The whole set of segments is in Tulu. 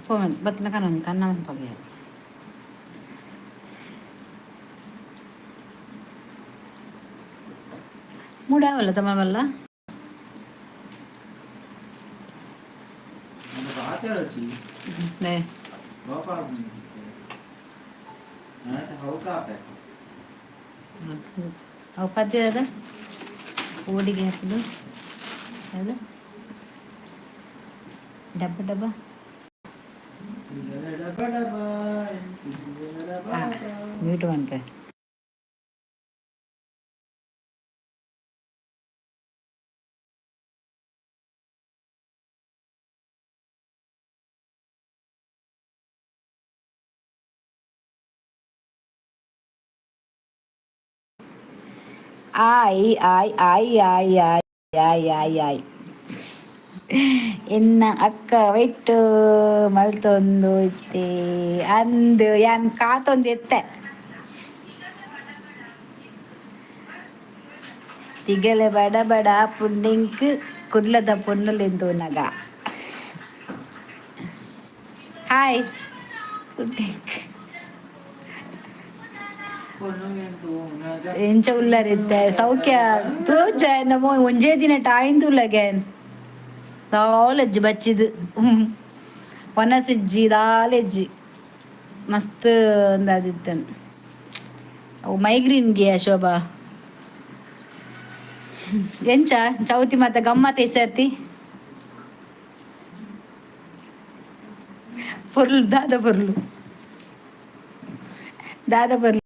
ಪೋವನ್ ಬತ್ತಿನ ಕನ್ನ ಕನ್ನ ಮನ್ಪಗೆ. ಮೂಡಾವಲ್ಲ ತಮ್ಮ. ಅವು ಪದ್ಯ ಅದ ಓಡಿಗೆ ಹಾಕುದು ಅದು ಡಬ್ಬ ಡಬ್ಬ. ಮ್ಯೂಟ್ ಮನ್ಪೆ. ಆಯ್ ಆಯ್ ಆಯ್ ಆಯ್ ಆಯ್ ಆಯ್ ಆಯ್ ಆಯ್. ಎನ್ನ ಅಕ್ಕ ವೈಟ್ ಮಲ್ತೊಂದು ಇತ್ತೆ ಅಂದ್ ಯಾನ್ ಕಾತೊಂದು ಎತ್ತೆ. ತಿಗಲೆ ಬಡ ಬಡ ಪುಂಡಿಂಕ್ ಕುಡ್ಲದ ಪೊನ್ನುಲೆಂದೂನಗ. ಹಾಯ್ ಪುಂಡಿಂಕ್. ಎಂಚ ಉಲ್ಲರಿತ್ತೆ ಸೌಖ್ಯ ತೋಜ ನಮೋ ಒಂಜೇ ದಿನ ಟಾಯಿಂದುಲ್ಲಗೇನ್ ದಾಲಜ್ಜಿ ಬಚ್ಚಿದ್ ವನಸಿಜ್ಜಿ ದಾಲೆಜ್ಜಿ ಮಸ್ತ್ ಅಂದಾದಿತ್ತನ್. ಅವು ಮೈಗ್ರೀನ್ಗೆ ಶೋಭಾ. ಎಂಚ ಚೌತಿ ಮಾತ ಗಮ್ಮತ್ ಈ ಸರ್ತಿ? ಪೊರ್ಲು ದಾದ ಪೊರ್ಲು ದಾದ ಪೊರ್ಲು.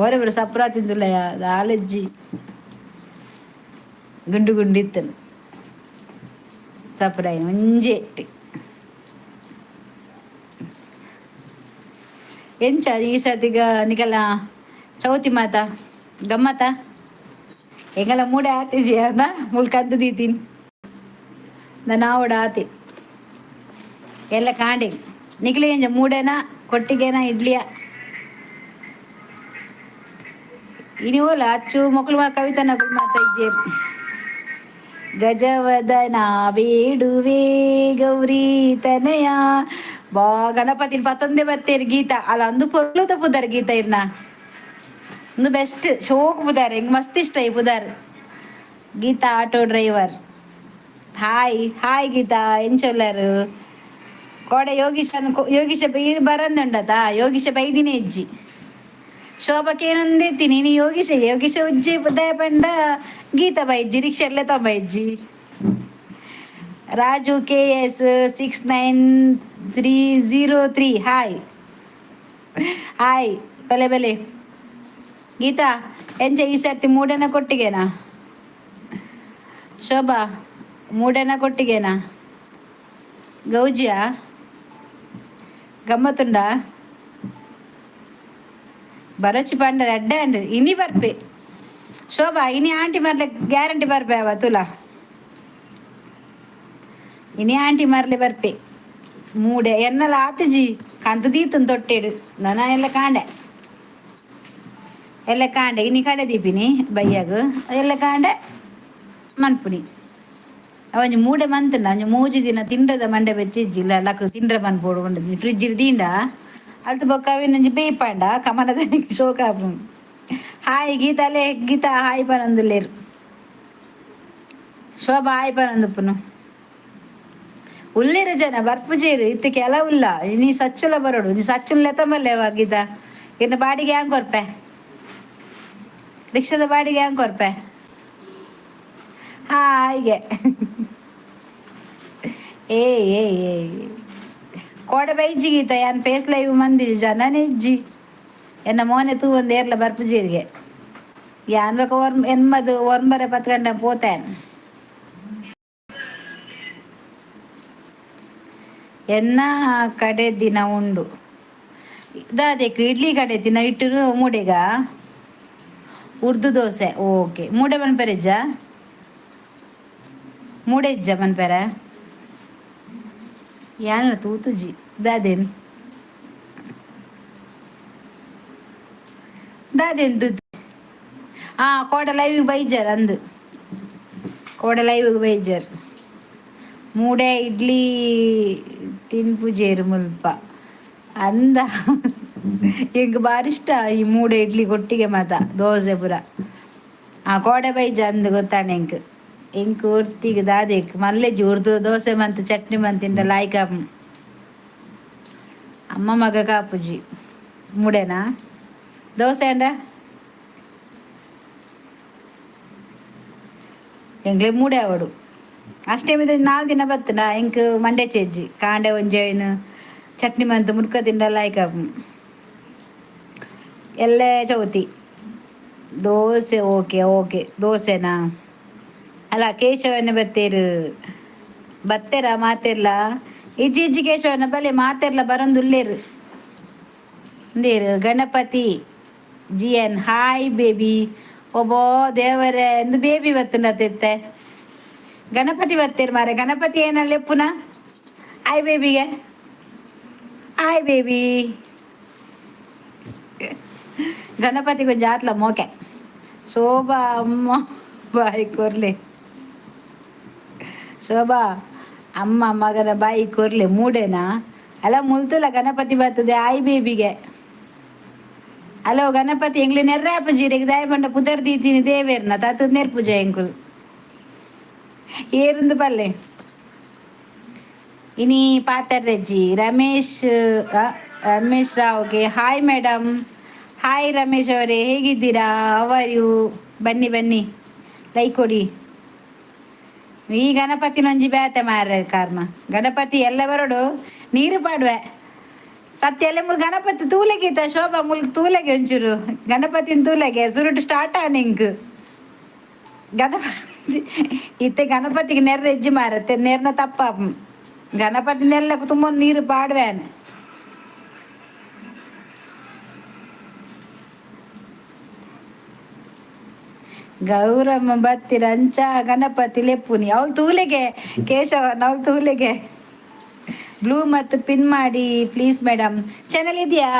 ಓರೆ ಬರ ಸಪ್ರಾ ತಿಂದುಲ್ಲಯ ದಾಲೆಜ್ಜಿ ಗುಂಡು ಗುಂಡು ಇತ್ತನು ಸಪ್ರಾಯಿನ ಒಂಜೆ. ಎಂಚ ಈ ಸರ್ತಿಗ ನಿಕಲ ಚೌತಿ ಮಾತ ಗಮ್ಮತ? ಎಂಗಲ ಮೂಡೆ ಆತಿಜಿ ಅಂದ ಮುಲ್ ಕಂತು ದೀತೀನಿ ನಾವಡ ಆತಿ ಎಲ್ಲ ಕಾಂಡಿ. ನಿಕ್ಲೆ ಎಂಜ, ಮೂಡೆನಾ ಕೊಟ್ಟಿಗೆನಾ ಇಡ್ಲಿಯಾ? ಇನಿ ಓಲ ಅಚ್ಚು ಮೊಕಲು ಕವಿತನ ಮಾತ ಇಜ್ಜೇರು. ಗಜವದನ ಬೇಡುವೆ ಗೌರಿ ತನಯ ಬಾ ಗಣಪತಿ ಪತ್ತೊಂದೇ ಬತ್ತೇರು ಗೀತಾ ಅಲ್ಲ. ಅಂದು ಪೊರ್ಲು ತಪ್ಪುದಾರೆ ಗೀತಾ ಇರ್ನ. ಒಂದು ಬೆಸ್ಟ್ ಶೋಕ್ ಪುದಾರೆ. ಹಿಂಗ್ ಮಸ್ತ್ ಇಷ್ಟ ಈ ಪುದಾರ್. Geetha auto driver, hi hi Geetha. ಎಂಚೊಲ್ಲರು ಕೋಡೆ? ಯೋಗೀಶನ್ ಯೋಗೀಶ ಬರಂದುಂಡತಾ? ಯೋಗೀಶ ಬೈದಿನೇ ಇಜ್ಜಿ. ಶೋಭಕ್ಕೆ ನೀನು ಯೋಗೀಶ ಯೋಗೀಶ ಉಜ್ಜಿ ದಯ ಪಂಡ Gita ಬೈಜ್ಜಿ rickshaw ತೊಂಬೈಜ್ಜಿ. Raju K S 69303, hi hi. ಬೆಲೆ ಬೆಲೆ ಗೀತಾ. ಎಂಚ ಈ ಸರ್ತಿ, ಮೂಡೆನ ಕೊಟ್ಟಿಗೆನಾ? ಶೋಭಾ, ಮೂಡೆನ ಕೊಟ್ಟಿಗೆನಾ? ಗೌಜಿಯಾ? ಗಮ್ಮತ್ತುಂಡ? ಬರಚಿ ಪಂಡ ರಡ್ಡೆ ಅಂಡ್ ಇನಿ ಬರ್ಪೆ ಶೋಭಾ. ಇನಿ ಆಂಟಿ ಮರ್ಲೆ ಗ್ಯಾರಂಟಿ ಬರ್ಪೆ ಅವ ತುಲಾ. ಇನಿ ಆಂಟಿ ಮರ್ಲೆ ಬರ್ಪೆ. ಮೂಡೆ ಎನ್ನಲ ಆತಿಜಿ ಕಂತ ದೀತನ್ ತೊಟ್ಟೆಡು ನನ ಎಲ್ಲ ಕಾಂಡೆ ಎಲ್ಲ ಕಾಂಡೆ. ಇನಿ ಕಡೆ ದೀಪಿನಿ ಬಯ್ಯಾಗ ಎಲ್ಲ ಕಾಂಡೆ ಮನ್ಪುನಿ. ಅವಂಜಿ ಮೂಡೆ ಮಂತುಂಡ ಒಂಜಿ ಮೂಜಿ ದಿನ ತಿಂಡದ ಮಂಡೆ ಬೆಚ್ಚಿಜ್ಜಿ ಲಕ್ ತಿಂಡ್ರೆ ಮನ್ಪೋಡು. ಉಂಡು ಫ್ರಿಜ್ ದಿಂಡ ಅಲ್ತ ಬೊಕ್ಕ ಅವಿನೊಂಜಿ ಬೇಯ್ಪಾಂಡ ಕಮನದ ಶೋಕ ಆಪುಂಡು. ಹಾಯ್ ಗೀತಾಲೆ. ಗೀತಾ ಹಾಯ್ ಪನೊಂದುಲ್ಲೆರ್. ಶೋಭಾ ಹಾಯ್ ಪನೊಂದುಪ್ಪುನು. ಉಲ್ಲೇರು ಜನ ಬರ್ಪುಜೇರು ಇತ್ತೆ ಕೆಲವುಲ್ಲ. ನೀ ಸಚ್ಚುಲ ಬರೋಡು. ನೀ ಸಚ್ಚುನ್ ಲೆತ್ತಂಬಲ್ಲೇವಾ ಗೀತಾ? ಇನ್ನು ಬಾಡಿಗೆ ಹ್ಯಾಂಗ್ ಕೊರ್ಪೆ? ರಿಕ್ಷಾದ ಬಾಡಿಗೆ ಹ್ಯಾಂಗ್ ಕೊರ್ಪೆ? ಹಾಗೆ ಏ ಏ ಏ ಕೋಡೆ ಬೈಜಿ ಗೀತ. ಯಾನ್ ಫೇಸ್ ಲೈವ್ ಮಂದಿ ಜನನೇ ಇಜ್ಜಿ. ಎನ್ನ ಮೋನೆ ತೂ ಒಂದು ಏರ್ಲ ಬರ್ಪುಜೀರಿಗೆ. ಯಾನ್ ಬೇಕ ಒರ್ ಎನ್ಮದು ಒರ್ಂಬರೆ 10 ಗಂಟೆ ಪೋತೇನ್. ಎನ್ನ ಕಡೆ ದಿನ ಉಂಡು ದಾದೆಕ್ ಇಡ್ಲಿ ಕಡೆ ದಿನ ಇಟ್ಟರು ಮೂಡೆಗ ಉರ್ದು ದೋಸೆ. ಓಕೆ, ಮೂಡೆ ಮನ್ಪೆರೆಜ್ಜ? ಮೂಡೆ ಇಜ್ಜ ಮನ್ಪೆರೆ? ಯಾನ್ಲ ತೂತುಜಿ. ದಾದೇನ್ ದಾದೇನ್ ತೂತು? ಆ ಕೋಡೆ ಲೈವಿಗೆ ಬೈಜಾರ್ ಅಂದು. ಕೋಡೆ ಲೈವಿಗೆ ಬೈಜಾರ್. ಮೂಡೆ ಇಡ್ಲಿ ತಿನ್ಪುಜೇರು ಮುಲ್ಪ ಅಂದ. ಎಂಕ್ ಬಾರಿಷ್ಟ ಈ ಮೂಡೆ ಇಡ್ಲಿ ಕೊಟ್ಟಿಗೆ ಮಾತ ದೋಸೆ ಪೂರ. ಆ ಕೋಡೆ ಬೈಜ ಅಂದ್ ಗೊತ್ತಾಂಡ್ ಎಂಕ್. ಎಂಕ್ ಒರ್ತಿಗ್ ದಾದೆಕ್ ಮಲ್ಲೆಜ್ಜಿ ಉರ್ದು ದೋಸೆ ಮಂತ್ ಚಟ್ನಿ ಮಂತಿಂಡ ಲಾಯ್ಕ್. ಅಮ್ಮ ಮಗ ಕಾಪುಜಿ. ಮೂಡೆನಾ ದೋಸೆ ಅಂಡ? ಎಂಕ್ಲೆ ಮೂಡೆ ಆವಡು. ಅಷ್ಟೇ 4 ದಿನ ಬತ್ತುಂಡ ಎಂಕ್ ಮಂಡೆ ಚೇಜ್ಜಿ. ಕಾಂಡೆ ಒಂಜಿ ಐನ್ ಚಟ್ನಿ ಮಂತ್ ಮುರ್ಕ ತಿಂಡ ಲಾಯ್ಕ್. ಎಲ್ಲೆ ಚೌತಿ ದೋಸೆ. ಓಕೆ ಓಕೆ, ದೋಸೆನಾ? ಅಲ್ಲ, ಕೇಶವನ ಬತ್ತೇರು ಬತ್ತೇರಾ ಮಾತೆರ್ಲ? ಇಜ್ಜಿ ಇಜ್ಜಿ ಕೇಶವನ ಬಲೆ, ಮಾತೆರ್ಲ ಬರೊಂದುಲ್ಲೇರು ಉಂದೇರು. Ganapati G N, hi baby. ಒಬ್ಬೋ ದೇವರೇ, ಇಂದು ಬೇಬಿ ಬತ್ತುಂಡ ತೆತ್ತೆ. ಗಣಪತಿ ಬತ್ತೇರು ಮಾರೆ. ಗಣಪತಿ ಏನಲ್ಲ ಪುನಃ? ಹಾಯ್ ಬೇಬಿಗೆ, ಹಾಯ್ ಬೇಬಿ. ಗಣಪತಿ ಕೊಂಚ ಆತ್ಲ ಮೋಕೆ. ಶೋಭಾ ಅಮ್ಮ ಬಾಯಿ ಕೊರ್ಲೆ. ಶೋಭಾ ಅಮ್ಮ ಮಗನ ಬಾಯಿ ಕೊರ್ಲೆ. ಮೂಡೆನಾ? ಅಲ್ಲ, ಮುಲ್ತುಲ ಗಣಪತಿ ಬರ್ತದೆ. ಆಯ್ ಬೇಬಿಗೆ. ಹಲೋ ಗಣಪತಿ, ಎಂಗ್ಲಿ ನೆರ್ರಾಪ ಜೀರಿಗೆ ದಾಯ ಪಂಡ ಪುದರ್ ದೀತೀನಿ ದೇವೇರ್ನ ತಾತ ನೆರ್ಪುಜ ಎಂಕುಲು ಏರಿಂದು ಪಲ್ಲೆ. ಇನಿ ಪಾತರ್ರೆಜ್ಜಿ. Ramesh Ramesh ರಾವ್ಗೆ hi madam. Hi Ramesh ಅವರೇ, ಹೇಗಿದ್ದೀರಾ? Are you? ಬನ್ನಿ ಬನ್ನಿ, ಲೈಕ್ ಕೊಡಿ. ಈ ಗಣಪತಿನೊಂಜಿ ಬೇತೆ ಮಾರ ಕಾರ್ಮ. ಗಣಪತಿ ಎಲ್ಲ ಬರೋಡು ನೀರು ಪಾಡುವೆ ಸತ್ಯ. ಎಲ್ಲ ಮುಲ್ ಗಣಪತಿ ತೂಲೆಗೀತ. ಶೋಭಾ, ಮುಲ್ ತೂಲೆಗೆ ಒಂಚೂರು ಗಣಪತಿನ ತೂಲೆಗೆ. ಸುರುಟು ಸ್ಟಾರ್ಟ್ ಆಣಿಂಕ್ ಗಣಪತಿ. ಇತ್ತೆ ಗಣಪತಿಗೆ ನೆರ್ರ ಹೆಜ್ಜೆ ಮಾರತ್ತೆ, ನೆರ್ನ ತಪ್ಪ. ಗಣಪತಿ ನೆಲ್ಲ ತುಂಬ ನೀರು ಪಾಡುವೆ. ಗೌರಮ್ಮ ಬತ್ತಿರ ಅಂಚ ಗಣಪತಿ ಲೆಪ್ಪುನಿ. ಅವಳು ತೂಲೆಗೆ ಕೇಶವ, ನಾವು ತೂಲೆಗೆ. ಬ್ಲೂ ಮತ್ತು ಪಿನ್ ಮಾಡಿ please madam. Channel ಇದೆಯಾ?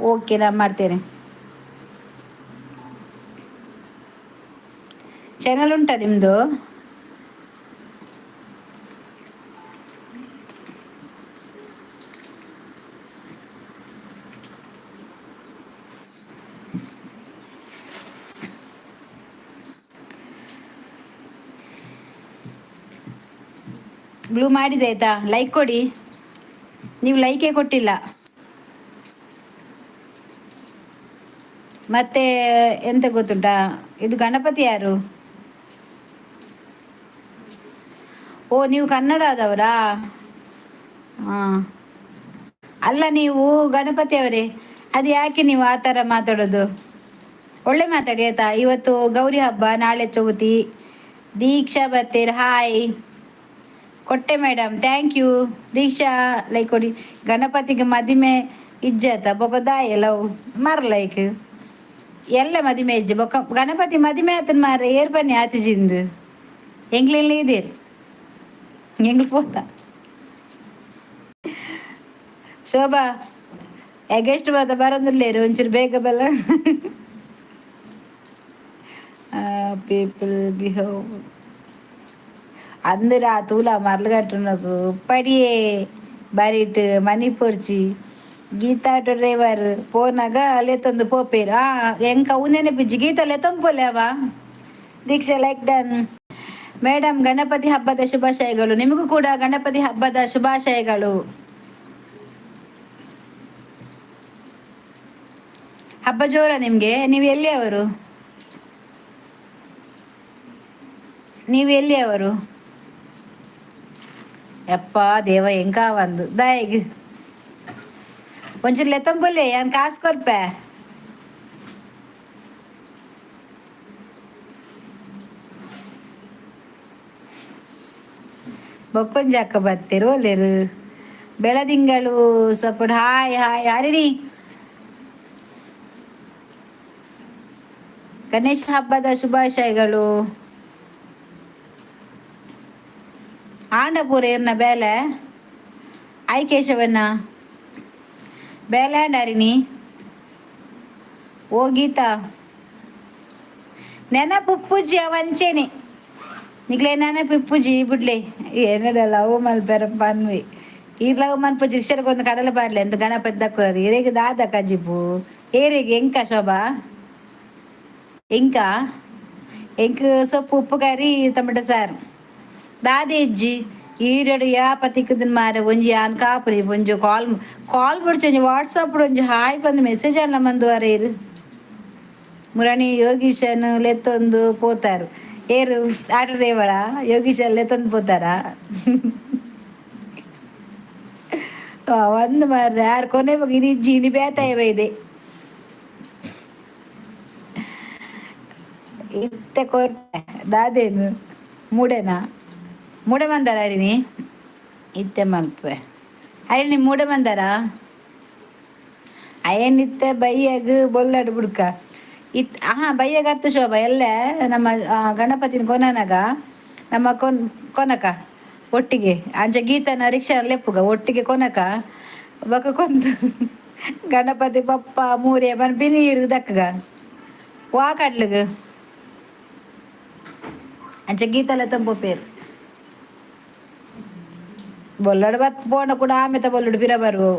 ಓಕೆ, ನಾನು ಮಾಡ್ತೇನೆ. ಚಾನಲ್ ಉಂಟಾ ನಿಮ್ಮದು? ಬ್ಲೂ ಮಾಡಿದೆ ಆಯ್ತಾ? ಲೈಕ್ ಕೊಡಿ. ನೀವು ಲೈಕೇ ಕೊಟ್ಟಿಲ್ಲ. ಮತ್ತೆ ಎಂತ ಗೊತ್ತುಂಟಾ? ಇದು ಗಣಪತಿ ಯಾರು? ಓ, ನೀವು ಕನ್ನಡದವರಾ? ಹಾಂ, ಅಲ್ಲ, ನೀವು ಗಣಪತಿ ಅವರೇ, ಅದು ಯಾಕೆ ನೀವು ಆ ಥರ ಮಾತಾಡೋದು? ಒಳ್ಳೆ ಮಾತಾಡಿ ಆಯ್ತಾ? ಇವತ್ತು ಗೌರಿ ಹಬ್ಬ, ನಾಳೆ ಚೌತಿ. ದೀಕ್ಷಾ ಬತ್ತೀರ್, ಹಾಯ್ ಕೊಟ್ಟೆ madam, thank you. Deeksha, like ಕೊಡಿ. ಗಣಪತಿಗೆ ಮದಿಮೆ ಇಜ್ಜಾತ ಬೊಕ ಲವ್ ಮರ್ ಲೈಕ್ ಎಲ್ಲ ಮದಿಮೆ ಇಜ್ಜೆ ಬೊಕ ಗಣಪತಿ ಮದಿಮೆ ಆತನ ಮಾರ. ಏರ್ ಬನ್ನಿ ಆತಿಜಿಂದು ಎಂಗ್ಲೆಲ್ಲ ಇದೀರ್ ಎಂಗ್ಲು ಪೋತ. ಶೋಭಾ ಎಗೆಸ್ಟ್ ಬಾತ ಬರೋದಿಲ್ಲೇರು, ಒಂಚೂರು ಬೇಗ ಬಲ್ಲ. ಪೀಪಲ್ ಬಿಹೇವ್ ಅಂದ್ರೆ ಆ ತೂಲ ಮರ್ಲುಗಟ್ಟುನಕು ಪಡಿಯೇ ಬರಿಟ್ ಮನಿ ಪೊರ್ಚಿ. ಗೀತಾ ಆಟೋ ಡ್ರೈವರ್ ಪೋನಾಗ ಲೆತ್ತೊಂದು ಪೋಪೇರು. ಆ ಎಂಕ ಅವು ನೆನಪಿಜ್ಜಿ. ಗೀತಾ ಲೆತ್ತೊಂದು ಅವ. ದೀಕ್ಷಾ, like done. Madam, Ganapati ಹಬ್ಬದ ಶುಭಾಶಯಗಳು. ನಿಮಗೂ ಕೂಡ ಗಣಪತಿ ಹಬ್ಬದ ಶುಭಾಶಯಗಳು. ಹಬ್ಬ ಜೋರ ನಿಮಗೆ? ನೀವು ಎಲ್ಲಿಯವರು? ನೀವು ಎಲ್ಲಿಯವರು? ಯಪ್ಪ ದೇವ, ಎಂಕ ಒಂದು ದಾಯಗ್ ಒಂಚೂರು ಲೆತ್ತಂಬೊಲ್ಲೆ, ಯಾನ್ ಕಾಸು ಕೊರ್ಪೆ. ಬೊಕ್ಕೊಂಜಿ ಅಕ್ಕ ಬತ್ತೆರ್ ಓಲೇರು. ಬೆಳದಿಂಗಳು support. Hi hi Harini. Ganesha ಹಬ್ಬದ ಶುಭಾಶಯಗಳು. ಆಂಡಪೂರ ಏರ್ನ ಬೇಲೆ? I ಕೇಶವಣ್ಣ, ಬೇಲೆ ಆಂಡ ಹರಿಣಿ. ಓ ಗೀತಾ, ನೆನಪುಪ್ಪುಜಿ ಅವಂಚೆನೆ. ನಿಕ್ಲೆ ಪಿಪ್ಪುಜಿ ಬುಡ್ಲೆ. ಎನ್ನಡ ಲವ್ ಮಲ್ಪೆರ ಪನ್ವಿ. ಈ ಲವ್ ಮನ್ಪುಜಿ. ಒಂದು ಕಡಲೆ ಪಾಡ್ಲೆ ಎಂತ ಗಣಪತಿ ದಕ್ಕುನದು. ಇರೆಗ್ ದಾದ ಕಜಿಪು? ಏರೆಗ್? ಎಂಕ ಶೋಭಾ? ಎಂಕ ಎಂಕ್ ಸೊಪ್ಪು, ಉಪ್ಪು ಕರಿ, ಟೊಮೆಟೊ ಸಾರು. ದಾದ ಇಜ್ಜಿ. ಈರೆಡು ಯಾಪ ತಿಕ್ಕುದಿನ ಮಾರೆ. ಒಂಜಿ ಯಾನ್ ಕಾಪುನಿ. ಒಂಜಿ ಕಾಲ್ ಕಾಲ್ ಬುಡ್ಚಿ, ಒಂಜಿ ವಾಟ್ಸಪ್ ಒಂಜಿ ಹಾಯ್ ಬಂದು ಮೆಸೇಜ್ ಅಲ್ಲ ಮಂದುವಾರ ಇರು. ಮುರಾಣಿ ಯೋಗೀಶನ್ ಲೆತ್ತೊಂದು ಪೋತಾರು. ಏರು? ಆಟೋ ಡ್ರೈವರಾ? ಯೋಗೀಶನ್ ಲೆತ್ತೊಂದು ಪೋತಾರಾ? ಒಂದು ಮಾರ್ರೆ ಯಾರು ಕೊನೆ ಇನಿ ಇಜ್ಜಿ, ಇನಿ ಬೇತಾಯ ಬೈದೆ. ಇತ್ತೆ ಕೊರ್ಪೆ. ದಾದೇನು ಮೂಡೆನಾ? ಮೂಡೆ ಬಂದಾರ ಹರಿಣಿ? ಇತ್ತೆ ಮಲ್ಪೆ. ಹರಿಣಿ, ಮೂಡೆ ಬಂದಾರ? ಅಯ್ಯನಿತ್ತೆ ಬೈಯಗ್ ಬೊಲ್ಲಡು ಬುಡ್ಕ ಇತ್. ಹಾ, ಬೈಯಗ್ ಹತ್ತು ಶೋಭ ಎಲ್ಲ ನಮ್ಮ ಗಣಪತಿನ ಕೊನನಗ ನಮ್ಮ ಕೊನ್ ಕೊನಕ ಒಟ್ಟಿಗೆ. ಅಂಚ ಗೀತನ ರಿಕ್ಷಾ ಲೆಪ್ಪುಗ ಒಟ್ಟಿಗೆ ಕೊನಕ ಬೊಕ ಕೊಂದು ಗಣಪತಿ ಪಪ್ಪ ಮೂರ್ಯ ಪನ್ಪಿ ನೀರು ದಕ್ಕಗ ವಾ ಕಡ್ಲಗ್. ಅಂಚ ಗೀತಲ ತಂಪು ಪೇರು ಬೊಲ್ಲಡು ಬತ್ ಪೋಂಡ ಕೂಡ ಆಮೆತ ಬೊಲ್ಲಡು ಪಿರ ಬರುವ.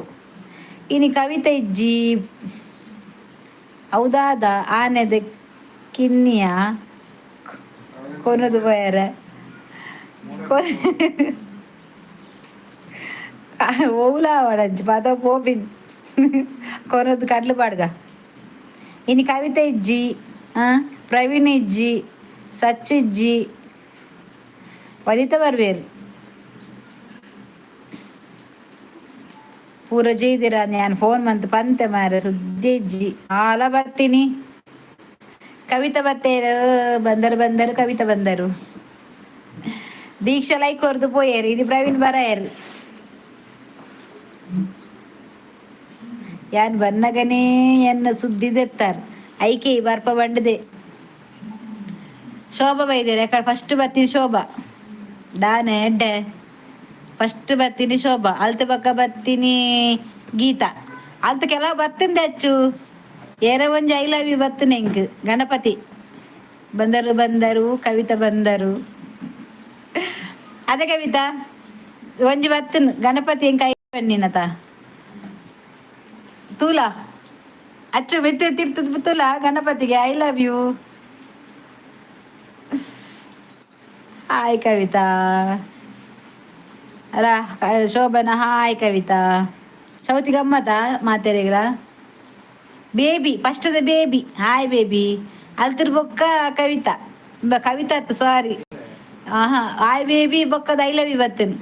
ಇನಿ ಕವಿತೆ ಇಜ್ಜಿ. ಹೌದಾದ? ಆನೆದ ಕಿನ್ನಿಯ ಕೊನದು ಪೋಯರೆ. ಒವ್ಲ ಆವಡಂಚಿ ಪದ ಪೋಪಿನ್ ಕೊನದು ಕಡ್ಲು ಪಾಡ್ಗ. ಇನಿ ಕವಿತೆ ಇಜ್ಜಿ, ಪ್ರವೀಣ್ ಇಜ್ಜಿ, ಸಚ್ಚು ಇಜ್ಜಿ, ವನಿತ ಬರ್ಬೇರು. ಪೂರ ಜೈದಿರ. ನಾನು ಫೋನ್ ಮಂತ್ ಪಂತೆ ಮಾರೆ, ಸುದ್ದಿ ಇಜ್ಜಿ. ಆಲ ಬತ್ತೀನಿ. ಕವಿತಾ ಬತ್ತೇರು. ಬಂದರು ಬಂದರು, ಕವಿತಾ ಬಂದರು. ದೀಕ್ಷಾ ಲೈಕ್ ಕೊರ್ದು ಪೋಯೇರು. ಇನಿ ಪ್ರವೀಣ್ ಬರಾಯರು. ಯಾನ್ ಬನ್ನಗನೇ ಎನ್ನ ಸುದ್ದಿ ದೆತ್ತಾರ್. ಐಕೆ ಬರ್ಪ ಬಂಡದೆ. ಶೋಭಾ ಬೈದೇರು. ಯಾಕಡೆ ಫಸ್ಟ್ ಬತ್ತೀನಿ ಶೋಭಾ ದಾನೆ ಎಡ್ಡೆ. ಫಸ್ಟ್ ಬತ್ತೀನಿ ಶೋಭಾ, ಅಲ್ತ ಬಕ್ಕ ಬತ್ತೀನಿ ಗೀತಾ. ಅಲ್ತ ಕೆಲವು ಬತ್ತಿಂದ ಹೆಚ್ಚು. ಏರ ಒಂಜಿ I love you ಬತ್ತಿನ ಎಂಕ್. ಗಣಪತಿ ಬಂದರು ಬಂದರು, ಕವಿತಾ ಬಂದರು. ಅದೇ ಕವಿತಾ ಒಂಜಿ ಬತ್ತಿನ ಗಣಪತಿ ಎಂಕ್ I ಬನ್ನಿನತ. ತೂಲಾ ಅಚ್ಚು ಮಿತ್ತು ತಿರ್ತದ. ತೂಲಾ ಗಣಪತಿಗೆ I love you. Hi Kavitha. ಅಲ್ಲ ಶೋಭನ, ಹಾಯ್ ಕವಿತಾ. ಚೌತಿ ಗಮ್ಮತ ಮಾತೆರೆಗ್ಲ? ಬೇಬಿ ಫಸ್ಟದ baby, hi baby. ಅಲ್ತಿರ್ ಬೊಕ್ಕ ಕವಿತಾ ಕವಿತಾ ಅತ್ತು, ಸಾರಿ. ಆಹಾ, ಹಾಯ್ ಬೇಬಿ ಬೊಕ್ಕದ I love you ಬತ್ತನ್.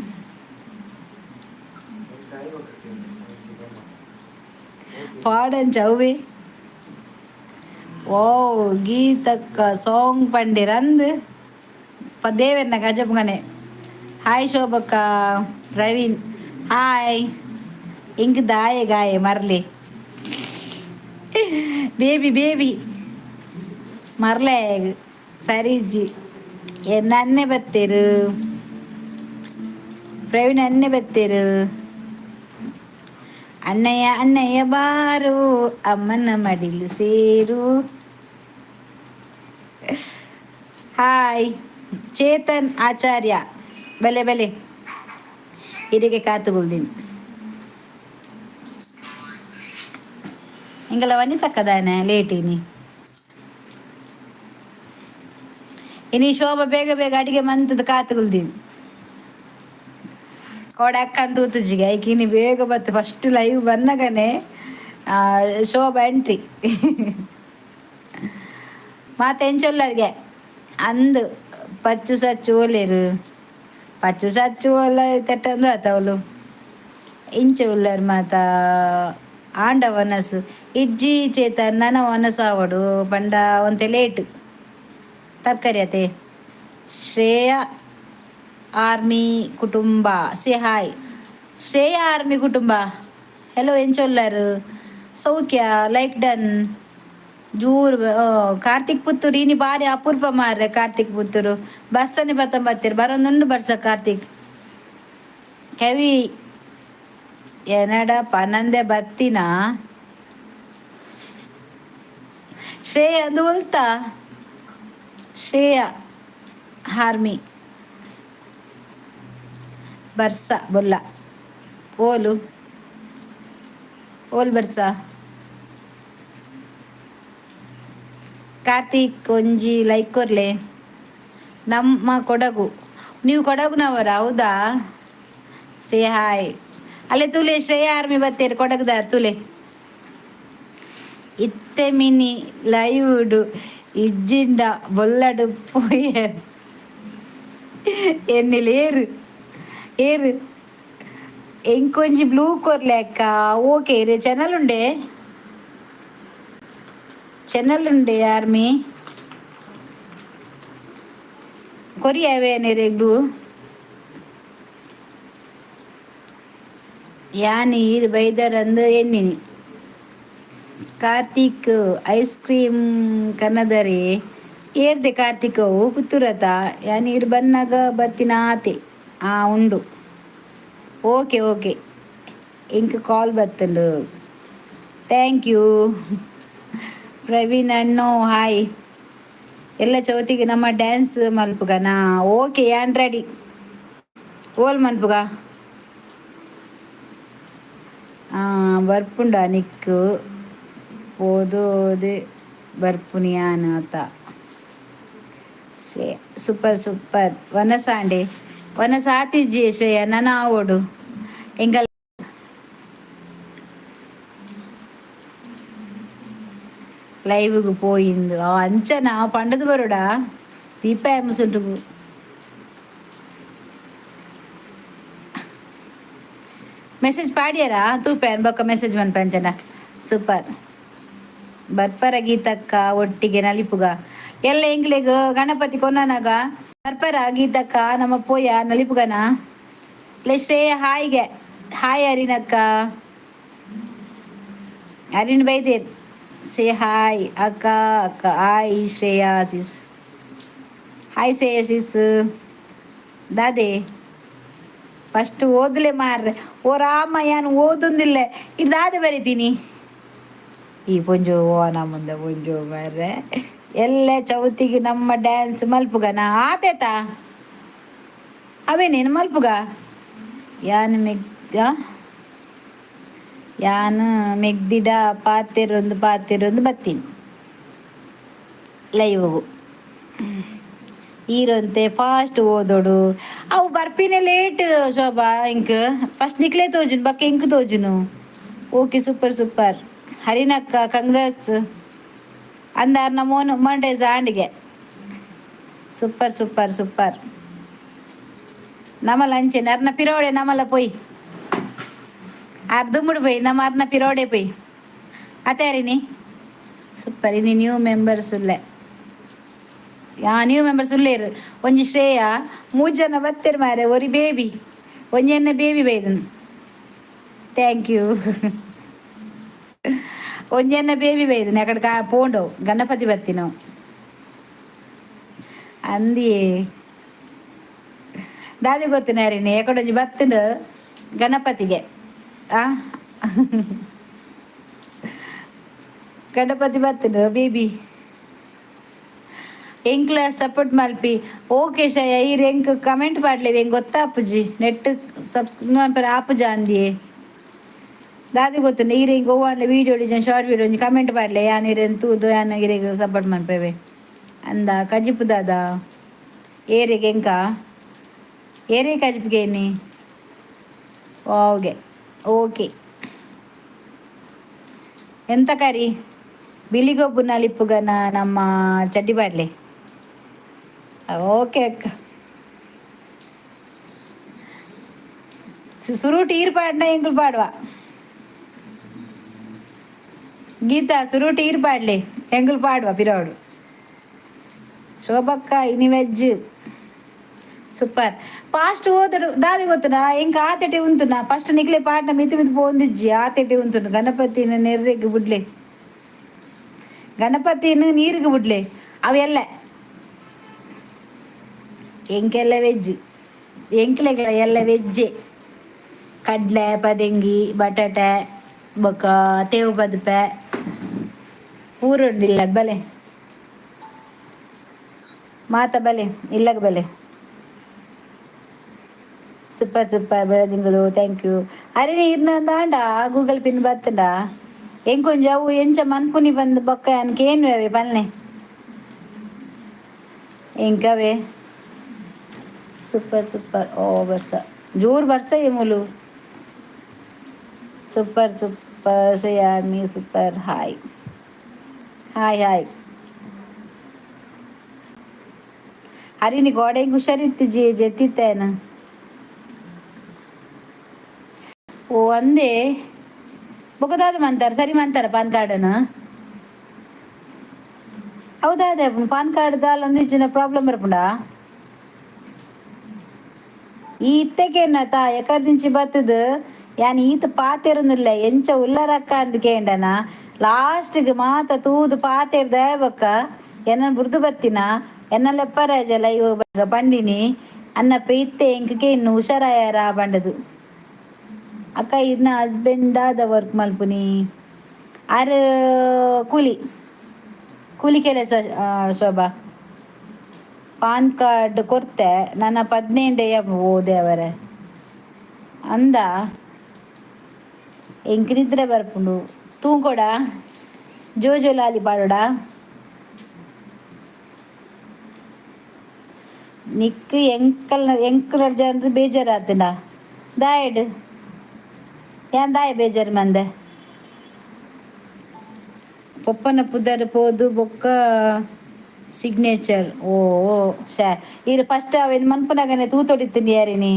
ಪಾಡಂಚ ಅವೇ. ಓ ಗೀತಕ್ಕ ಸಾಂಗ್ ಪಂಡಿರಂದ್ ದೇವೆರ್ನ ಗಜಪುಗನೆ. ಹಾಯ್ ಶೋಭಕ್ಕ. ಪ್ರವೀಣ್ ಹಾಯ್. ಇಂಕ್ ದಾಯೆ ಗಾಯೆ ಮರ್ಲಿ ಬೇಬಿ ಬೇಬಿ ಮರ್ಲೆ. ಸರಿ ಇಜ್ಜಿ. ನನ್ನೆ ಬತ್ತೇರು ಪ್ರವೀಣ್ ಅನ್ನೆ ಬತ್ತೇರು. ಅಣ್ಣಯ್ಯ ಅಣ್ಣಯ್ಯ ಬಾರು, ಅಮ್ಮನ ಮಡಿಲು ಸೇರು. ಹಾಯ್ ಚೇತನ್ ಆಚಾರ್ಯ, ಬಲೆ ಬಲೆ. ಇದಕ್ಕೆ ಕಾತುಗುಲ್ದಿನಿ. ಇಂಗಲ ವನಿತಕ್ಕದಾನೆ ಲೇಟ್ ಇನಿ. ಇನಿ ಶೋಭ ಬೇಗ ಬೇಗ ಅಡಿಗೆ ಮಂತದ ಕಾತುಗುಲ್ದಿನಿ. ಕೋಡಕ್ಕ ಅಂತ ತೂತುಜಿಗೆ ಐಕಿನಿ ಬೇಗ ಬತ್ತು. ಫಸ್ಟ್ ಲೈವ್ ಬನ್ನಗನೆ ಶೋಭಾ ಎಂಟ್ರಿ. ಮಾತ ಎಂಚೊಲ್ಲರಿಗೆ ಅಂದು ಪಚ್ಚು ಸಚ್ಚು ಒಲ್ಲೆರು. ಪಚ್ಚು ಸಚ್ಚು ಒಲ್ಲ ತೆಟ್ಟಂದು ಆತವಲು. ಇಂಚ ಉಲ್ಲರ್ ಮಾತ. ಆಂಡ ವನಸು ಇಜ್ಜಿ ಚೇತನ್. ನನ ವನಸು ಆವಡು ಪಂಡ ಒಂತೆ ಲೇಟ್. ತರಕಾರಿ ಅತೆ. ಶ್ರೇಯ ಆರ್ಮಿ ಕುಟುಂಬ, ಸೇ ಹಾಯ್. ಶ್ರೇಯ ಆರ್ಮಿ ಕುಟುಂಬ, ಹೆಲೋ. ಎಂಚೊಲ್ಲರು? ಸೌಖ್ಯ? Like done. ಜೂರ್ ಕಾರ್ತಿಕ್ ಪುತ್ತೂರು ಇನಿ ಬಾರಿ ಅಪೂರ್ಪ ಮಾರ್ರೆ. ಕಾರ್ತಿಕ್ ಪುತ್ತೂರು ಬಸ್ಸನೆ ಬತ್ತಂಬತ್ತೀರು ಬರೋದುಂಡು ಬರ್ಸ. ಕಾರ್ತಿಕ್ ಕವಿ ಎನಡ ಪನಂದೆ ಬತ್ತಿನ ಶ್ರೇಯ ಅಂದು ಒಲ್ತಾ? ಶ್ರೇಯ ಆರ್ಮಿ. ಬರ್ಸ ಬೊಲ್ಲ. ಓಲು ಓಲ್ ಬರ್ಸ? ಕಾರ್ತಿಕ್ ಒಂಜಿ ಲೈಕ್ ಕೊರ್ಲೆ. ನಮ್ಮ ಕೊಡಗು. ನೀವು ಕೊಡಗುನವರ? ಹೌದಾ? Say hi. ಅಲ್ಲೇ ತೂಲೆ, ಶ್ರೇಯಾ ಆರ್ಮಿ ಬತ್ತೇರು ಕೊಡಗುದಾರ್ ತೂಲೆ. ಇತ್ತೆ ಮಿನಿ ಲೈವ್ಡ್ ಇಜ್ಜಿಂಡ ಬೊಲ್ಲಡು ಪೋಯೆ ಎನ್ನಿಲ್ ಏರು ಏರು. ಎಂಕೊಂಜಿ ಬ್ಲೂ ಕೊರ್ಲೆ ಅಕ್ಕ. ಓಕೆ, ಇರೆ ಚಾನಲ್ ಉಂಡೆ? ಚಾನಲ್ ಉಂಡೆ ಆರ್ಮಿ ಕೊರಿಯಾವೇನೇರೆ ಬ್ಲೂ. ಯಾನ್ ಈರ್ ಬೈದರಂದು ಎನ್ನಿನಿ. ಕಾರ್ತಿಕ್ ಐಸ್ ಕ್ರೀಮ್ ಕನದರೆ ಏರ್ದೆ ಕಾರ್ತಿಕ್ ಅವು ಪುತ್ತೂರತ? ಯಾನ್ ಈರ್ ಬನ್ನಗ ಬತ್ತಿನ ಆತೆ. ಆ ಉಂಡು. ಓಕೆ ಓಕೆ, ಇಂಕ್ ಕಾಲ್ ಬತ್ತುಂಡು. Thank you Praveen ಅಣ್ಣೋ. ಹಾಯ್. ಎಲ್ಲ ಚೌತಿಗೆ ನಮ್ಮ ಡ್ಯಾನ್ಸ್ ಮಲ್ಪುಗನಾ? ಓಕೆ, ಯಾನ್ ರೆಡಿ. ಓಲ್ ಮನ್ಪುಗ? ಬರ್ಪುಂಡ ನಿಕ್ಕು ಪೋದೋದೆ ಬರ್ಪುನಿ ಯಾನ್ ಅತ. ಶ್ರೇಯ ಸೂಪರ್ ಸೂಪರ್. ವನಸಾಂಡೆ ವನಸ ಆತಿಜ್ಜಿ ಶ್ರೇಯ, ನನ ಆವೊಡು ಎಂಕಲ್ ಲೈವ್ಗ್ ಪೋಯಿಂದು. ಅಂಚನಾ ಪಂಡದು ಬರೋಡಾ ದೀಪ ಎಮ್ಸುಂಟು. ಮೆಸೇಜ್ ಪಾಡ್ಯಾರಾ? ತೂಪೆ ಬೊಕ್ಕ ಮೆಸೇಜ್ ಮನ್ಪೆ ಅಂಚನ. ಸೂಪರ್. ಬರ್ಪರ ಗೀತಕ್ಕ ಒಟ್ಟಿಗೆ ನಲಿಪುಗ? ಎಲ್ಲ ಎಂಕ್ಲೆಗ್ ಗಣಪತಿ ಕೊನ್ನನಾಗ ಬರ್ಪರ ಗೀತಕ್ಕ ನಮ್ಮ ಪೋಯ ನಲಿಪುಗನ? ಲೇ ಶ್ರೇಯ ಹಾಯ್ಗೆ. ಹಾಯ್ ಅರಿನಕ್ಕ. ಅರಿನ್ ಬೈದೇರ್. ಸೇ ಹಾಯ್ ಅಕ್ಕ. ಅಕ್ಕ hi Shreya sis. Hi Shreya sis. ದಾದೆ ಫಸ್ಟ್ ಓದ್ಲೆ ಮಾರ್ರೆ. ಓ ರಾಮ, ಯಾನ್ ಓದೊಂದಿಲ್ಲ. ಇದು ದಾದೆ ಬರಿತೀನಿ? ಈ ಪೊಂಜೋ ಓನ ಮುಂದೆ ಪೊಂಜೋ ಮಾರ್ರೆ. ಎಲ್ಲ ಚೌತಿಗೆ ನಮ್ಮ ಡ್ಯಾನ್ಸ್ ಮಲ್ಪುಗನ? ಆತೇತ ಅವೇನೇನು ಮಲ್ಪುಗ? ಯಾನ್ ಮೆಗ್ ಯಾನ್ ಮೆಗ್ದಿಡ ಪಾತೆರೊಂದು ಪಾತೆರೊಂದು ಬತ್ತೀನಿ ಲೈವ್ಗು. ಈರೊಂತೆ ಫಾಸ್ಟ್ ಓದೋಡು. ಅವು ಬರ್ಪಿನೇ ಲೇಟ್ ಶೋಭಾ. ಇಂಕ್ ಫಸ್ಟ್ ನಿಕ್ಲೆ ತೋಜುನು, ಬೊಕ್ಕ ಇಂಕ್ ತೋಜುನು. Okay, super super. ಹರಿನಕ್ಕ congrats ಅಂದಾರ್ನ ಮೋನು ಮೊಂಡೇಜ್ ಆಂಡಿಗೆ. Super super super. ನಮಲ ಅಂಚೆನೆ ಅರ್ನ ಪಿರೋಡೆ ನಮಲ ಪೊಯ್ ಆರ್ ದುಮ್ಮುಡು ಪೊಯ್ ನಮ್ಮ ಅರ್ನ ಪಿರೋಡೆ ಪೊಯ್ ಅತ್ತೆ ಹರಿನಿ. ಸೂಪರ್. ಇನಿ ನ್ಯೂ ಮೆಂಬರ್ಸ್ ಉಲ್ಲೆ. ಯಾ ನ್ಯೂ ಮೆಂಬರ್ಸ್ ಉಲ್ಲೇರು. ಒಂಜಿ ಶ್ರೇಯ, ಮೂಜಿ ಜನ ಬತ್ತೆರ್ ಮಾರೆ. ಒರಿ ಬೇಬಿ, ಒಂಜಿ ಎನ್ನ ಬೇಬಿ ಬೈದನ್. Thank you. ಒಂಜಿ ಎನ್ನ ಬೇಬಿ ಬೈದನ್. ಅಕಡೆ ಕಾ ಪೋಂಡವು ಗಣಪತಿ ಬತ್ತಿನವು ಅಂದಿಯೇ. ದಾದೆ ಗೊತ್ತಿನ ಹರಿನಿ ಎಕಡೊಂಜಿ ಬತ್ತಿನ ಗಣಪತಿಗೆ. ಆ ಗಣಪತಿ ಬತ್ತಿನ ಬೇಬಿ. ಎಂಕ್ಲ ಸಪೋರ್ಟ್ ಮಲ್ಪಿ. ಓಕೆ ಶ್ರೇಯ, ಈರ್ ಎಂಕ್ ಕಮೆಂಟ್ ಪಾಡ್ಲೆ, ಎಂಕ್ ಗೊತ್ತಾಪುಜಿ. ನೆಟ್ ಸಬ್ ಆಪುಜ ಅಂದಿಯೇ. ದಾದೆ ಗೊತ್ತುಂಡ ಈರ್ ಎಂಕ್ ಒವ್ವಾಂಡ video design short video ಒಂಜಿ ಕಮೆಂಟ್ ಪಾಡ್ಲೆ. ಯಾನ್ ಇರೆನ್ ತೂದು ಯಾನ್ ಇರೆಗ್ ಸಪೋರ್ಟ್ ಮನ್ಪುವೆ. ಅಂದ ಕಜಿಪು ದಾದ ಏರೆಗ್? ಎಂಕ ಏರೇ ಕಜಿಪುಗೆ ಎನ್ನಿ? ಓಗೆ ಓಕೆ. ಎಂತ ಕರಿ ಬಿಳಿಗೊಬ್ಬು ನಲಿಪುಗನ ನಮ್ಮ ಚಡ್ಡಿ ಪಾಡ್ಲೆ. ಓಕೆ ಅಕ್ಕ. ಸುರುಟು ಈರ್ ಪಾಡ್ನ ಎಂಕುಲು ಪಾಡುವ. ಗೀತಾ, ಸುರುಟು ಈರ್ ಪಾಡ್ಲೆ, ಎಂಕುಲು ಪಾಡುವ ಪಿರವಡು. ಶೋಭಕ್ಕ ಇನಿ veg. Super. Fast ಓದಡು ದಾದೆ ಗೊತ್ತುನಾ? ಎಂಕ್ ಆತೆಟೆ ಉಂತುನಾ ಫಸ್ಟ್ ನಿಕ್ಲೆ ಪಾಡ್ನ ಮಿತಿ ಮಿತಿ ಪೋಂದಿಜ್ಜಿ. ಆತೆಟೆ ಉಂತುನು. ಗಣಪತಿನ ನೆರ್ರೆಗ್ ಬುಡ್ಲೆ, ಗಣಪತಿನ ನೀರಿಗೆ ಬುಡ್ಲೆ. ಅವೆಲ್ಲ ಎಂಕೆಲ್ಲ ವೆಜ್. ಎಂಕ್ಲೆಗೆಲ್ಲ ಎಲ್ಲ ವೆಜ್ಜೆ. ಕಡಲೆ ಪದೆಂಗಿ ಬಟಾಟೆ ಬೊಕ್ಕ ತೇವು ಪದಪೆ ಪೂರುಂಡಿಲ್ಲ ಬಲೆ ಮಾತ ಬಲೆ ಇಲ್ಲಗ ಬಲೆ. Super super ಬೆಳದಿಂಗಳು, thank you. ಅರೆ, ಇರ್ನ ದಾಂಡ ಗೂಗಲ್ ಪಿನ್ ಬತ್ತಂಡ ಎಂಕೊಂಜ ಅವು ಎಂಚ ಮನ್ಪುನಿ ಬಂದು ಬೊಕ್ಕ ಅನ್ಕೆ ಏನು ಅವೆ ಪಲ್ನೆ ಎಂಕವೇ. Super super. ಓ, ಬರ್ಸ, ಜೋರು ಬರ್ಸ ಏಮುಲು. Super super. Shreya super. Hi hi hi. Harini ಗೋಡೆಗೆ ಹುಷಾರಿತ್ತು G ಜೆತ್ತಿತ್ತೇನ. ಓ, ಅಂದೇ ಬೊಕದಾದ ಮಂತಾರ ಸರಿ ಮಂತಾರ ಪಾನ್ ಕಾರ್ಡನ. ಹೌದಾ? ಅದೇ ಪಾನ್ ಕಾರ್ಡ್ ದಾಲ ಒಂದಿಜ್ಜಿನ ಪ್ರಾಬ್ಲಮ್ ಬರ್ಪುಂಡ. ಈ ಇತ್ತೆಕೇನ ತಾ ಎಕರ್ದಿಂಚಿ ಬತ್ತದ ಯಾನ್ ಈತ ಪಾತೆರೊಂದುಲ್ಲೆ, ಎಂಚ ಉಲ್ಲರಕ್ಕ ಅಂದ್ ಕೇಂಡನ. ಲಾಸ್ಟ್ಗ್ ಮಾತ ತೂದು ಪಾತೆರ್ದ ಬೊಕ್ಕ ಎನ್ನ ಬುರ್ದು ಬತ್ತಿನ ಎನ್ನ ಲೆಪ್ಪರಾಜ ಲೈವ್ ಪಂಡಿನಿ ಅನ್ನ ಇತ್ತೆ ಎಂಕ್ ಇನ್ನು ಹುಷಾರಾಯಾರ ಪಂಡದು. ಅಕ್ಕ, ಇರ್ನ ಹಸ್ಬೆಂಡ್ ದಾದ ವರ್ಕ್ ಮಲ್ಪುನಿ? ಆರ್ ಕೂಲಿ ಕೂಲಿ ಕೆಲಸ. ಶೋಭಾ, ಪಾನ್ ಕಾರ್ಡ್ ಕೊರ್ತೆ ನನ್ನ ಪದ್ನೆಂಟೆಯ. ಓ ದೇವರೇ, ಅಂದ ಎಂಕ್ ನಿದ್ರೆ ಬರ್ಪುಂಡು. ತೂಕೊಡ ಜೋಜೋ ಲಾಲಿ ಪಾಡೋಡ. ನಿಕ್ ಎಂಕಲ್ನ ಎಂಕ್ ರಡ್ಜಾನದ ಬೇಜಾರಾತುಂಡ ದಾಯೆಡ್ ಯಾನ್ ದಾಯ ಬೇಜಾರು ಮಂದೆ? ಪೊಪ್ಪನ ಪುದರ್ ಪೋದು ಬೊಕ್ಕ ಸಿಗ್ನೇಚರ್. ಓ ಓ ಶಾ, ಈರ್ ಫಸ್ಟ್ ಅವೆನ್ ಮನ್ಪುನಗನೆ ತೂತೊಡಿತ್ತ್ಂಡ್ ಯಾರಿನಿ.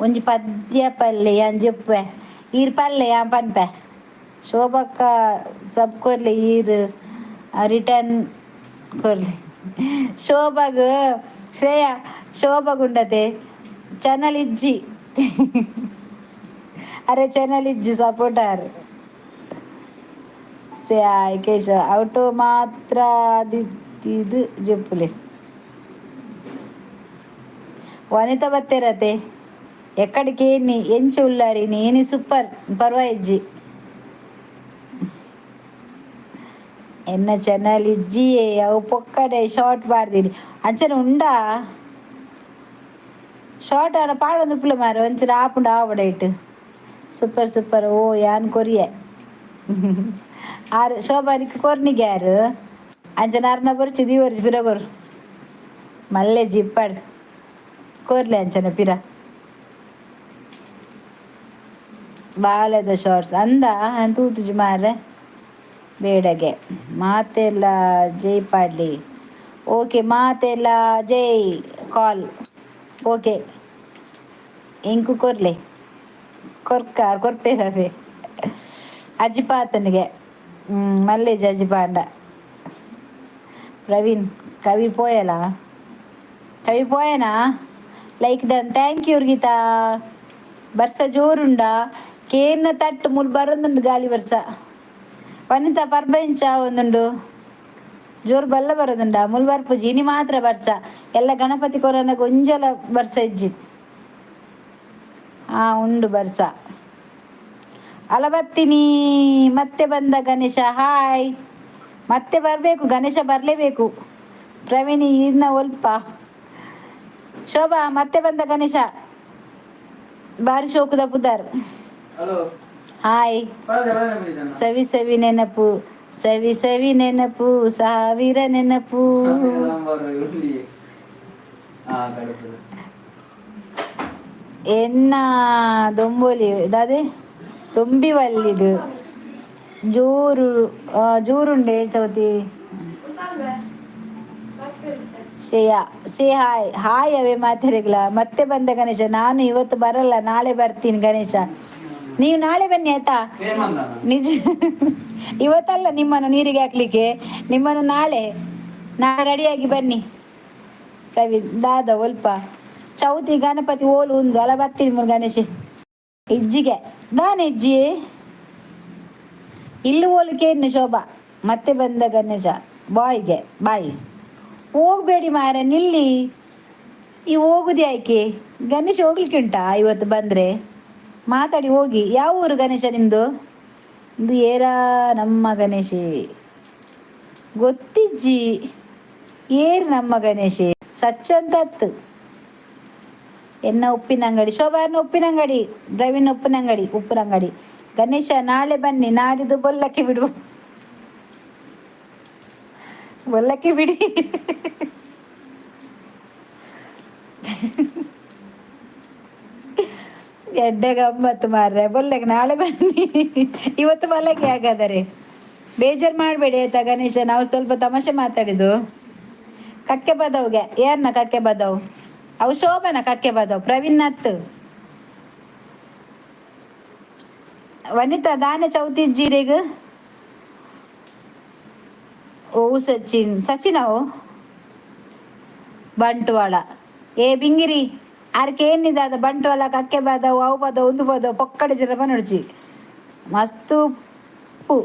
ಒಂಜಿ ಪದ್ಯ ಪಲ್ಲೆ, ಯಾನ್ ಜೆಪ್ಪುವೆ. ಈರ್ ಪಲ್ಲೆ, ಯಾನ್ ಪನ್ಪೆ. ಶೋಭಕ್ಕ ಸಬ್ ಕೊರ್ಲೆ, ಈರ್ ರಿಟರ್ನ್ ಕೊರ್ಲೆ ಶೋಭಾಗ್. ಶ್ರೇಯಾ, ಶೋಭಾಗುಂಡತೆ ಚಾನಲ್ ಇಜ್ಜಿ. ಅರೆ ಚಾನಲ್ ಇಜ್ಜಿ supporter. Say hi Keshav. Auto ಮಾತ್ರ ಇದು ಜೆಪ್ಪುಲೆ. ವನಿತಾ ಬತ್ತೇರತೆ ಎಕ್ಕಡಿಕೆ ನೀ ಎಂಚ ಉಲ್ಲಾರಿ ನೀನಿ? ಸೂಪರ್, ಪರ್ವಾಯಿಜ್ಜಿ. ಎನ್ನ ಚಾನಲ್ ಇಜ್ಜಿಯೇ, ಅವು ಪೊಕ್ಕಡೆ ಶಾರ್ಟ್ ಪಾಡ್ದಿನಿ. ಅಂಚನೆ ಉಂಡಾ ಶಾರ್ಟ್ ಆಡ ಪಾಡೊಂದು ಮಾರೆ ಒಂಚೂರು ಆಪುಂಡು ಆವಡೈಟ್. Super super. ಓ, ಯಾನ್ ಕೊರಿಯೆ. ಆರ್ ಶೋಭಾನಿಕ್ ಕೊರ್ನಿಗೆ ಯಾರು ಅಂಚನೆ ಅರ್ನ ಬೊರ್ಚಿ ದೀವರ್ಜಿ ಪಿರ ಕೊರು ಮಲ್ಲೆ ಜಿಪ್ಪಡ್ ಕೊರ್ಲೆ ಅಂಚನೆ ಪಿರ ಬಾಲೆದ ಶಾರ್ಟ್ಸ್ ಅಂದ ತೂತುಜಿ ಮಾರ್ರೆ ಬೇಡಗೆ. ಮಾತೆಲ್ಲ ಜೈ ಪಾಡ್ಲಿ. ಓಕೆ, ಮಾತೆಲ್ಲ ಜೈ ಕಾಲ್. ಓಕೆ, ಇಂಕು ಕೊರ್ಲೆ ಕೊರ್ಕಾರ್ ಕೊರ್ಪೇರವೇ ಅಜಿಪಾತನಿಗೆ ಮಲ್ಲೇಜ್ ಅಜಿಪಾಂಡ. ಪ್ರವೀಣ್ ಕವಿ ಪೋಯಲ, ಕವಿ ಪೋಯನಾ? Like done, thank you Geetha. ಬರ್ಸ ಜೋರುಂಡ ಕೇರ್ನ ತಟ್ಟು ಮುಲ್ ಬರೊಂದುಂಡು ಗಾಲಿ ಬರ್ಸ. ವನಿತಾ ಪರ್ಬೆಂಚ ಒಂದುಂಡು ಜೋರು ಬಲ್ಲ ಬರೋದುಂಡ ಮುಲ್ ಬರ್ಪುಜಿ. ಇನಿ ಮಾತ್ರ ಬರ್ಸ. ಎಲ್ಲ ಗಣಪತಿ ಕೊರನ ಗೊಂಜಲ ಬರ್ಸ ಇಜ್ಜಿ. ಹಾ, ಉಂಡು ಬರ್ಸ. ಅಲಬತ್ತಿನಿ. ಮತ್ತೆ ಬಂದ ಗಣೇಶ, ಹಾಯ್. ಮತ್ತೆ ಬರಬೇಕು, ಗಣೇಶ ಬರಲೇಬೇಕು. ಪ್ರವೀಣಿ ಇನ್ನ ಒಲ್ಪ. ಶೋಭಾ, ಮತ್ತೆ ಬಂದ ಗಣೇಶ, ಬಾರಿ ಶೋಕುದ ಪುದರ್. ಹಲೋ. ಹಾಯ್. ಸವಿ ಸವಿ ನೆನಪು, ಸವಿ ಸವಿ ನೆನಪು, ಸಾವಿರ ನೆನಪು. ಎನ್ನ ದೊಂಬೊಲಿ ದಾದೆ ದೊಂಬಿ ವಲ್ಲಿದು ಜೋರು ಜೋರುಂಡೆ Chouti. Shreya, say hi. Hi ಅವೇ ಮಾತಾಡಿಗ್ಲ. ಮತ್ತೆ ಬಂದ ಗಣೇಶ. ನಾನು ಇವತ್ತು ಬರಲ್ಲ, ನಾಳೆ ಬರ್ತೀನಿ. ಗಣೇಶ, ನೀವು ನಾಳೆ ಬನ್ನಿ ಆಯ್ತಾ? ನಿಜ, ಇವತ್ತಲ್ಲ ನಿಮ್ಮನ್ನು ನೀರಿಗೆ ಹಾಕ್ಲಿಕ್ಕೆ. ನಿಮ್ಮನ್ನು ನಾಳೆ ನಾಳೆ ರೆಡಿಯಾಗಿ ಬನ್ನಿ. ಪ್ರವೀಣ್ ದಾದ ಒಲ್ಪ ಚೌತಿ ಗಣಪತಿ ಓಲು ಉಂದು ಅಲ್ಲ ಬರ್ತೀನಿ ಮುರು. ಗಣೇಶ ಇಜ್ಜಿಗೆ ದಾನೆ ಇಜ್ಜಿ ಇಲ್ಲು ಓಲಿಕೆ ಇನ್ನು. ಶೋಭಾ, ಮತ್ತೆ ಬಂದ ಗಣೇಶ ಬಾಯ್ಗೆ ಬಾಯ್. ಹೋಗ್ಬೇಡಿ ಮಾರ, ನಿಲ್ಲಿ. ಈ ಹೋಗುದು ಯಾಕೆ ಗಣೇಶ? ಹೋಗ್ಲಿಕ್ಕೆ ಉಂಟಾ? ಇವತ್ತು ಬಂದರೆ ಮಾತಾಡಿ ಹೋಗಿ. ಯಾವ ಊರು ಗಣೇಶ ನಿಮ್ಮದು? ಇದು ಏರಾ ನಮ್ಮ ಗಣೇಶಿ ಗೊತ್ತಿಜ್ಜಿ. ಏರ್ ನಮ್ಮ ಗಣೇಶೆ ಸಚ್ಚಂತತ್ತು. ಎನ್ನ ಉಪ್ಪಿನಂಗಡಿ ಶೋಭಾರ್ನ ಉಪ್ಪಿನಂಗಡಿ, ಪ್ರವೀಣ್ ಉಪ್ಪಿನಂಗಡಿ, ಉಪ್ಪಿನಂಗಡಿ. ಗಣೇಶ ನಾಳೆ ಬನ್ನಿ, ನಾಡಿದ್ದು ಬೊಲ್ಲಕ್ಕೆ ಬಿಡು, ಬೊಲ್ಲಕ್ಕೆ ಬಿಡಿ. ಎಡ್ಡೆ ಗಮ್ಮತ್ತು ಮಾರ್ರೆ. ಬೊಲ್ಲಕ್ಕೆ ನಾಳೆ ಬನ್ನಿ, ಇವತ್ತು ಮಲಗಿ. ಹಾಗಾದರೆ ಬೇಜಾರು ಮಾಡಬೇಡಿ ಆಯ್ತಾ ಗಣೇಶ, ನಾವು ಸ್ವಲ್ಪ ತಮಾಷೆ ಮಾತಾಡಿದ್ದು. ಕಕ್ಕೆ ಬದವ್ಗೆ ಏರ್ನ ಕಕ್ಕೆ ಬದವ್ ಅವು ಶೋಭನ ಕಕ್ಕೆ ಬದವ್ ಪ್ರವೀಣ್ ನತ್ ವನಿತಾ ದಾನೆ ಚೌತಿ ಜೀರೆಗ್. ಓ ಸಚಿನ್, ಸಚಿನ್ ಅವು ಬಂಟ್ವಾಳ. ಏ ಬಿಂಗಿರಿ ಆರ್ಕೆ ಏನಿದಾದ ಬಂಟ್ವಾಳ ಕಕ್ಕೆ ಬಾದವು ಅವು ಬಾದವು ಉಂದು ಬಾದವು ಪೊಕ್ಕಡೆ ಜರ ಪನೊಡ್ಚಿ ಮಸ್ತ್ ಉಪ್ಪು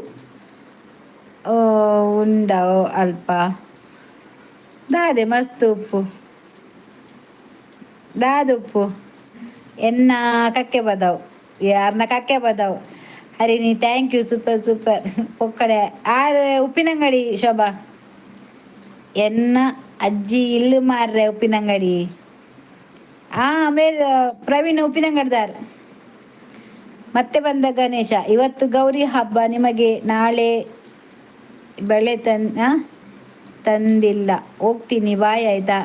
ಉಂಡವು ಅಲ್ಪ ದಾದೆ ಮಸ್ತ್ ಉಪ್ಪು ದಾದ ಉಪ್ಪು. ಎನ್ನ ಕಕ್ಕೆ ಬದವು ಯಾರನ್ನ ಕಕ್ಕೆ ಬದವು. Harini thank you, super super. ಪೊಕ್ಕಡೆ ಆರು ಉಪ್ಪಿನಂಗಡಿ ಶೋಭಾ. ಎನ್ನ ಅಜ್ಜಿ ಇಲ್ಲು ಮಾರ್ರೆ ಉಪ್ಪಿನಂಗಡಿ. ಆಮೇಲೆ ಪ್ರವೀಣ್ ಉಪ್ಪಿನಂಗಡಿದಾರ್. ಮತ್ತೆ ಬಂದ ಗಣೇಶ. ಇವತ್ತು ಗೌರಿ ಹಬ್ಬ ನಿಮಗೆ, ನಾಳೆ ಬಳೆ ತಂದಿಲ್ಲ, ಹೋಗ್ತೀನಿ ಬಾಯ್ ಆಯ್ತಾ?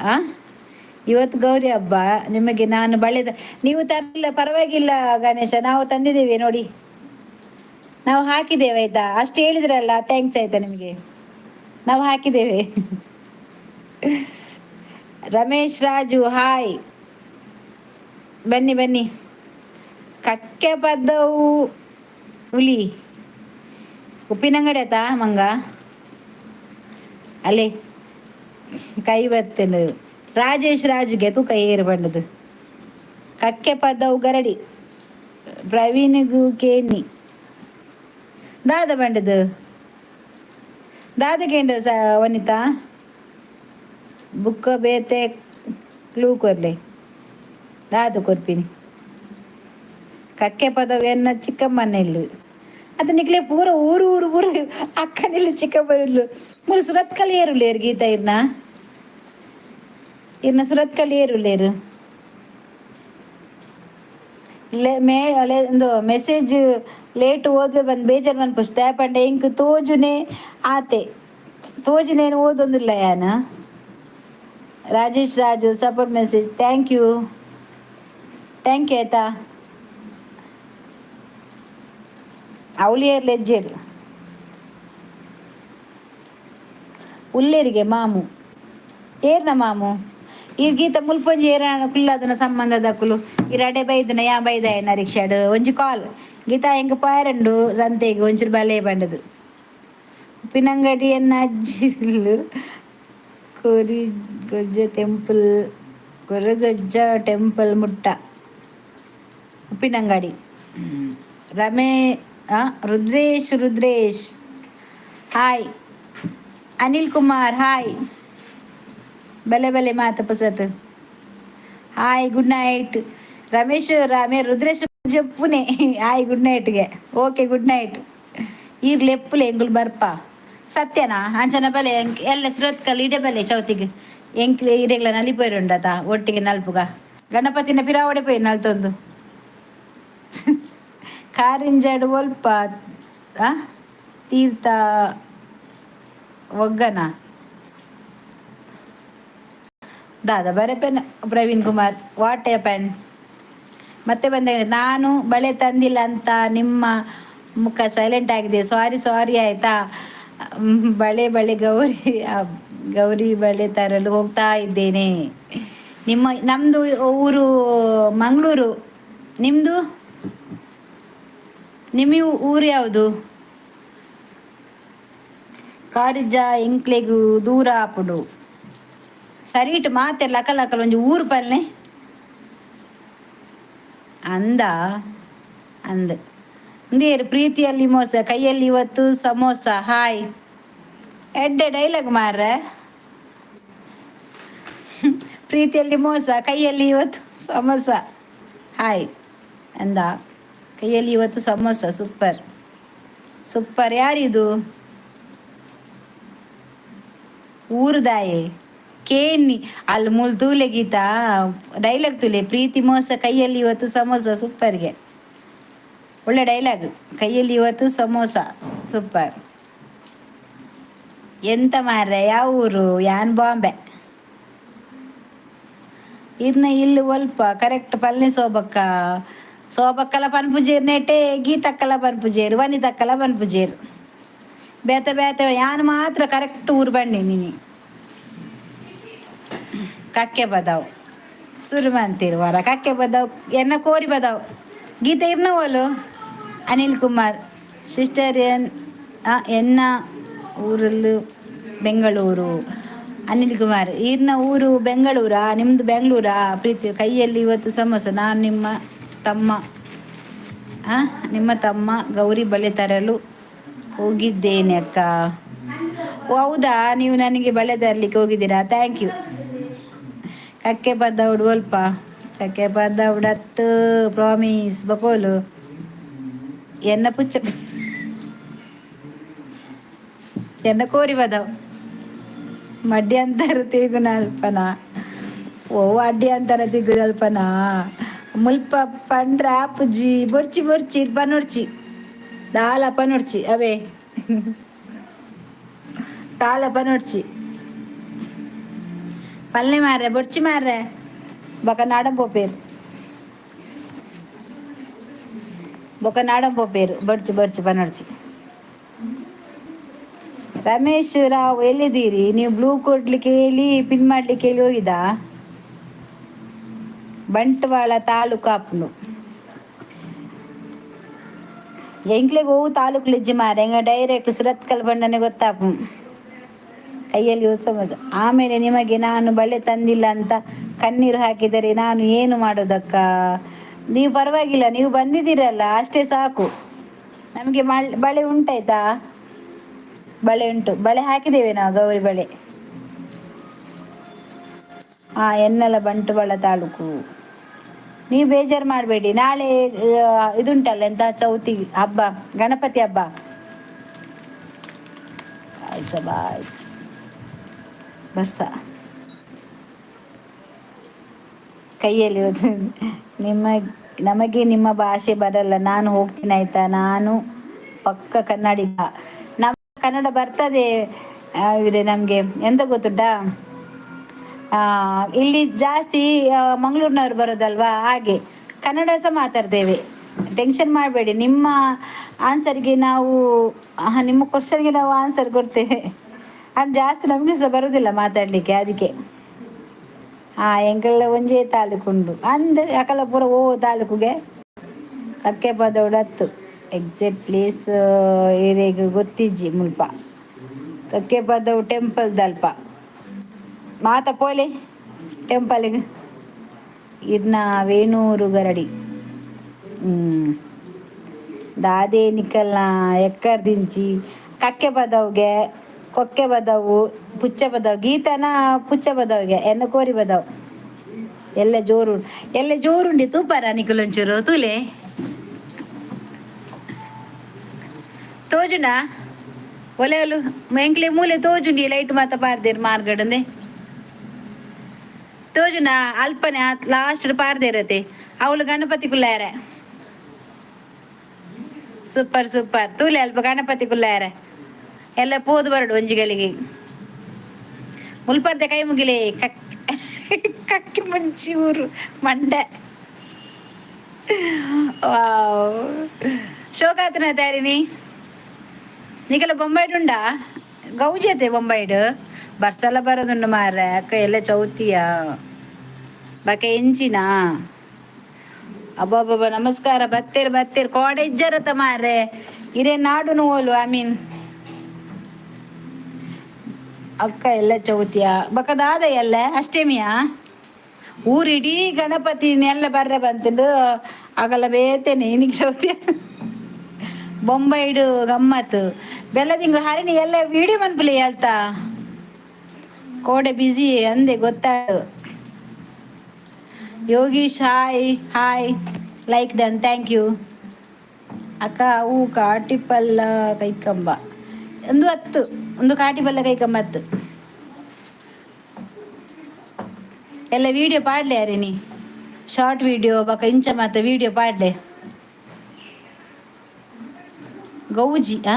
ಇವತ್ತು ಗೌರಿ ಹಬ್ಬ ನಿಮಗೆ, ನಾನು ಬಳೆ ನೀವು ತರಲಿಲ್ಲ ಪರವಾಗಿಲ್ಲ ಗಣೇಶ, ನಾವು ತಂದಿದ್ದೇವೆ ನೋಡಿ, ನಾವು ಹಾಕಿದ್ದೇವೆ ಆಯ್ತಾ? ಅಷ್ಟು ಹೇಳಿದ್ರಲ್ಲ, thanks ಆಯ್ತಾ ನಿಮಗೆ, ನಾವು ಹಾಕಿದ್ದೇವೆ. ರಮೇಶ್ ರಾಜು ಹಾಯ್, ಬನ್ನಿ ಬನ್ನಿ. ಕಕ್ಕೆ ಪದ್ದವು ಹುಲಿ ಉಪ್ಪಿನಂಗಡಿ ಆಯ್ತಾ ಮಂಗ ಅಲ್ಲೇ ಕೈ ಬತ್ತೇನೆ. ರಾಜೇಶ್ ರಾಜುಗೆ ತೂಕ ಏರು ಬಂಡದು. ಕಕ್ಕೆ ಪದ್ದವು ಗರಡಿ ಪ್ರವೀಣಿಗೂ ಕೇನಿ ದಾದ ಬಂಡದು ದಾದ ಕೇಂದ್ರ ಸ ವನಿತಾ ಬುಕ್ಕ ಬೇತೆ ಕ್ಲೂ ಕೊರ್ಲೆ ದಾದ ಕೊರ್ಪಿನಿ. ಕಕ್ಕೆ ಪದವಿಯನ್ನ ಚಿಕ್ಕಮ್ಮನೆಲ್ಲು ಅದು ನಿಕ್ಲೆ ಪೂರ ಊರು ಊರು ಊರು ಅಕ್ಕನಿಲ್ಲ ಚಿಕ್ಕಮ್ಮ ಇಲ್ಲು. ಮೂರು ಸುರತ್ಕಲ್ ಏರುಲೇರು ಗೀತಾ ಇರ್ನ ಇರ್ನ ಸುರತ್ಕಲ್ ಏರುಲೇರು ಲೇ ಮೇ ಅಲೆ ಒಂದು ಮೆಸೇಜ್ ಲೇಟ್ ಓದ್ವೆ ಬಂದು ಬೇಜಾರು ಮನ್ಪುಸ್ತೆ ಪಂಡ ಇಂಕ್ ತೋಜುನೆ ಆತೆ ತೋಜುನೇನು ಓದೊಂದಿಲ್ಲ ಯಾನ. Rajesh Raju support message, thank you thank you ಆಯ್ತಾ. ಅವಳಿಯರ್ ಲೆಜ್ಜೆರ್ ಉಲ್ಲೇರಿಗೆ ಮಾಮು ಏರ್ನ ಮಾಮು ಈ ಗೀತ ಮುಲ್ಪೊಂಜಿ ಏರಾಣ ಕುಲ್ಲದನ ಸಂಬಂಧದಕುಲು ಇರಡೆ ಬೈದನ ಯಾ ಬೈದಾಯನ ರಿಕ್ಷಾಡ್ ಒಂಜಿ ಕಾಲ್ ಗೀತಾ ಎಂಕ್ ಪಾಯರಂಡು ಸಂತೆಗೆ ಒಂಚೂರು ಬಲೆ ಬಂಡದು. ಉಪ್ಪಿನಂಗಡಿ ಎನ್ನ ಅಜ್ಜಿಲು ಕೊರಿ ಗೊಜ್ಜ ಟೆಂಪಲ್ ಕೊರಗಜ್ಜ ಟೆಂಪಲ್ ಮುಟ್ಟ ಉಪ್ಪಿನಂಗಡಿ. ರಮೇ ರುದ್ರೇಶ್ ರುದ್ರೇಶ್ ಹಾಯ್, ಅನಿಲ್ ಕುಮಾರ್ ಹಾಯ್, ಬಲೆ ಬಲೆ ಮಾತ ಪಸತ್ hi good night. Ramesh ರಮೇ ರುದ್ರೇಶ್ ಜಪ್ಪುನೆ ಹಾಯ್ ಗುಡ್ ನೈಟ್ಗೆ okay good night. ಈರ್ಲೆ ಎಪ್ಪುಲೆ ಎಂಗುಲ್ ಬರ್ಪ ಸತ್ಯನಾ ಅಂಚನ ಬಲೆ ಎಲ್ಲ ಸುರತ್ಕಲ್ ಇಡೆ ಬಲೆ ಚೌತಿಗೆ ಎಂಕ್ಲೆ ಇರೆಗ್ಲ ನಲಿಪೋಯ್ರುಂಡತ ಒಟ್ಟಿಗೆ ನಲ್ಪುಗ ಗಣಪತಿನ ಪಿರಾವಡೆ ಪೋಯಿ ನಲ್ತೊಂದು ಕಾರಿಂಜಾಡು ಒಲ್ಪ ತೀರ್ಥ ಒಗ್ಗನ ದಾದ ಬರೆ pen Praveen Kumar what a pen. ಮತ್ತೆ ಬಂದ ನಾನು ಬಳೆ ತಂದಿಲ್ಲ ಅಂತ ನಿಮ್ಮ ಮುಖ ಸೈಲೆಂಟ್ ಆಗಿದೆ, ಸಾರಿ ಸಾರಿ ಆಯಿತಾ. ಬಳೆ ಬಳೆ ಗೌರಿ ಗೌರಿ ಬಳೆ ತರಲು ಹೋಗ್ತಾ ಇದ್ದೇನೆ. ನಿಮ್ಮ ನಮ್ಮದು ಊರು ಮಂಗಳೂರು, ನಿಮ್ಮದು ನಿಮ್ಮ ಊರು ಯಾವುದು? ಕಾರಿಜ ಎಂಕ್ಲೆಗು ದೂರ ಆಪುಂಡು ಸರಿಟ್ ಮಾತೆ ಲಕ ಲಕಲ ಒಂಜಿ ಊರು ಪಲ್ನೆ ಅಂದ ಅಂದ ಇಂದೇರು ಪ್ರೀತಿಯಲ್ಲಿ ಮೋಸ ಕೈಯಲ್ಲಿ ಇವತ್ತು ಸಮೋಸ ಹಾಯ್ ಎಡ್ಡೆ ಡೈಲಾಗ್ ಮಾರ್ರೆ. ಪ್ರೀತಿಯಲ್ಲಿ ಮೋಸ ಕೈಯಲ್ಲಿ ಇವತ್ತು ಸಮೋಸ ಹಾಯ್ ಅಂದ ಕೈಯಲ್ಲಿ ಇವತ್ತು ಸಮೋಸ ಸೂಪರ್ ಸೂಪರ್. ಯಾರಿದು ಊರುದಾಯೆ? ಕೇನ್ನಿ ಅಲ್ಲಿ ಮೂಲು ತೂಲೆ ಗೀತಾ ಡೈಲಾಗ್ ತೂಲೆ. ಪ್ರೀತಿ ಮೋಸ, ಕೈಯಲ್ಲಿ ಇವತ್ತು ಸಮೋಸ. ಸೂಪರ್ಗೆ ಒಳ್ಳೆ ಡೈಲಾಗ್. ಕೈಯಲ್ಲಿ ಇವತ್ತು ಸಮೋಸ, ಸೂಪರ್. ಎಂತ ಮಾರ್ರೆ, ಯಾವ ಊರು? ಯಾನ್ ಬಾಂಬೆ. ಇರ್ನ ಇಲ್ಲಿ ಒಲ್ಪ ಕರೆಕ್ಟ್ ಪಲ್ನಿ ಸೋಬಕ್ಕ. ಸೋಬಕ್ಕಲ ಪನ್ಪುಜೇರ್ ನೆಟೆ, ಗೀತಕ್ಕಲ ಪನ್ಪುಜೇರು, ವನಿತಕ್ಕಲ ಪನ್ಪುಜೇರು. ಬೇತೆ ಬೇತೆ. ಯಾನ್ ಮಾತ್ರ ಕರೆಕ್ಟ್ ಊರು ಬನ್ನಿ ನೀನಿ. ಕಕ್ಕೆ ಬದಾವ್ ಸುರು ಅಂತೀರು ವರ. ಕಕ್ಕೆ ಬದಾವ್ ಎನ್ನ ಕೋರಿ ಬದಾವ್. ಗೀತ ಇರ್ನ ಓಲು? ಅನಿಲ್ ಕುಮಾರ್ ಸಿಸ್ಟರ್, ಎನ್ ಎನ್ನ ಊರಲ್ಲೂ ಬೆಂಗಳೂರು. ಅನಿಲ್ ಕುಮಾರ್, ಈರ್ನ ಊರು ಬೆಂಗಳೂರಾ? ನಿಮ್ಮದು ಬೆಂಗಳೂರಾ? ಪ್ರೀತಿ, ಕೈಯಲ್ಲಿ ಇವತ್ತು ಸಮೋಸ. ನಾನು ನಿಮ್ಮ ತಮ್ಮ, ನಿಮ್ಮ ತಮ್ಮ ಗೌರಿ ಬಳೆ ತರಲು ಹೋಗಿದ್ದೇನೆ ಅಕ್ಕ. ಓ ಹೌದಾ? ನೀವು ನನಗೆ ಬಳೆ ತರಲಿಕ್ಕೆ ಹೋಗಿದ್ದೀರಾ? Thank you. ಕಕ್ಕೆ ಪದ್ದೌಡು ಒಲ್ಪ? ಕಕ್ಕೆ ಪದ್ದೌಡತ್ತು ಪ್ರಾಮಿಸ್ ಬಕೋಲು ಎನ್ನ ಪುಚ್ಚ ಎನ್ನ ಕೋರಿ ಬದವ್ ಮಡ್ಯಂತರ ತಿಗುನಲ್ಪನ. ಓ, ಅಡ್ಡಿ ಅಂತರ ತಿಗುನಲ್ಪನ. ಮುಲ್ಪ ಪಂಡ್ರ ಆಪುಜಿ. ಬೊರ್ಚಿ ಬೊರ್ಚಿ ಪನೊರ್ಚಿ, ದಾಲ ಪನೊರ್ಚಿ, ಅವೇ ದಾಲ ಪನೊರ್ಚಿ. ಪಲ್ಲೆ ಮಾರ್ರೆ, ಬೊರ್ಚಿ ಮಾರ್ರೆ. ಬೊಕ ನಾಡಂ ಪೋಪೇರು, ಬೊಕ ನಾಡಂ ಪೋಪೇರು. ಬೊರ್ಚಿ ಬೊರ್ಚಿ ಪನೊರ್ಚಿ. ರಮೇಶ್ ರಾವ್, ಎಲ್ಲಿದ್ದೀರಿ ನೀವು? ಬ್ಲೂ ಕೊಡ್ಲಿಕ್ಕೆ ಹೇಳಿ, ಪಿನ್ ಮಾಡ್ಲಿಕ್ಕೆ ಹೇಳಿ ಹೋಗಿದ್ದಾ? ಬಂಟ್ವಾಳ ತಾಲೂಕು ಆಪುಂಡು. ಎಂಕ್ಲೆಗ್ ಒವು ತಾಲೂಕು ಲಿಜ್ಜಿ ಮಾರೆ, ಎಂಗ ಡೈರೆಕ್ಟ್ ಸುರತ್ಕಲ್ ಬಂಡನೆ ಗೊತ್ತಾಪು. ಕೈಯಲ್ಲಿ ಸಮೋಸ. ಆಮೇಲೆ ನಿಮಗೆ ನಾನು ಬಳೆ ತಂದಿಲ್ಲ ಅಂತ ಕಣ್ಣೀರು ಹಾಕಿದರೆ ನಾನು ಏನು ಮಾಡೋದಕ್ಕ? ನೀವು ಪರವಾಗಿಲ್ಲ, ನೀವು ಬಂದಿದ್ದೀರಲ್ಲ, ಅಷ್ಟೇ ಸಾಕು ನಮಗೆ. ಬಳೆ ಉಂಟಾಯ್ತಾ? ಬಳೆ ಉಂಟು, ಬಳೆ ಹಾಕಿದ್ದೇವೆ ನಾವು, ಗೌರಿ ಬಳೆ. ಹಾಂ, ಎನ್ನಲ ಬಂಟ್ವಾಳ ತಾಲೂಕು. ನೀವು ಬೇಜಾರು ಮಾಡಬೇಡಿ. ನಾಳೆ ಇದುಂಟಲ್ಲ, ಎಂತ ಚೌತಿ ಹಬ್ಬ, ಗಣಪತಿ ಹಬ್ಬ. ಬಾಸ್ ಬರ್ಸ. ಕೈಯಲ್ಲಿ ನಿಮ್ಮ ನಮಗೆ ನಿಮ್ಮ ಭಾಷೆ ಬರಲ್ಲ. ನಾನು ಹೋಗ್ತೀನಿ, ಆಯ್ತಾ? ನಾನು ಪಕ್ಕ ಕನ್ನಡಿಗ. ನಮ್ಮ ಕನ್ನಡ ಬರ್ತದೆ ಇವರೇ. ನಮಗೆ ಎಂತ ಗೊತ್ತುಂಟಾ? ಇಲ್ಲಿ ಜಾಸ್ತಿ ಮಂಗಳೂರಿನವ್ರು ಬರೋದಲ್ವಾ, ಹಾಗೆ ಕನ್ನಡ ಸಹ ಮಾತಾಡ್ತೇವೆ. ಟೆನ್ಷನ್ ಮಾಡಬೇಡಿ. ನಿಮ್ಮ ಆನ್ಸರ್ಗೆ ನಾವು, ನಿಮ್ಮ ಕ್ವಶನ್ಗೆ ನಾವು ಆನ್ಸರ್ ಕೊಡ್ತೇವೆ. ಅದು ಜಾಸ್ತಿ ನಮಗೆ ಸಹ ಬರೋದಿಲ್ಲ ಮಾತಾಡಲಿಕ್ಕೆ, ಅದಕ್ಕೆ. ಹಾಂ, ಎಂಕೆಲ್ಲ ಒಂಜೇ ತಾಲೂಕುಂಡು ಅಂದ್ ಅಕಲ ಪೂರ ಓ ತಾಲೂಕುಗೆ. ಕಕ್ಕೆ ಪದೌಡತ್ತು ಎಕ್ಸಾಕ್ಟ್ ಪ್ಲೇಸ್ ಏರಿಯಾಗ ಗೊತ್ತಿಜ್ಜಿ. ಮುಲ್ಪ ಕಕ್ಕೆ ಪದವು ಟೆಂಪಲ್ ದಲ್ಪ ಮಾತ ಪೋಲೆ ಟೆಂಪಲ್ಗೆ. ಇರ್ನ ವೇಣೂರು ಗರಡಿ. ದಾದೆ ನಿಕಲ್ನ ಎಕ್ಕರ್ದಿಂಚಿ? ಕಕ್ಕೆ ಪದವುಗೆ, ಕೊಕ್ಕೆ ಬದವು, ಪುಚ್ಚ ಬದವು. ಗೀತನ ಪುಚ್ಚ ಬದವುಗೆ, ಎನ್ನ ಕೋರಿ ಬದವು. ಎಲ್ಲ ಜೋರು, ಎಲ್ಲ ಜೋರುಂಡಿ. ತೂಪಾರ ನಿಕುಲೊಂಚೂರು ತೂಲೆ. ತೋಜುಂಡಾ ಒಲೆ ಒಲು ಎಂಕ್ಲೆ ಮೂಲೆ ತೋಜುಂಡಿ. ಲೈಟ್ ಮಾತ ಪಾರ್ದೇರು ಮಾರ್ಗಡಂದೆ ತೋಜುಂಡಾ? ಅಲ್ಪನೆ ಲಾಸ್ಟ್ ಪಾರ್ದೇರತೆ. ಅವಳು ಗಣಪತಿ ಕುಲ್ಲಾರೆ. Super super. ತೂಲೆ ಅಲ್ಪ ಗಣಪತಿ ಕುಲ್ಲಾರೆ. ಎಲ್ಲ ಪೋದು ಬರಡು ಒಂಜಿ ಗಲಿಗೆ. ಮುಲ್ಪರ್ದೆ ಕೈ ಮುಗಿಲೆ. ಕಕ್ ಕಕ್ಕಿ ಮುಂಚಿ ಊರು ಮಂಡೆ. ವಾವ್, ಶೋಕಾತನ ತಾರಿನಿ. ನಿಕಲ ಬೊಂಬೈಡ್ ಉಂಡಾ? ಗೌಜಿ ಬೊಂಬೈಡ್. ಬರ್ಸಲ ಬರೋದುಂಡು ಮಾರ್ರೆ. ಅಕ್ಕ, ಎಲ್ಲ ಚೌತಿಯ ಬಕೆ ಎಂಚಿನ? ಅಬ್ಬಬ್ಬಬ್ಬ, ನಮಸ್ಕಾರ. ಬತ್ತೇರು ಬತ್ತೇರು. ಕೋಡೆ ಇಜ್ಜರತ ಮಾರ್ರೆ. ಇರೇ ನಾಡುನು ಓಲು? I mean, ಅಕ್ಕ, ಎಲ್ಲ ಚೌತಿಯ ಬಕದಾದ ಎಲ್ಲ ಅಷ್ಟೇಮಿಯಾ? ಊರಿಡೀ ಗಣಪತಿ ಎಲ್ಲ ಬರ್ರೆ ಬಂತಿದ್ದು ಆಗಲ್ಲ ಬೇತೇನೆ. ಇನ್ನಿಗೆ ಚೌತಿಯ ಬೊಂಬೈಡು ಗಮ್ಮತ್ತು. ಬೆಲ್ಲದಿಂಗು ಹರಿಣಿ ಎಲ್ಲ ವಿಡಿಯೋ ಮನ್ಪುಲಿ ಹೇಳ್ತಾ. ಕೋಡೆ ಬಿಸಿ ಅಂದೆ ಗೊತ್ತಾಯ್ತು. Yogish, hi hi, like done, thank you. ಅಕ್ಕ, ಅವು ಕಾಟಿಪಲ್ಲ ಕೈಕಂಬ ಒಂದು ಹತ್ತು ಒಂದು ಕಾಟಿಪಲ್ಲ ಕೈಕಂಬ ಹತ್ತು. ಎಲ್ಲ ವಿಡಿಯೋ ಪಾಡ್ಲೆ ಅರೇನಿ ಶಾರ್ಟ್ ವಿಡಿಯೋ ಬಕ ಇಂಚ ಮಾತ ವಿಡಿಯೋ ಪಾಡ್ಲೆ. ಗೌಜಿ ಆ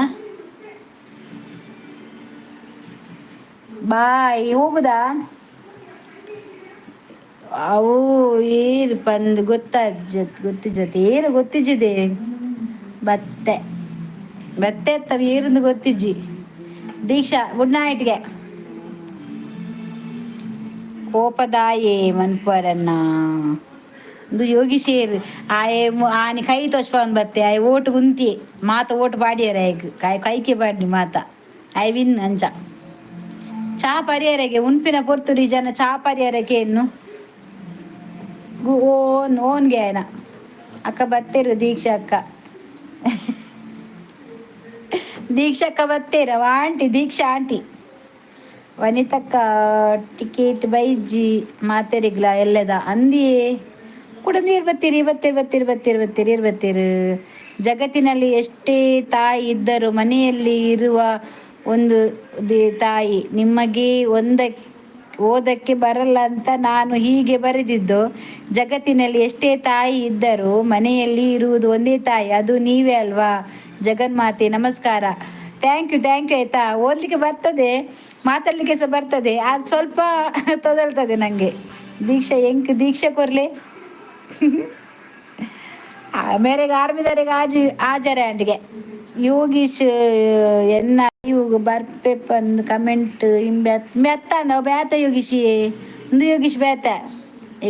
ಬಾಯ್ ಹೋಗುದಾ? ಅವು ಏರು ಪಂದ್ ಗೊತ್ತಾಜ್ ಗೊತ್ತಿಜ್ಜತೆ, ಏನು ಗೊತ್ತಿಜ್ಜಿದೆ. ಬತ್ತೆ ಬತ್ತೆ ತವ ಏರಂದು ಗೊತ್ತಿಜ್ಜಿ. ದೀಕ್ಷಾ ಗುಡ್ ನೈಟ್ಗೆ. ಕೋಪದಾಯೇ ಮನ್ಪರನ್ನ ಒಂದು ಯೋಗಿಶೇರ್ ಆಯೆ ಆನಿ ಕೈ ತೋಚ್ಪವನ್ ಬತ್ತೆ. ಆಯೆ ಓಟು ಗುಂತಿ ಮಾತ ಓಟು ಪಾಡಿಯರ ಆಯ್ಗ್ ಕಾಯ್ ಕೈಕೆ ಪಾಡ್ನಿ ಮಾತ I win ಅಂಚ. ಚಾ ಪರಿಯರೆಗೆ ಉನ್ಪಿನ ಪೊರ್ತುಡಿ ಜನ ಚಾ ಪರಿಯರಕ್ಕೆ ಎನ್ನು ಓನ್ ಓನ್ಗೆ ಆಯನ ಅಕ್ಕ ಬತ್ತೇರು. ದೀಕ್ಷಾ ಅಕ್ಕ, ದೀಕ್ಷಾ ಅಕ್ಕ ಬತ್ತೇರ ಆಂಟಿ, ದೀಕ್ಷಾ ಆಂಟಿ. ವನಿತಕ್ಕ ಟಿಕೆಟ್ ಬೈಜಿ ಮಾತೆರಿಗ್ಲ ಎಲ್ಲದ ಅಂದಿಯೇ ಕೂಡ. ನೀರು ಬತ್ತೀರಿ ಬತ್ತೀರಿ ಬತ್ತೀರಿ ಬತ್ತೀರಿ ಬತ್ತೀರಿ ಬತ್ತೀರು. ಜಗತ್ತಿನಲ್ಲಿ ಎಷ್ಟೇ ತಾಯಿ ಇದ್ದರೂ ಮನೆಯಲ್ಲಿ ಇರುವ ಒಂದು ತಾಯಿ. ನಿಮಗೆ ಓದಕ್ಕೆ ಬರಲ್ಲ ಅಂತ ನಾನು ಹೀಗೆ ಬರೆದಿದ್ದು. ಜಗತ್ತಿನಲ್ಲಿ ಎಷ್ಟೇ ತಾಯಿ ಇದ್ದರೂ ಮನೆಯಲ್ಲಿ ಇರುವುದು ಒಂದೇ ತಾಯಿ, ಅದು ನೀವೇ ಅಲ್ವಾ ಜಗನ್ಮಾತೆ? ನಮಸ್ಕಾರ. Thank you, thank you. ಆಯ್ತಾ, ಓದಲಿಕ್ಕೆ ಬರ್ತದೆ, ಮಾತಾಡಲಿಕ್ಕೆ ಸಹ ಬರ್ತದೆ, ಅದು ಸ್ವಲ್ಪ ತೊದಲ್ತದೆ ನನಗೆ. ದೀಕ್ಷಾ ಎಂಕ್ ದೀಕ್ಷಾ ಕೊರ್ಲೆ ಮೇರೆಗೆ ಆರ್ಮಿದರಿಗೆ ಆಜಿ ಆಜರೆ ಆಂಟಿಗೆ. ಯೋಗೀಶ್ ಎನ್ನ ಇವು ಬರ್ಪೆ ಪಂದ್ ಕಮೆಂಟ್ ಇಂಬೆ ಮೆತ್ತ ನಾವು ಬ್ಯಾತ ಯೋಗೀಶಿ ಒಂದು Yogish ಬ್ಯಾತ.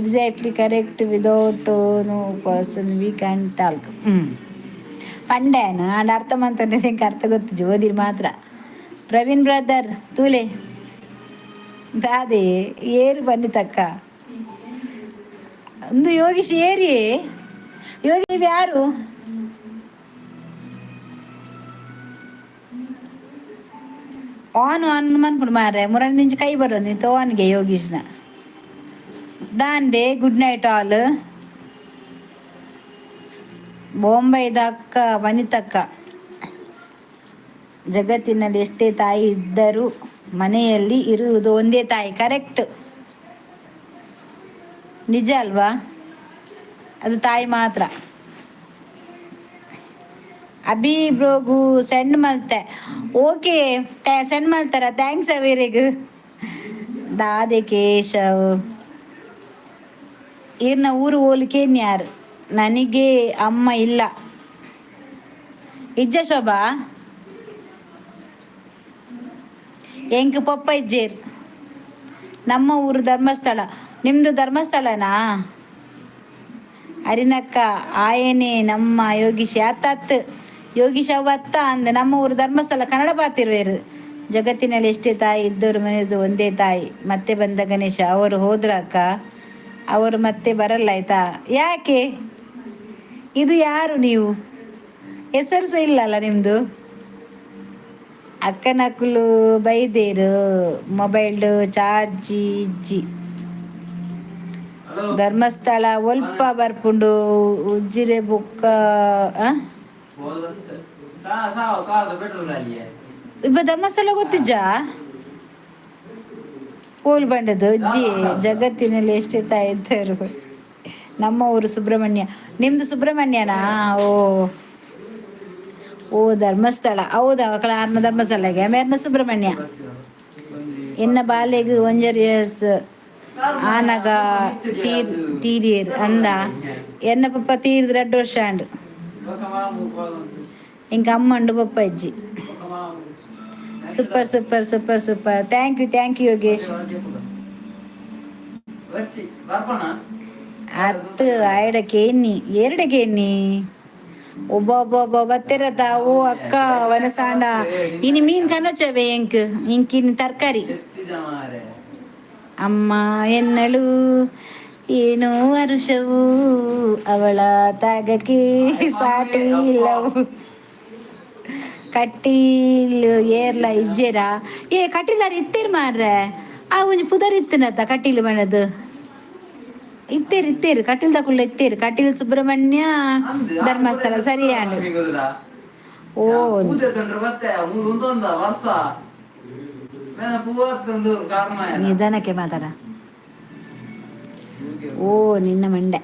Exactly correct, without no person we can talk. ಹ್ಞೂ ಪಂಡ್ಯಾನ ಆಂಡ ಅರ್ಥ ಮಂತಂದ್ರೆ ಎಂಕ್ ಅರ್ಥ ಗೊತ್ತಿಜ್ಜಿ, ಓದಿರ್ ಮಾತ್ರ. ಪ್ರವೀಣ್ ಬ್ರದರ್ ತೂಲೆ ದಾದೆ ಏರು ಬನ್ನಿ ತಕ್ಕ ಒಂದು ಯೋಗೀಶ್ ಏರಿಯೇ. ಯೋಗಿ ಯಾರು? ಆನ್ ಆನ್ ಮನ್ಪುಂಡು ಮಾರ್ರೆ ಮುರನ್ ನಿಂಚ ಕೈ ಬರೋದು ನಿಂತ ಆನ್ಗೆ ಯೋಗೀಶ್ನ ದಾಂದೆ. ಗುಡ್ ನೈಟ್ ಆಲ್. ಬಾಂಬೆದ ಅಕ್ಕ ವನಿತಕ್ಕ. ಜಗತ್ತಿನಲ್ಲಿ ಎಷ್ಟೇ ತಾಯಿ ಇದ್ದರೂ ಮನೆಯಲ್ಲಿ ಇರುವುದು ಒಂದೇ ತಾಯಿ. ಕರೆಕ್ಟ್, ನಿಜ ಅಲ್ವಾ? ಅದು ತಾಯಿ ಮಾತ್ರ. ಅಭಿ ಬ್ರೋಗು ಸೆಂಡ್ ಮಲ್ತೆ. ಓಕೆ, ಸೆಂಡ್ ಮಲ್ತಾರ. Thanks ಅವೀರಿಗ್. ದಾದೆ ಕೇಶವ್ ಈರ್ನ ಊರು ಹೋಲಿಕೆ ಯಾರು? ನನಗೆ ಅಮ್ಮ ಇಲ್ಲ. ಇಜ್ಜ ಶೋಭಾ? ಎಂಕ್ ಪೊಪ್ಪ ಇಜ್ಜೇರ್. ನಮ್ಮ ಊರು ಧರ್ಮಸ್ಥಳ. ನಿಮ್ದು ಧರ್ಮಸ್ಥಳನಾ? ಅರಿನಕ್ಕ ಆಯನೇ ನಮ್ಮ ಯೋಗೀಶ್ ಅತ್ತತ್ತು ಯೋಗೀಶ್ ಅವ್ ಅತ್ತ ಅಂದ. ನಮ್ಮ ಊರು ಧರ್ಮಸ್ಥಳ. ಕನ್ನಡ ಪಾತಿರ್ವೇರು. ಜಗತ್ತಿನಲ್ಲಿ ಎಷ್ಟೇ ತಾಯಿ ಇದ್ದರು ಮನೆಯದು ಒಂದೇ ತಾಯಿ. ಮತ್ತೆ ಬಂದ ಗಣೇಶ. ಅವರು ಹೋದ್ರಕ್ಕ, ಅವರು ಮತ್ತೆ ಬರಲ್ಲ ಆಯ್ತಾ? ಯಾಕೆ? ಇದು ಯಾರು ನೀವು? ಹೆಸರು ಸಹ ಇಲ್ಲಲ್ಲ ನಿಮ್ಮದು. ಅಕ್ಕನಕುಲು ಬೈದೇರು. ಮೊಬೈಲ್ ಚಾರ್ಜ್ ಇಜ್ಜಿ. ಹಲೋ. ಧರ್ಮಸ್ಥಳ ಒಲ್ಪ ಬರ್ಪುಂಡು ಉಜ್ಜಿರೆ ಬೊಕ್ಕ. ಇಬ್ಬ ಧರ್ಮಸ್ಥಳ ಗೊತ್ತಿಜ್ಜಾ? ಪೋಲ್ ಬಂಡದು ಅಜ್ಜಿ. ಜಗತ್ತಿನಲ್ಲಿ ಎಷ್ಟೇ ತಾಯಿ ಇದ್ದರು ನಮ್ಮ ಊರು ಸುಬ್ರಹ್ಮಣ್ಯ. ನಿಮ್ದು ಸುಬ್ರಹ್ಮಣ್ಯನಾ? ಓ ಓ, ಧರ್ಮಸ್ಥಳ. ಹೌದಾ? ಆರ್ನ ಧರ್ಮಸ್ಥಳಗೆ ಮೇರ್ನ ಸುಬ್ರಹ್ಮಣ್ಯ. ಎನ್ನ ಬಾಲೆಗ್ ಒಂಜರಿಯಸ್ ಆನಗ ತೀರ್ ತೀರಿಯರ್ ಅಂದ. ಎನ್ನ ಪಪ್ಪ ತೀರ್ದು 2 ವರ್ಷ ಆಂಡ್. ಇಂಕ ಅಮ್ಮ ಉಂಡು, ಪಪ್ಪ ಇಜ್ಜಿ. Super super super super. Thank you, thank you Yogesh. ಅತ್ತು ಆಯಡಕ್ಕೆ ಎನ್ನಿ ಎರಡಕ್ಕೆ ಎನ್ನಿ ಒಬ್ಬ ಒಬ್ಬ ಒಬ್ಬ ಬತ್ತಿರತ. ಓ ಅಕ್ಕ ವನಸಾಂಡ ಇನಿ ಮೀನ್ ಕನೊಚ್ಚವೆ ಎಂಕ್ ಇಂಕಿನ್ ತರಕಾರಿ. ಅಮ್ಮ ಎನ್ನಳು ಏನೋ ಹರುಷವು, ಅವಳ ತಾಗಕ್ಕೆ ಸಾಟಿ ಇಲ್ಲವು. ಕಟೀಲ್ ಏರ್ಲ ಇಜ್ಜೇರಾ? ಏ ಕಟೀಲಾರ ಇತ್ತೇರ್ ಮಾರ್ರೆ. ಆ ಒಂಜಿ ಪುದರ್ ಇತ್ತಿನತ್ತ ಕಟೀಲ್ ಬಣ್ಣದು. ಇತ್ತೇರು ಇತ್ತೇರು ಕಟೀಲ್ ತಕುಲ್ಲ ಇತ್ತೇರು. ಕಟೀಲ್, ಸುಬ್ರಹ್ಮಣ್ಯ, ಧರ್ಮಸ್ಥಳ ಸರಿಯಾಣ. ಓ ನಿಧಾನಕ್ಕೆ ಮಾತಾಡ. ಓ ನಿನ್ನ ಮಂಡೆ.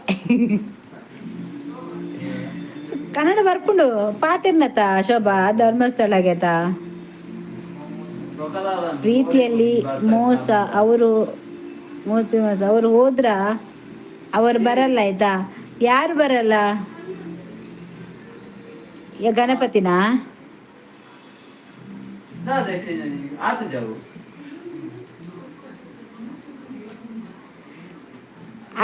ಕನ್ನಡ ಬರ್ಪುಂಡು ಪಾತಿರ್ನತ ಶೋಭಾ ಧರ್ಮಸ್ಥಳಗೆತ. ಪ್ರೀತಿಯಲ್ಲಿ ಮೋಸ ಅವರು, ಮೋತಿ ಮೋಸ. ಅವರು ಹೋದ್ರ ಅವರು ಬರಲ್ಲ ಆಯ್ತಾ? ಯಾರು ಬರಲ್ಲ? ಗಣಪತಿನಾ?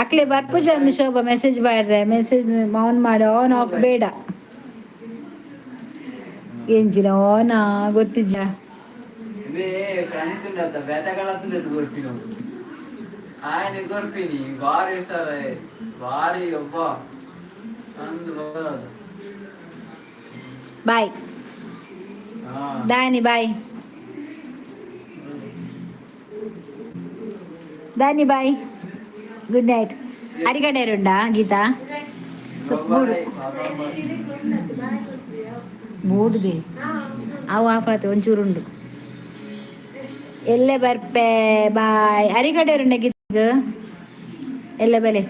ಅಕ್ಲೆ ಬರ್ಪುಜ ಅಂದ್ ಶೋಭಾ. ಮೆಸೇಜ್ ಮಾಡ್ರೆ ಮೆಸೇಜ್ ಆನ್ ಮಾಡಿ, ಆನ್ ಆಫ್ ಬೇಡ. ಎಂಚಿನ ಓನಾ ಗೊತ್ತಿಜ್ಜ? ఆయన ಕೊರ್ಪಿನಿ ಬಾರಿ ಸರ್, ಬಾರಿ ಒಬ್ಬ ಅಂದ್. ಬಾಯ್ ದಾನಿ, ಬಾಯ್ ದಾನಿ, ಬಾಯ್, ಗುಡ್ ನೈಟ್. ಅರಿಗಡೆರುಂಡಾ ಗೀತಾ? ಮೂಡು ಮೂಡುದೆ ಅವು ಆಫಾತು ಒಂಚೂರುಂಡು. ಎಲ್ಲೆ ಬರ್ಪೆ, ಬಾಯ್. ಅರಿಗಡೆರುಂಡ ಗೀತ? ಎಲ್ಲ ಬಲೆ.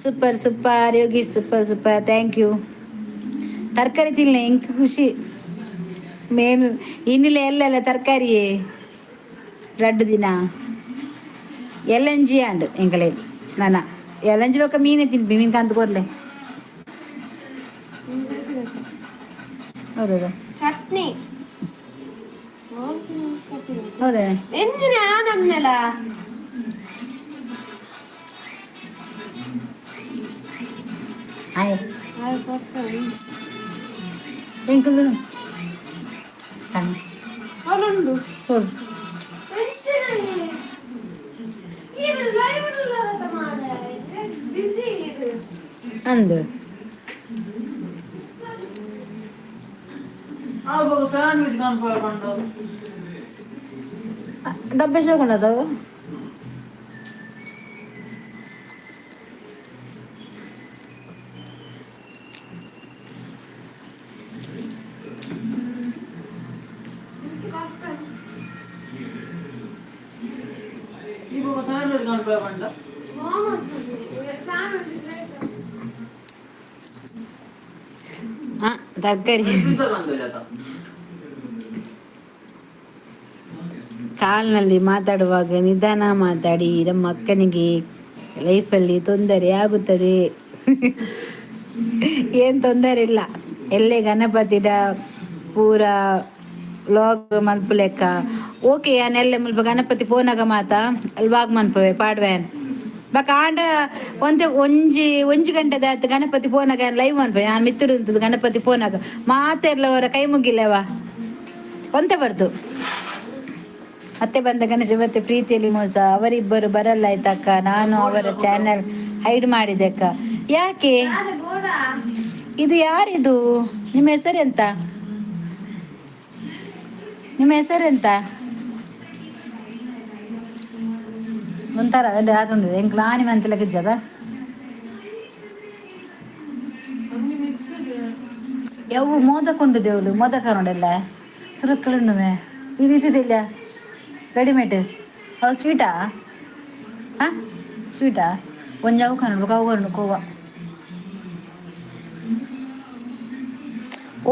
Super super Yogi, super super, thank you. ತರಕಾರಿ ತಿನ್ಲೆ ಇಂಕ್ ಖುಷಿ ಮೇನು. ಇನ್ನಿಲ್ಲ ಎಲ್ಲೆಲ್ಲ ತರಕಾರಿಯೇ ರಡ್ಡು ದಿನ. ಎಲ್ಲಂಜಿ ಅಂಡು ಎಂಕಲೆ ನನ ಎಲ್ಲಂಜಿ ಬೊಕ್ಕ ಮೀನೇ ತಿನ್ಪಿ. ಮೀನು ಕಂತು ಕೊರ್ಲೆ. ಹೌದೌದು. ಚಟ್ನಿ. ಹೌದಾ? ಎಂಜಿನ ನಮ್ನೆಲ್ಲ. ಆಯ್ ಎಂಕುಲು ಕಣ್ಣು. ಅವಳುಂಡು. ಹೌದು. ಬಿಸಿ ಇದು. ಅಂದು. ಸ್ಯಾಂಡ್ವಿಚ್ ಕಾಣ್ಕೊಂಡು. ಡಬ್ಬೆ ಶೋಕೊಂಡದವು. ಇವಾಗ ಸ್ಯಾಂಡ್ವಿಚ್ ಕಾಣ್ಕೊಂಡು. ಹಾಂ, ತರಕಾರಿ. ಕಾಲ್ನಲ್ಲಿ ಮಾತಾಡುವಾಗ ನಿಧಾನ ಮಾತಾಡಿ. ನಮ್ಮ ಅಕ್ಕನಿಗೆ ಲೈಫಲ್ಲಿ ತೊಂದರೆ ಆಗುತ್ತದೆ. ಏನು ತೊಂದರೆ ಇಲ್ಲ. ಎಲ್ಲೇ ಗಣಪತಿದ ಪೂರ ವ್ಲಾಗ್ ಮಲ್ಪುಲೆಕ್ಕ. ಓಕೆ, ಯಾನ್ ಎಲ್ಲೆ ಮುಲ್ಪ ಗಣಪತಿ ಪೋನಾಗ ಮಾತ ವ್ಲಾಗ್ ಮನ್ಪುವೆ ಪಾಡ್ವೇನ್. ಬಕ ಆಂಡ ಒಂತೆ ಒಂಜಿ ಒಂಜಿ ಗಂಟೆದ ಆತು. ಗಣಪತಿ ಪೋನಾಗ ಲೈವ್ ಮನ್ಪುವೆ ಯಾನ್. ಮಿತ್ತುಡು ಉಂತುದು ಗಣಪತಿ ಪೋನಾಗ ಮಾತೆರ್ಲ ಅವರ ಕೈ ಮುಗಿಲ್ಲವ. ಒಂತೆ ಬರ್ದು ಮತ್ತೆ ಬಂದ ಗಣೇಶ ಮತ್ತೆ. ಪ್ರೀತಿಯಲ್ಲಿ ಮೋಸ, ಅವರಿಬ್ಬರು ಬರಲ್ಲ ಆಯ್ತಕ್ಕ. ನಾನು ಅವರ ಚಾನೆಲ್ ಹೈಡ್ ಮಾಡಿದೆ ಅಕ್ಕ. ಯಾಕೆ? ಇದು ಯಾರಿದು? ನಿಮ್ಮ ಹೆಸರೆಂತ? ನಿಮ್ಮ ಹೆಸರೆಂತ? ಒಂಥರ ಅದೇ ಅದೊಂದು ಎಂಕ್ಲ ಆನಿ ಮಂತಿಲ್ಲ ಗಿಜ್ಜದ. ಯವು ಮೋದಕ ಉಂಡು ದೇವ್ಲು, ಮೋದಕ ನೋಡೆಲ್ಲ ಸುರತ್ಕಳುಂಡುಮೆ. ಈ ರೀತಿದಿಲ್ಲ ರೆಡಿಮೇಡ್ ಅವು. ಸ್ವೀಟಾ? ಹಾಂ, ಸ್ವೀಟಾ? ಒಂಜಿ ಅವು ಕನ್ನಡ ಅವು ಕೋವಾ.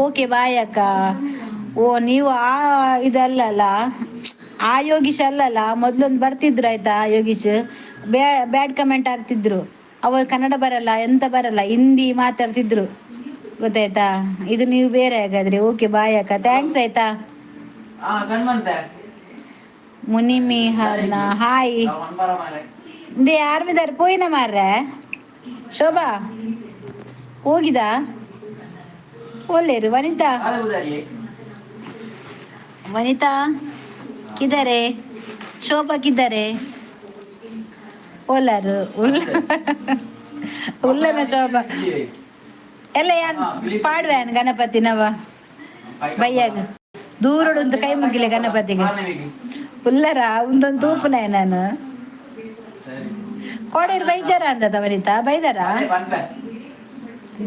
ಓಕೆ, ಬಾಯ್ ಅಕ್ಕ. ಓ, ನೀವು ಆ ಇದಲ್ಲಲ್ಲ, ಆ ಯೋಗೀಶ್ ಅಲ್ಲಲ್ಲ? ಮೊದಲೊಂದು ಬರ್ತಿದ್ರು ಆಯ್ತಾ ಯೋಗೀಶ್, ಬ್ಯಾಡ್ ಕಮೆಂಟ್ ಆಗ್ತಿದ್ರು ಅವರು. ಕನ್ನಡ ಬರಲ್ಲ, ಎಂತ ಬರಲ್ಲ, ಹಿಂದಿ ಮಾತಾಡ್ತಿದ್ರು, ಗೊತ್ತಾಯ್ತಾ? ಇದು ನೀವು ಬೇರೆ ಹಾಗಾದ್ರೆ. ಓಕೆ, ಬಾಯ್ ಅಕ್ಕ, thanks ಆಯ್ತಾ. ಮುನಿಮಿ ಹರ್ನ, ಹಾಯ್. They ಆರ್ಮಿದಾರ್ ಪೋಯಿನ ಮಾರ್ರೆ. ಶೋಭಾ ಹೋಗಿದ ಒಲ್ಲೇರು. ವನಿತಾ, ವನಿತಾ ಕಿದ್ದಾರೆ? ಶೋಭಾ ಕಿದ್ದಾರೆ? ಓಲಾರು ಉಲ್ಲ ಉಲ್ಲನ ಶೋಭಾ ಎಲ್ಲ ಯಾನ್ ಪಾಡ್ವ್ಯಾನ್ ಗಣಪತಿ ನವ ಬಯ್ಯಾಗ. ದೂರಡು ಕೈ ಮುಗಿಲೆ ಗಣಪತಿಗೆ. ಉಲ್ಲರ ಒಂದೊಂದು ತೂಪುನ ನಾನು ಕೋಡೇರು ಬೈಜಾರ ಅಂದದ ವನಿತಾ, ಬೈದಾರ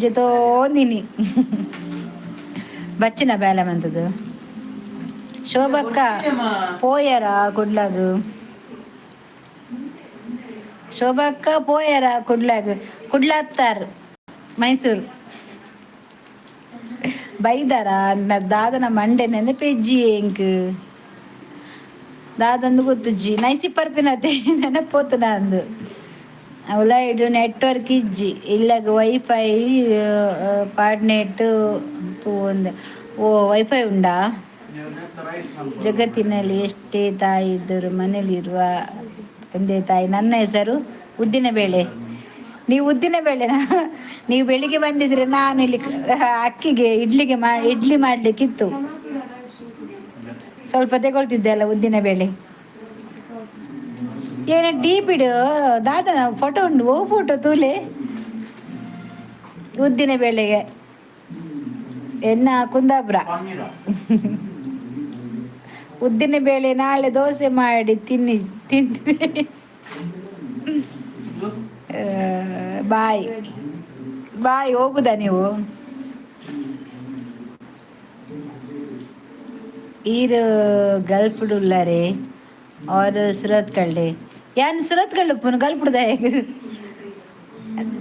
ಜೊತೋಂದಿನಿ ಬಚ್ಚಿನ ಬೇಲೆ ಮಂತದು. ಶೋಭಕ್ಕ ಪೋಯರ ಕುಡ್ಲಾಗು? ಶೋಭಕ್ಕ ಪೋಯಾರ ಕುಡ್ಲಾಗ ಕುಡ್ಲಾತ್ತಾರ್ ಮೈಸೂರು ಬೈದಾರ ದಾದನ ಮಂಡೆ ನೆನಪೆಜ್ಜಿ ಎಂಕ್ ದಾದಂದು ಗೊತ್ತುಜ್ಜಿ ನೈಸಿ ಪರ್ಪಿನತೆ ನೆನಪೋತನ ಅಂದು. ಉಲಾಯಿಡು ನೆಟ್ವರ್ಕ್ ಇಜ್ಜಿ ಇಲ್ಲಗ ವೈಫೈ ಪಾಡ್ನೆಟ್ ಒಂದು. ಓ, ವೈಫೈ ಉಂಡಾ? ಜಗತ್ತಿನಲ್ಲಿ ಎಷ್ಟೇ ತಾಯಿ ಇದ್ದರೂ ಮನೇಲಿರುವ ಒಂದೇ ತಾಯಿ. ನನ್ನ ಹೆಸರು ಉದ್ದಿನಬೇಳೆ. ನೀವು ಉದ್ದಿನ ಬೇಳೆನಾ? ನೀವು ಬೆಳಿಗ್ಗೆ ಬಂದಿದ್ರೆ ನಾನು ಇಲ್ಲಿ ಅಕ್ಕಿಗೆ ಇಡ್ಲಿಗೆ ಮಾ ಇಡ್ಲಿ ಮಾಡಲಿಕ್ಕಿತ್ತು. ಸ್ವಲ್ಪ ತಗೊಳ್ತಿದ್ದೆ ಅಲ್ಲ ಉದ್ದಿನ ಬೇಳೆ. ಏನ ಡೀಪಿಡು ದಾದನ ಫೋಟೋ ಉಂಡು? ಓ, ಫೋಟೋ ತೂಲೆ. ಉದ್ದಿನ ಬೇಳೆಗೆ ಎನ್ನ ಕುಂದಾಪುರ. ಉದ್ದಿನ ಬೇಳೆ ನಾಳೆ ದೋಸೆ ಮಾಡಿ ತಿನ್ನಿ, ತಿಂತೀನಿ. Bye bye. ಹೋಗುದಾ ನೀವು? ಈರು ಗಲ್ಫ್ಡ್ ಉಳ್ಳಾರೆ ಆರ್ ಸುರತ್ಕಲ್ಡೆ? ಯಾನ್ ಸುರತ್ಕಲ್ ಉಪ್ಪುನು, ಗಲ್ಫ್ಡ್ದ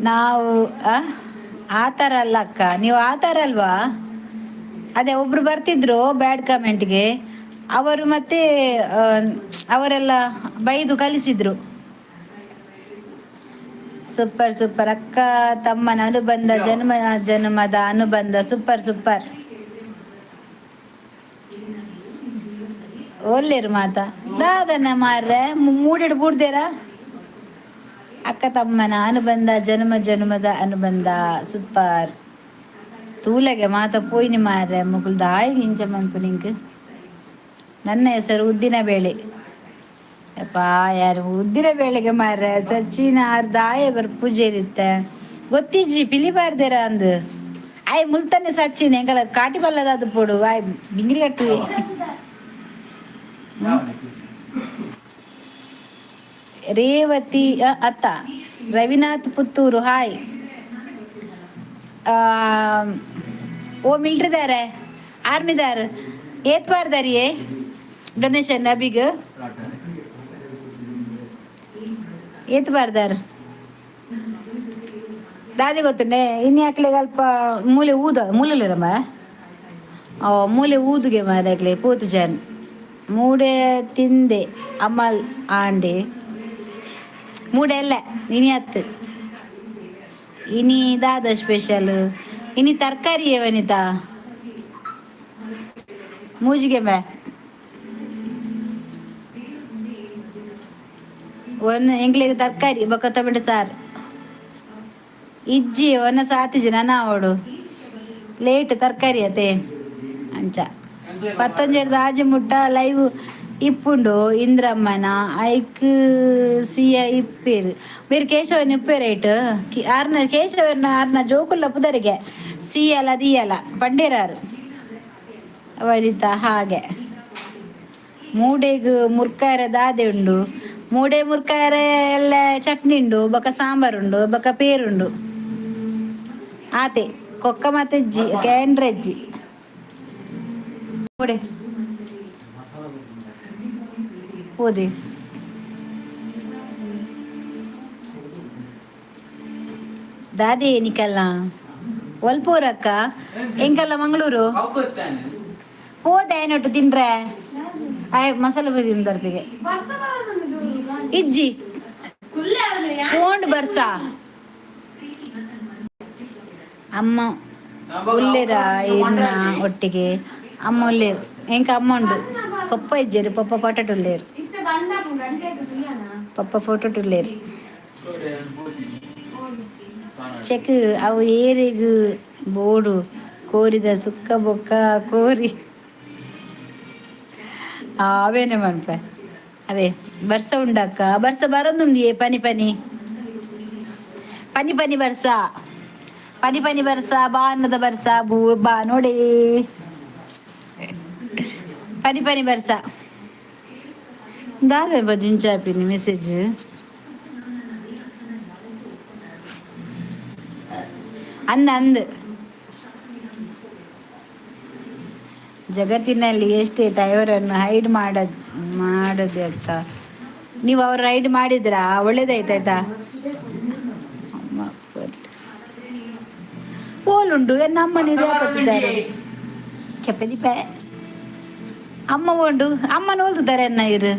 ನಾವು. ಆ ಥರ ಅಲ್ಲ ಅಕ್ಕ, ನೀವು ಆ ಥರ ಅಲ್ವಾ? ಅದೇ ಒಬ್ರು ಬರ್ತಿದ್ರು ಬ್ಯಾಡ್ ಕಮೆಂಟ್ಗೆ ಅವರು, ಮತ್ತೆ ಅವರೆಲ್ಲ ಬೈದು ಕಲಿಸಿದ್ರು. Super super. ಅಕ್ಕ ತಮ್ಮನ ಅನುಬಂಧ ಜನ್ಮ ಜನ್ಮದ ಅನುಬಂಧ. Super super. ಒಲ್ಲೇರು ಮಾತ ದಾದನ ಮಾರ್ರೆ ಮೂಡೆಡು ಬೂಡ್ದೇರ. ಅಕ್ಕ ತಮ್ಮನ ಅನುಬಂಧ ಜನ್ಮ ಜನ್ಮದ ಅನುಬಂಧ. ಸೂಪರ್. ತೂಲೆಗೆ ಮಾತ ಪೋಯಿನಿ ಮಾರ್ರೆ. ಮುಗುಲ್ ದಾಯಿ ಇಂಚ ಮನ್ಪು ನಿಂಕ್. ನನ್ನ ಹೆಸರು ಉದ್ದಿನ ಬೇಳೆ. ಯಪ್ಪಾ, ಯಾರು ಉದ್ದಿನ ಬೇಳೆಗೆ ಮಾರ್ರೆ? ಸಚಿನ್ ಆರ್ ದಾಯ ಬರ್ ಪೂಜೆ ಇರುತ್ತೆ ಗೊತ್ತಿಜ್ಜಿ ಪಿಲಿ ಬಾರ್ದೇರ ಅಂದು. ಆಯ್ ಮುಲ್ತಾನೆ ಸಚಿನ್ ಎಂಕಲ ಕಾಟಿ ಬಲ್ಲದ ಅದು ಪೋಡು. ಆಯ್ ಬಿಂಗ್ರಿ ಕಟ್ಟುವೆ. ರೇವತಿ ಅತ್ತ ರವಿನಾಥ್ ಪುತ್ತೂರು, ಹಾಯ್. ಓ ಮಿಲ್ಟ್ರಿದಾರೆ, ಆರ್ಮಿದಾರ್ ಏತ್ ಬಾರ್ದಾರಿಯೇ ಡೊನೇಷನ್ ಅಬಿಗ್ ಏತ್ ಬಾರ್ದಾರ್ ದಾದಿ ಗೊತ್ತುಂಡೆ. ಇನ್ನು ಯಾಕ್ಲೆ ಅಲ್ಪ ಮೂಲೆ ಊದ ಮೂಲೆರಮ್ಮ. ಓ, ಮೂಲೆ ಊದುಗೆ ಮಾರಾಗ್ಲೆ ಪೋತು ಜನ್ ಮೂಡೆ ತಿಂದೆ ಅಮಲ್ ಆಂಡೆ. ಮೂಡೆ ಅಲ್ಲ, ಇನಿ ಹತ್ತು. ಇನಿ ದಾದ ಸ್ಪೆಷಲ್? ಇನಿ ತರಕಾರಿ ವನಿತಾ ಮೂಜಿಗೆ ಮೇ ಒನ್ ಎಂಕ್ಲೆಗ್ ತರಕಾರಿ ಬೊಕ್ಕ ಟೊಮೆಟೊ ಸಾರು. ಇಜ್ಜಿ ಒನ್ನ ಸಾತಿಜಿ ನನ ಅವಡು ಲೇಟ್ ತರಕಾರಿ ಅತೆ ಅಂಚ. ಪತ್ತೊಂಜೆರ್ದ್ ಆಜಿ ಮುಟ್ಟ ಲೈವ್ ಇಪ್ಪುಂಡು ಇಂದ್ರಮ್ಮನ. ಐಕ್ ಸಿಯ ಇಪ್ಪೇರು ಮೇರ್ ಕೇಶವನ್ ಇಪ್ಪೇರು ಐಟ್ ಆರ್ನ ಕೇಶವನ ಆರ್ನ ಜೋಕುಲ್ಲ ಪುದರಿಗೆ ಸಿಯಲ ದಿಯಲ ಪಂಡೇರಾರು ವನಿತಾ. ಹಾಗೆ ಮೂಡೆಗ್ ಮುರ್ಕಾರೆ ದಾದೆ ಉಂಡು? ಮೂಡೆ ಮುರ್ಕಾರೆ ಎಲ್ಲ ಚಟ್ನಿ ಉಂಡು, ಬೊಕ ಸಾಂಬಾರ್ ಉಂಡು, ಬೊಕ ಪೇರುಂಡು. ಆತೆ ಕೊಕ್ಕ ಮತ್ತೆಜ್ಜಿ ಕೇಂಡ್ರೆಜ್ಜಿ ಮೂಡೆ ಹೋದೆ. ದಾದೆ ನಿಕಲ್ಲ ಒಲ್ಪೂರಕ್ಕ ಎಂಕಲ್ಲ ಮಂಗಳೂರು ಹೋದೆ ಏನೊಟ್ಟು ತಿನ್ರೆ. ಆಯ್ ಮಸಾಲೆ ಬಜ್ಜಿ ತಿಂದರ್ಪಿಗೆ ಇಜ್ಜಿ ಪೋಂಡ್ ಬರ್ಸ. ಅಮ್ಮ ಉಲ್ಲೇರ ಇನ್ನ ಒಟ್ಟಿಗೆ? ಅಮ್ಮ ಉಲ್ಲೇರು. ಎಂಕ ಅಮ್ಮ ಉಂಡು, ಪಪ್ಪ ಇಜ್ಜೇರು. ಪಪ್ಪ ಪೊಟೆಟೊ ಉಲ್ಲೇರು, ಪಪ್ಪ ಫೋಟೋ ಉಲ್ಲೇರು. ಚೆಕ್ ಅವು ಏರಿಗ್ ಬೋಡು ಕೋರಿದ ಸುಕ್ಕ ಬೊಕ್ಕ ಕೋರಿ ಅವೇನೆ ಮನ್ಪೆ. ಅವೇ ಬರ್ಸ ಉಂಡಕ್ಕ? ಬರ್ಸ ಬರೋದುಂಡು. ಏ ಪನಿ ಪನಿ ಪನಿ ಪನಿ ಬರ್ಸ, ಪನಿ ಪನಿ ಬರ್ಸ, ಬಾನದ ಬರ್ಸ ಬೂ ಬಾ ನೋಡಿ. ಪನಿ ಪನಿ ಬರ್ಸ ದಾದ ಬಜಿಂಚಾಪಿನಿ ಮೆಸೇಜ್ ಅಂದ ಅಂದ್. ಜಗತ್ತಿನಲ್ಲಿ ಎಷ್ಟೇ ತಾಯಿಯವರನ್ನು ಹೈಡ್ ಮಾಡದೆ ಅಕ್ಕ. ನೀವು ಅವ್ರು ರೈಡ್ ಮಾಡಿದ್ರಾ? ಒಳ್ಳೇದಾಯ್ತಾಯ್ತಾ? ಅಮ್ಮ ಓಲುಂಡು ನಮ್ಮನೆ ಕೊಟ್ಟಿದ್ದಾರೆ ಕೆಪ್ಪದಿಪೆ. ಅಮ್ಮ ಉಂಡು, ಅಮ್ಮನ ಓಲ್ತಾರೆ ಅನ್ನ ಇರು.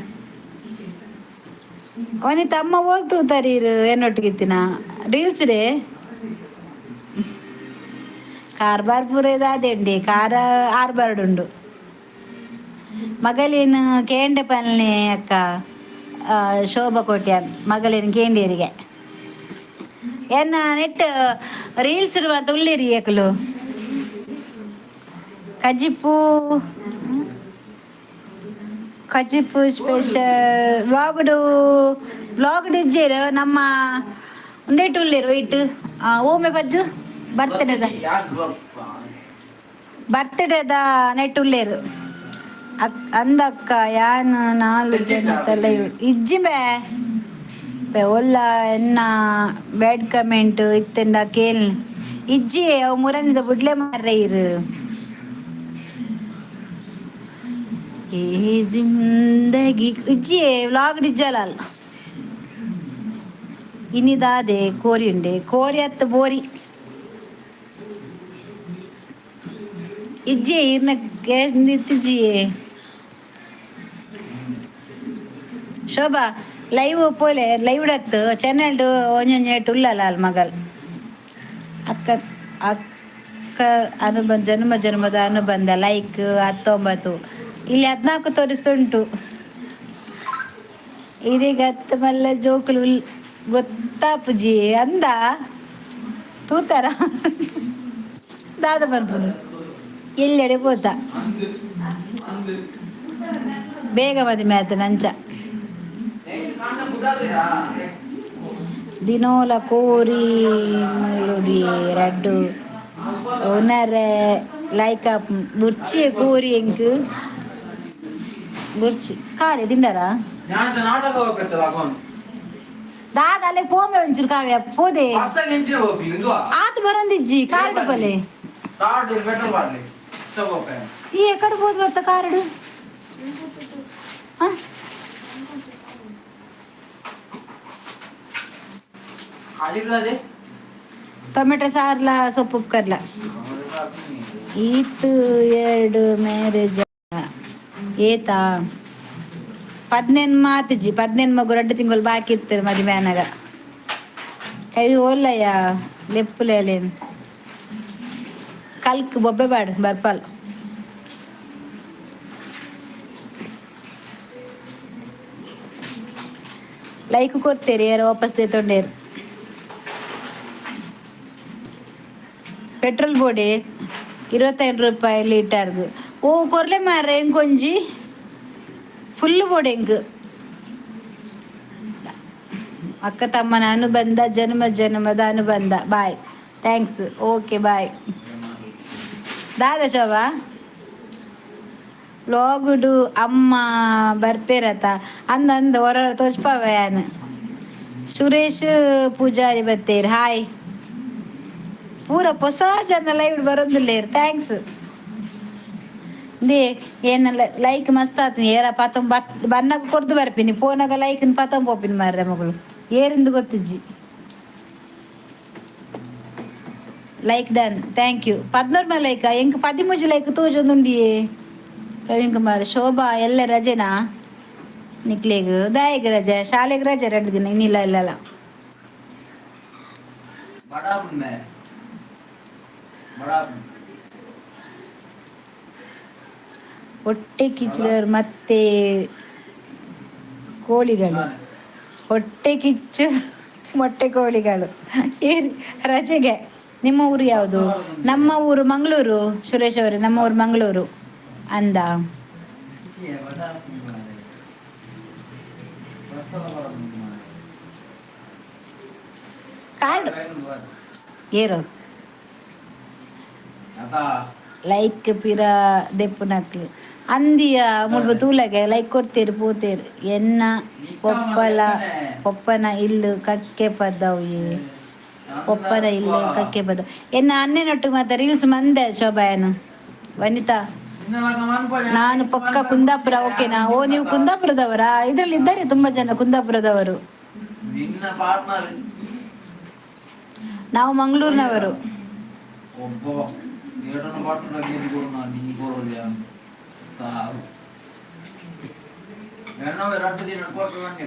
ವನಿತಾ ಅಮ್ಮ ಓಲ್ತೂತಾರೆ ಇರು. ಏನೊಟ್ಟಿಗಿತ್ತಿನ ರೀಲ್ಸ್ ರೇ ಕಾರ್ಬಾರ್ ಪೂರ ಇದಾದೆಂಡಿ ಕಾರ ಆರ್ಬಾರ್ಡುಂಡು. ಮಗಲೇನು ಕೇಂಡೆ ಪಲ್ನೆ ಅಕ್ಕ. ಶೋಭಾ ಕೋಟ್ಯಾನ್ ಮಗಲೇನು ಕೇಂಡೇರಿಗೆ ಎನ್ನ ನೆಟ್ ರೀಲ್ಸ್ ಅಂತ ಉಳ್ಳೇರಿ ಏಕಲು. ಕಜಿಪು, ಕಜಿಪು ಸ್ಪೆಷಲ್ ವ್ಲಾಗ್ಡು ವ್ಲಾಗ್ ಇಜ್ಜೇರು ನಮ್ಮ ಒಂದೇಟು ಉಳ್ಳೇರು. ವೈಟ್ ಓಮೆ ಬಜ್ಜು ಬರ್ತಡೇದ ಬರ್ತಡೇದ ನೆಟ್ ಉಳ್ಳೇರು. ಅಕ್ ಅಂದಕ್ಕ ಯಾನ್ ನಾಲ್ ಜನ ತಲೆ ಇಜ್ಜಿ ಬೇ ಬೆ ಒಲ್ಲ. ಎನ್ನ ಬ್ಯಾಡ್ ಕಮೆಂಟ್ ಇತ್ತೆಂಡ ಕೇಳ್ ಇಜ್ಜಿ. ಅವು ಮುರನಿದ ಬುಡ್ಲೆ ಮಾರ್ರೆ ಇರು. ಏ ಜಿಂದಗಿ ಇಜ್ಜಿ ವ್ಲಾಗ್ ಡಿಜ್ಜಲಾಲ್. ಇನಿದಾದೆ ಕೋರಿ ಉಂಡೆ ಕೋರಿ ಅತ್ತ ಬೋರಿ ಇಜ್ಜಿ ಇರ್ನ ನಿತ್ತಿಜ್ಜಿಯೇ. ಶೋಭಾ ಲೈವ್ ಪೋಲೆ ಲೈವ್ ಡತ್ತು ಚಾನೆಲ್ಡು ಒಂಜೊಂಜೆ ಉಲ್ಲಲ್ಲ ಅಲ್ ಮಗಲ್. ಅಕ್ಕ ಅಕ್ಕ ಅನುಬಂಧ ಜನ್ಮ ಜನ್ಮದ ಅನುಬಂಧ. ಲೈಕ್ 19, ಇಲ್ಲಿ 14 ತೋರಿಸ್ತುಂಟು. ಇದೀಗ ಹತ್ತು ಮಲ್ಲ ಜೋಕುಲು ಗೊತ್ತಾಪುಜಿ ಅಂದ ತೂತಾರ ದಾದ ಬರ್ಬೋದು. ಎಲ್ಲೆಡೆ ಪೋತ ಬೇಗ ಮದಿಮೆ ಆಯ್ತು ನಂಚ. ದಿನೋಲ ಕೋರಿ ಮುಳ್ಳುಡಿ ರಡ್ಡು ಓನರೆ ಲೈಕ್ ಬುರ್ಚಿ ಕೋರಿ ಎಂಕ್ ಬುರ್ಚಿ ಕಾರೆ ತಿಂಡರಾ? ನಾಟಕ ಹೋಗ್ಬೇಕಲ್ಲ. ದಾದ ಅಲ್ಲೇ ಪೋಮೆ ಒಂಚೂರು ಕಾವ್ಯ ಪೋದೆ. ಆತು ಬರಂದಿಜ್ಜಿ ಕಾರ್ಡ್ ಪೋಲೆ. ಕಾರ್ಡ್ ಪೆಟ್ರೋಲ್ ಬಾರ್ಲಿ. ಈ ಎಕಡೆ ಹೋದ್ ಬತ್ತ ಕಾರ್ಡ್? ಟೊಮೆಟೊ ಸಾರ್ಲ ಸೊಪ್ಪು ಉಪ್ಕರ್ಲ. ಈತ್ ಎರಡು ಮ್ಯಾರೇಜ್ ಏತಾ ಪದ್ನೆನ್ ಮಾತಿಜಿ ಪದ್ನೆನ್ ಮಗು 2 ತಿಂಗಳು ಬಾಕಿ ಇತ್ತು ಮದಿಮೆ ಆನಗ. ಕೈ ಓಲ್ಲಯ್ಯ ಲೆಪ್ಪುಲೇಲೇನು ಕಲ್ಕ್ ಬೊಬ್ಬೆ ಬಾಡು ಬರ್ಪಲ್. ಲೈಕ್ ಕೊಡ್ತೀರಿ ಯಾರು ವಾಪಸ್ ತೊಂಡೇರು. ಪೆಟ್ರೋಲ್ ಬೋಡಿ 25 ರೂಪಾಯಿ ಲೀಟರ್ಗೆ. ಓ ಕೊರ್ಲೆ ಮಾರ್ರೆ ಎಂಕೊಂಜಿ ಫುಲ್ ಬೋಡಿ ಎಂಕ್. ಅಕ್ಕ ತಮ್ಮನ ಅನುಬಂಧ ಜನ್ಮ ಜನ್ಮದ ಅನುಬಂಧ. Bye, thanks, okay bye. ದಾದ ಶೋಭಾ ವ್ಲಾಗುಡು ಅಮ್ಮ ಬರ್ಪೇರತ ಅಂದ ಅಂದ ಹೊರ ತೋಚ್ಪವಯಾನ್. ಸುರೇಶ್ ಪೂಜಾರಿ ಬತ್ತೇರ್ ಹಾಯ್. ಪೂರ ಹೊಸ ಜನ ಲೈವ್ ಬರೋದಿಲ್ಲ. Thanks they ಏನಲ್ಲ ಲೈಕ್ ಮಸ್ತ್ ಆತೀನಿ. ಏರ ಪತಂ ಬತ್ ಬನ್ನಾಗ ಕೊಡ್ದು ಬರ್ಪಿನಿ ಪೋನಾಗ ಲೈಕ್ ಪತಂ ಪೋಪಿನಿ ಮಾರ್ರೆ ಮಗಳು ಏರಿಂದು ಗೊತ್ತಿಜ್ಜಿ. Like done, thank you. 11 like ಎಂಕ್ 13 ಲೈಕ್ ತೋಜೊಂದುಂಡಿಯೇ. ಪ್ರವೀಣ್ ಕುಮಾರ್ ಶೋಭಾ ಎಲ್ಲ ರಜೆನಾ ನಿಕ್ಲೆಗ್? ದಾಯೆಗ್ ರಜೆ? ಶಾಲೆಗೆ ರಜೆ 2 ದಿನ ಇನ್ನಿಲ್ಲ ಇಲ್ಲಲ್ಲ. ಬಡಾ ಬಡಾ. ಹೊಟ್ಟೆ ಕಿಚ್ಚಲರು ಮತ್ತೆ ಕೋಳಿಗಳು. ಹೊಟ್ಟೆ ಕಿಚ್ಚು ಮೊಟ್ಟೆ ಕೋಳಿಗಳು ಏ ರಜೆಗೆ. ನಿಮ್ಮ ಊರು ಯಾವುದು? ನಮ್ಮ ಊರು ಮಂಗಳೂರು ಸುರೇಶ್ ಅವರೇ, ನಮ್ಮ ಊರು ಮಂಗಳೂರು ಅಂದ. ಕಾರ್ಡ್ ಏರು ಲೈಕ್ ಪಿರ ದೆಪ್ಪುನಕ್ಲು ಅಂದಿಯ ಮುಲ್ಪ ತೂಲಗೆ ಲೈಕ್ ಕೊಡ್ತೇರು ಪೋತೇರು. ಎನ್ನ ಪೊಪ್ಪಲ ಪೊಪ್ಪನ ಇಲ್ಲು ಕಕ್ಕೆ ಪದವು. ಪೊಪ್ಪನ ಇಲ್ಲು ಕಕ್ಕೆ ಪದವು. ಎನ್ನ ಅನ್ನೆನೊಟ್ಟು ಮಾತ ರೀಲ್ಸ್ ಮಂದೆ ಶೋಭಾಯನು. ವನಿತಾ ನಾನು ಪಕ್ಕ ಕುಂದಾಪುರ, ಓಕೆನಾ? ಓ, ನೀವು ಕುಂದಾಪುರದವರಾ? ಇದರಲ್ಲಿ ಇದ್ದಾರೆ ತುಂಬಾ ಜನ ಕುಂದಾಪುರದವರು. ನಿನ್ನ ಪಾರ್ಟ್ನರ್. ನಾವು ಮಂಗಳೂರಿನವರು. ಒಬ್ಬ ಎರಡನ್ನು ಪಾರ್ಟ್ನರ್ ನಿನ್ನ ಕೊರಲಿ ಸಾರು.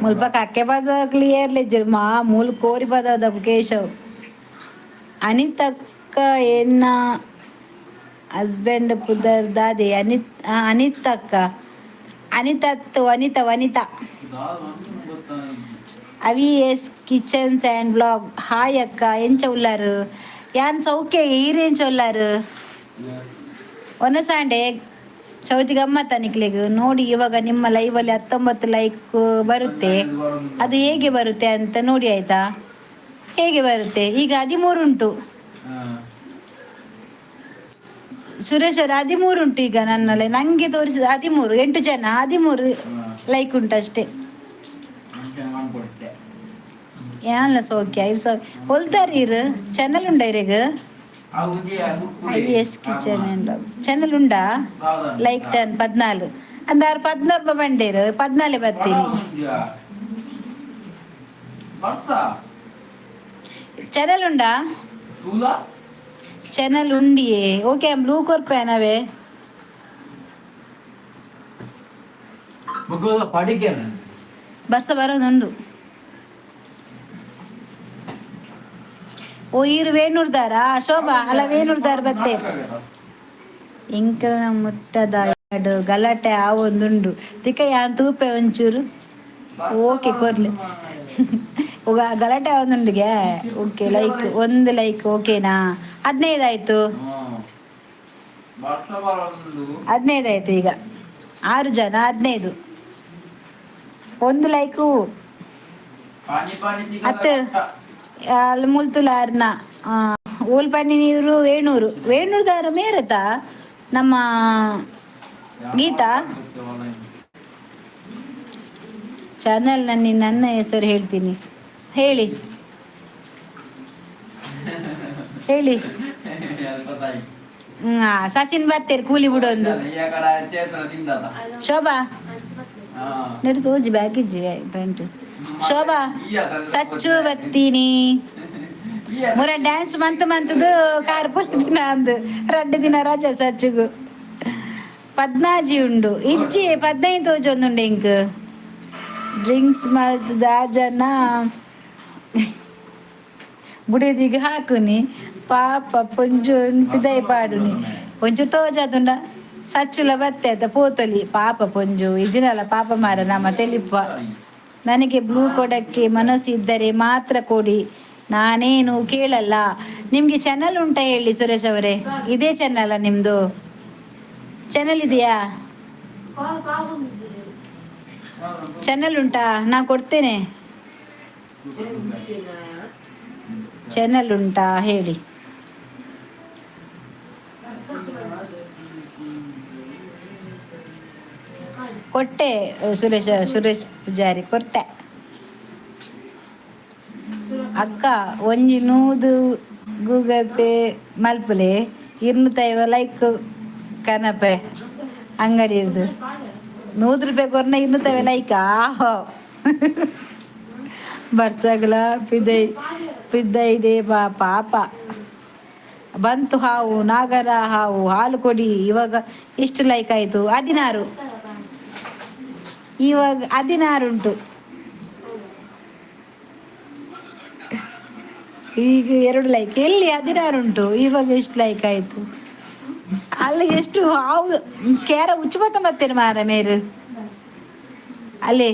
ಮುಲ್ಪ ಕಕ್ಕೆ ಪದ ಕ್ಲಿಯರ್ ಲೆಜ್ಜರ್ ಮಾ ಮೂಲು ಕೋರಿ ಪದ ಕೇಶವ್. ಅನಿತಕ್ಕ ಎನ್ನ ಹಸ್ಬೆಂಡ್ ಪುದರ್ ದಾದೆ? ಅನಿತ್, ಅನಿತಕ್ಕ, ಅನಿತತ್ತು, ವನಿತಾ, ವನಿತಾ. ಅವಿ S kitchens and blog, hi ಅಕ್ಕ, ಎಂಚ ಉಲ್ಲಾರು? ಯಾನ್ ಸೌಖ್ಯ, ಈರ್ ಎಂಚ ಉಲ್ಲಾರು? ಒನಸಾಂಡೆ ಚೌತಿ ಗಮ್ಮತ್ತ ನಿಕ್ಲೆಗ್? ನೋಡಿ, ಇವಾಗ ನಿಮ್ಮ ಲೈವಲ್ಲಿ 19 ಲೈಕ್ ಬರುತ್ತೆ. ಅದು ಹೇಗೆ ಬರುತ್ತೆ ಅಂತ ನೋಡಿ, ಆಯ್ತಾ? ಹೇಗೆ ಬರುತ್ತೆ? ಈಗ 13 ಉಂಟು ಸುರೇಶ್ ಅವರು. 13 ಉಂಟು ಈಗ ನನ್ನಲ್ಲಿ. ನಂಗೆ ತೋರಿಸಿದ 13. ಎಂಟು ಜನ, 13 ಲೈಕ್ ಉಂಟು ಅಷ್ಟೇ. ಏನ್ಲ ಸೌಖ್ಯ ಇರ್ ಸೌ ಹೊಲ್ತಾರ ಇರು. ಚಾನಲ್ ಉಂಡ ಇರೆಗ್? I S kitchen channel ಉಂಡಾ? ಲೈಕ್ ಟನ್ 14 ಅಂದಾರು 16 ರೂಪಾಯಿ ಬಂಡೇರು, 14 ಬರ್ತೀನಿ. ಚಾನಲ್ ಉಂಡಾ? ಚಾನಲ್ ಉಂಡಿಯೇ? ಓಕೆ, ಬ್ಲೂ ಕೊರ್ಪೇನವೇ? ಬರ್ಸ ಬರೋದುಂಡು. ಓ, ಈರು ವೇಣೂರ್ದಾರಾ ಶೋಭಾ? ಅಲ್ಲ, ವೇಣೂರ್ದಾರ್ ಬತ್ತೆ. ಇಂಕಲ್ನ ಮುಟ್ಟದ ಎರಡು ಗಲಾಟೆ ಆ ಒಂದುಂಡು ತಿಕ್ಕ ಯಾನ್ ತೂಪೆ ಒಂಚೂರು. ಓಕೆ, ಕೊರ್ಲಿ. ಗಲಾಟೆ ಒಂದುಂಡಿಗೆ. ಓಕೆ, ಲೈಕ್, ಒಂದು ಲೈಕ್, ಓಕೆನಾ? 15 ಆಯ್ತು. 15 ಆಯ್ತು ಈಗ. ಆರು ಜನ, 15, ಒಂದು ಲೈಕು. ಅತ್ತು ಅಲ್ಲಿ ಮುಲ್ತುಲಾರ್ನ ಓಲ್ ಪಣ್ಣಿ ನೀರು ವೇಣೂರು, ವೇಣೂರ್ದಾರ ಮೇರತ ನಮ್ಮ ಗೀತಾ. ಚಾನಲ್ನಲ್ಲಿ ನನ್ನ ಹೆಸರು ಹೇಳ್ತೀನಿ, ಹೇಳಿ ಹೇಳಿ. ಸಚಿನ್ ಬರ್ತೀರಿ ಕೂಲಿ ಬಿಡೊಂದು. ಶೋಭಾ ನಡು ತೋಜಿ ಬ್ಯಾಗ್ ಇಜ್ಜಿ ಪ್ಯಾಂಟ್. ಶೋಭಾ, ಸಚ್ಚು ಬತ್ತೀನಿ. ಮುರ ಡ್ಯಾನ್ಸ್ ಮಂತ್ ಮಂತದು ಕಾರ್ ಪುಲ್ ದಿನ ಅಂದು ರಡ್ಡು ದಿನ ರಜಾ ಸಚ್ಚುಗು. ಪದ್ನಾಜಿ ಉಂಡು ಇಜ್ಜಿ, 15 ತೋಜೊಂದುಂಡು. ಇಂಕ್ ಡ್ರಿಂಕ್ಸ್ ಮಲ್ತದ ಜನ ಬುಡಿದಿಗ್ ಹಾಕುನಿ, ಪಾಪ ಪೊಂಜು ಪಿದೈ ಪಾಡುನಿ. ಒಂಚೂರು ತೋಜಾದುಂಡ ಸಚ್ಚುಲ ಬತ್ತೆ ಅತ್ತ ಪೋತಲಿ. ಪಾಪ ಪೊಂಜು ಇಜಿನಲ ಪಾಪ ಮಾರ. ನಮ್ಮ ತೆಲಿಪ್ಪ ನನಗೆ ಬ್ಲೂ ಕೊಡಕ್ಕೆ ಮನಸ್ಸು ಇದ್ದರೆ ಮಾತ್ರ ಕೊಡಿ, ನಾನೇನು ಕೇಳಲ್ಲ. ನಿಮಗೆ ಚಾನಲ್ ಉಂಟಾ ಹೇಳಿ ಸುರೇಶ್ ಅವರೇ. ಇದೇ ಚಾನಲ್ ನಿಮ್ದು? ಚಾನಲ್ ಇದೆಯಾ? ಚಾನಲ್ ಉಂಟಾ? ನಾ ಕೊಡ್ತೇನೆ. ಚಾನಲ್ ಉಂಟಾ ಹೇಳಿ. ಕೊಟ್ಟೆ ಸುರೇಶ್, ಸುರೇಶ್ ಪೂಜಾರಿ ಕೊಟ್ಟೆ. ಅಕ್ಕ, ಒಂಜಿ ನೂದು ಗೂಗಲ್ ಪೇ ಮಲ್ಪುಲೆ, 250 ಲೈಕ್ ಕನಪೆ. ಅಂಗಡಿ ಇರ್ದು 100 ರೂಪಾಯಿ ಕೊರ್ನ 250 ಲೈಕ್. ಆಹೋ, ಬರ್ಸಗಲ ಪಿದೈ ಪಿದ್ದೈಡೆ ಬಾ. ಪಾಪ ಬಂತು ಹಾವು, ನಾಗರ ಹಾವು. ಹಾಲು ಕೊಡಿ. ಇವಾಗ ಎಷ್ಟು ಲೈಕ್ ಆಯಿತು? 16. ಇವಾಗ 16 ಉಂಟು. ಈಗ ಎರಡು ಲೈಕ್. ಎಲ್ಲಿ 16 ಉಂಟು? ಇವಾಗ ಎಷ್ಟು ಲೈಕ್ ಆಯಿತು? ಅಲ್ಲಿ ಎಷ್ಟು ಹಾವು ಕೇರ ಉಚ್ಚು ಬತ್ತೇನೆ ಮಾರ ಮೇರು ಅಲ್ಲಿ.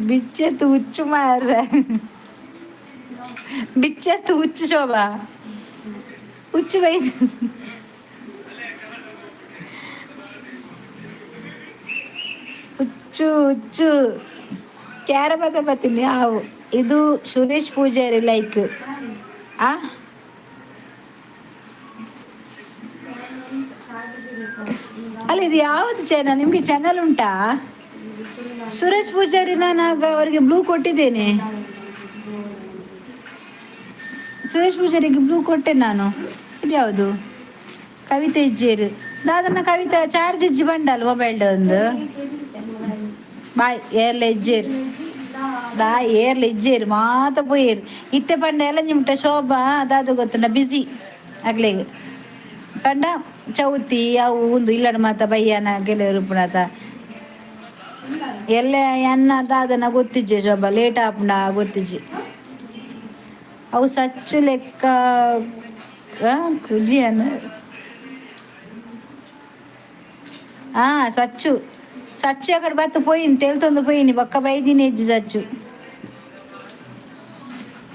ಬಿಚ್ಚೆತ್ತು ಹುಚ್ಚು ಮಾರ, ಬಿಚ್ಚೆತ್ತು ಹುಚ್ಚು. ಶೋಭಾ, ಹುಚ್ಚು ಬೈ. ಹುಚ್ಚು ಹುಚ್ಚು ಕ್ಯಾರ ಬತ್ತ ಬತ್ತೀನಿ ಹಾವು ಇದು. ಸುರೇಶ್ ಪೂಜಾರಿ ಲೈಕ್. ಆ ಅಲ್ಲ, ಇದು ಯಾವುದು ಚಾನಲ್? ನಿಮಗೆ ಚಾನಲ್ ಉಂಟಾ? ಸುರೇಶ್ ಪೂಜಾರಿ, ನಾನು ಆಗ ಅವರಿಗೆ ಬ್ಲೂ ಕೊಟ್ಟಿದ್ದೇನೆ. ಸುರೇಶ್ ಪೂಜಾರಿಗೆ ಬ್ಲೂ ಕೊಟ್ಟೆ ನಾನು. ಇದ್ಯಾವುದು? ಕವಿತೆ ಇಜ್ಜೇರು ದಾದನ ಕವಿತಾ ಚಾರ್ಜ್ ಇಜ್ಜಿ ಬಂಡಲ್ ಮೊಬೈಲ್ ಒಂದು. ಬಾಯ್ ಏರ್ಲ ಇಜ್ಜೇರು ದಾ ಏರ್ಲ ಇಜ್ಜೇರು ಮಾತ ಪೋಯೇರು ಇತ್ತೆ ಪಂಡ ಎಲ್ಲ ನಿಮ್ಟ ಶೋಭಾ ದಾದ ಗೊತ್ತುಂಡ ಬಿಸಿ ಅಗ್ಲೇಗ್ ಪಂಡ ಚೌತಿ ಅವು ಒಂದು ಇಲ್ಲಡ ಮಾತ ಬಯ್ಯನ ಕೆಲವರು ಪುಣತ ಎಲ್ಲ ಎನ್ನ ದಾದನ ಗೊತ್ತಿಜ್ಜೆ ಶೋಭಾ ಲೇಟ್ ಆಪುಂಡ ಗೊತ್ತಿಜ್ಜಿ. ಅವು ಸಚ್ಚು ಲೆಕ್ಕ ಕುಜಿಯನ್ ಸಚ್ಚು ಸಚ್ಚು ಅಕಡೆ ಬತ್ತು ಪೋಯಿನಿ ತೆಲ್ತೊಂದು ಪೋಯಿನಿ ಬೊಕ್ಕ ಬೈದಿನಿ ಇಜ್ಜಿ ಸಚ್ಚು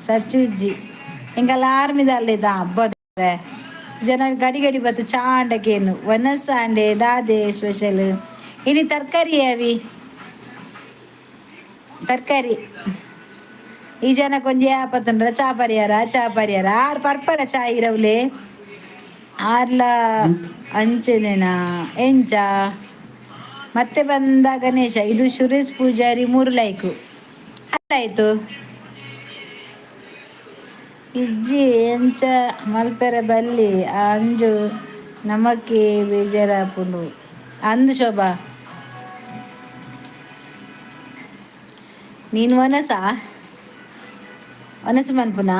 ಸಚ್ಚು ಇಜ್ಜಿ. ಎಂಕಲ್ಲ ಆರ್ಮಿದ ಹಬ್ಬದ ಜನ ಗಡಿ ಗಡಿ ಬತ್ತು ಚಾಂಡಕೇನು ವನಸಾಂಡೆ ದಾದೆ ಸ್ಪೆಷಲ್ ಇನಿ ತರಕಾರಿ ಅವಿ ತರಕಾರಿ. ಈ ಜನ ಕೊಂಜ ಪತ್ತಂಡ್ರ ಚಾ ಪರಿಯಾರ ಚಾ ಪರಿಯಾರ ಆರ್ ಪರ್ಪರ ಚಾ ಇರವ್ಲೆ ಆರ್ಲ ಅಂಚೆನೇನಾ ಎಂಚ. ಮತ್ತೆ ಬಂದ ಗಣೇಶ. ಇದು ಸುರೇಶ್ ಪೂಜಾರಿ 3 ಲೈಕು ಆಯ್ತು. ಇಜ್ಜಿ ಎಂಚ ಮಲ್ಪೆರೆ ಬಲ್ಲಿ ಅಂಜು ನಮಕ್ಕೆ ಬೇಜಾರಾಪುಂಡು ಅಂದು. ಶೋಭಾ, ನೀನು ವನಸಾ ವನಸು ಮನ್ಪುನಾ?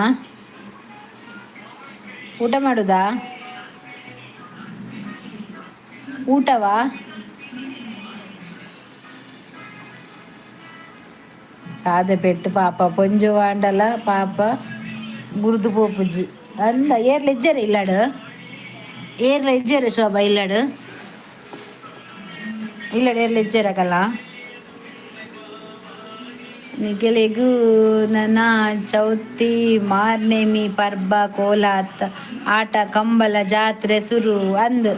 ಊಟ ಮಾಡುದಾ? ಊಟವಾ? ಕಾದ ಪೆಟ್ಟು ಪಾಪ ಪೊಂಜು ವಾಂಡಲ ಪಾಪ ಬುರ್ದು ಪೋಪುಜಿ ಅಂದ. ಏರ್ಲ ಇಜ್ಜರ ಇಲ್ಲಾಡು? ಏರ್ಲ ಇಜ್ಜರ ಶೋಭಾ ಇಲ್ಲಾಡು? ಇಲ್ಲಡು ಏರ್ಲ ಇಜ್ಜರಕಲ್ಲ? ನಿಗಲೆಗು ನನ್ನ ಚೌತಿ ಮಾರ್ನೇಮಿ ಪರ್ಬ ಕೋಲಾತ ಆಟ ಕಂಬಳ ಜಾತ್ರೆ ಸುರು ಅಂದು.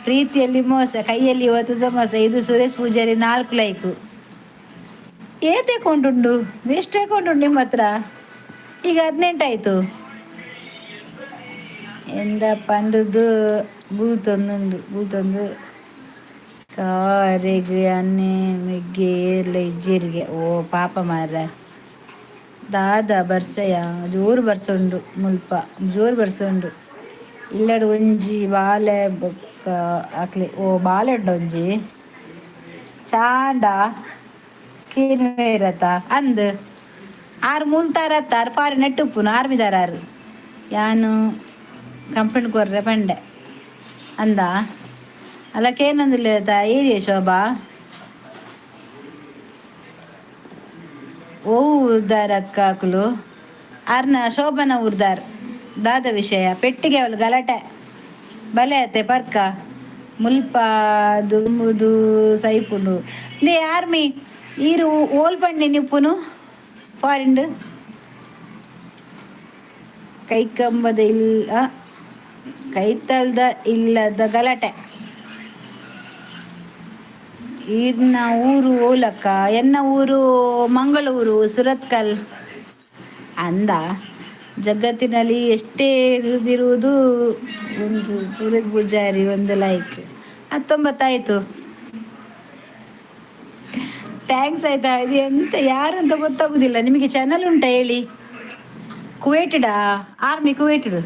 ಪ್ರೀತಿಯಲ್ಲಿ ಮೋಸ, ಕೈಯಲ್ಲಿ ಇವತ್ತು ಸಮೋಸ. ಇದು ಸುರೇಶ್ ಪೂಜಾರಿ 4 ಲೈಕು. ಏತ್ ಅಕೌಂಟ್ ಉಂಟು? ಎಷ್ಟು ಅಕೌಂಟ್ ಉಂಟು ನಿಮ್ಮ ಹತ್ರ? ಈಗ 18 ಆಯಿತು. ಎಂದ ಪಂಡುದು ಬೂತೊಂದುಂಡು ಬೂತೊಂದು ಕಾರೆಗ್ ಅನ್ನೆ ಮೆಗ್ಗೆ ಏರ್ಲ ಇಜ್ಜೆರ್ಗೆ. ಓ ಪಾಪ ಮಾರ್ರೆ. ದಾದ ಬರ್ಸಯ ಜೋರು ಬರ್ಸ ಉಂಡು ಮುಲ್ಪ, ಜೋರು ಬರ್ಸ ಉಂಡು. ಇಲ್ಲಡ್ ಒಂಜಿ ಬಾಲೆ ಬೊಕ್ಕ ಅಕ್ಲೆ. ಓ ಬಾಲೆ ಉಂಡು ಒಂಜಿ ಚಾಂಡ ಕೇನ್ವೇರತ ಅಂದ್. ಆರ್ ಮೂಲ್ತಾರತ್ತ ಆರ್ ಫಾರಿನ್ ನೆಟ್ಟುಪ್ಪುನು ಆರ್ಮಿದಾರ ಆರ್. ಯಾನು ಕಂಪ್ಲೇಂಟ್ ಕೊರ್ರೆ ಪಂಡೆ ಅಂದ ಅಲ್ಲ. ಕೇನೊಂದುಲ್ಲೆತ ಏರಿಯ ಶೋಭಾ? ಓ ಊರ್ದಾರ್ ಅಕ್ಕ ಅಕುಲು? ಆರ್ನ ಶೋಭನ ಊರ್ದಾರ್. ದಾದ ವಿಷಯ? ಪೆಟ್ಟಿಗೆ ಅವಳು ಗಲಾಟೆ ಬಲೆ ಅತ್ತೆ ಪರ್ಕ ಮುಲ್ಪ ದುಂಬುದು ಸೈಪುಂಡು. They army ಈರು ಓಲ್ ಪಂಡೆ ನಿಪ್ಪುನು ಫಾರಿನ್ಡ್ ಕೈಕಂಬದ ಇಲ್ಲ ಕೈತಲ್ದ ಇಲ್ಲದ ಗಲಾಟೆ. ಈರ್ನ ಊರು ಓಲಕ್ಕ? ಎನ್ನ ಊರು ಮಂಗಳೂರು ಸುರತ್ಕಲ್ ಅಂದ. ಜಗತ್ತಿನಲ್ಲಿ ಎಷ್ಟೇ ಇರುದಿರುವುದು ಒಂದು ಸೂರಜ್ ಪೂಜಾರಿ ಒಂದು ಲೈಕ್. 19 ಆಯಿತು. Thanks ಆಯ್ತಾ. ಇದು ಎಂತ ಯಾರು ಅಂತ ಗೊತ್ತಾಗುದಿಲ್ಲ. ನಿಮಗೆ ಚಾನಲ್ ಉಂಟಾ ಹೇಳಿ. ಕುವೇಟೆಡಾ? ಆರ್ಮಿ ಕುವೇಟೆಡ್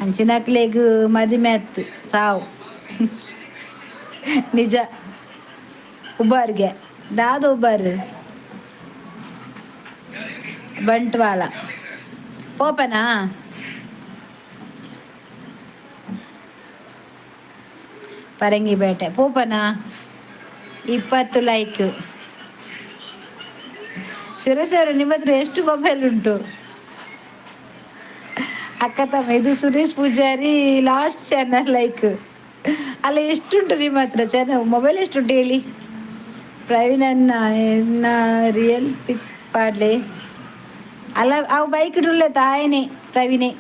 ಅಂಚಿನಕ್ಲೆಗ್ ಮದಿಮೆ ಆತ್ ಸಾವು ನಿಜ. ಉಬಾರ್ಗೆ ದಾದ ಉಬಾರ್? ಬಂಟ್ವಾಳ ಪೋಪನಾ? ಪರಂಗಿಪೇಟೆ ಪೋಪನಾ? 20 ಲೈಕ್. ಸುರೇಶ್ ಅವರೇ, ನಿಮ್ಮ ಹತ್ರ ಎಷ್ಟು ಮೊಬೈಲ್ ಉಂಟು? ಅಕ್ಕ ತಮ್ಮ ಇದು Suresh Poojary last channel like ಅಲ್ಲ. ಎಷ್ಟುಂಟು ನಿಮ್ಮ ಹತ್ರ ಚಾನಲ್ ಮೊಬೈಲ್ ಎಷ್ಟುಂಟು ಹೇಳಿ. ಪ್ರವೀಣ್ ಅಣ್ಣ ಎನ್ನ ರಿಯಲ್ ಪಿಕ್ ಪಾಡ್ಲೆ ಅಲ್ಲ. ಅವು ಬೈಕ್ ಉಳ್ಳೆ ತಾಯನೆ ಪ್ರವೀಣೆ.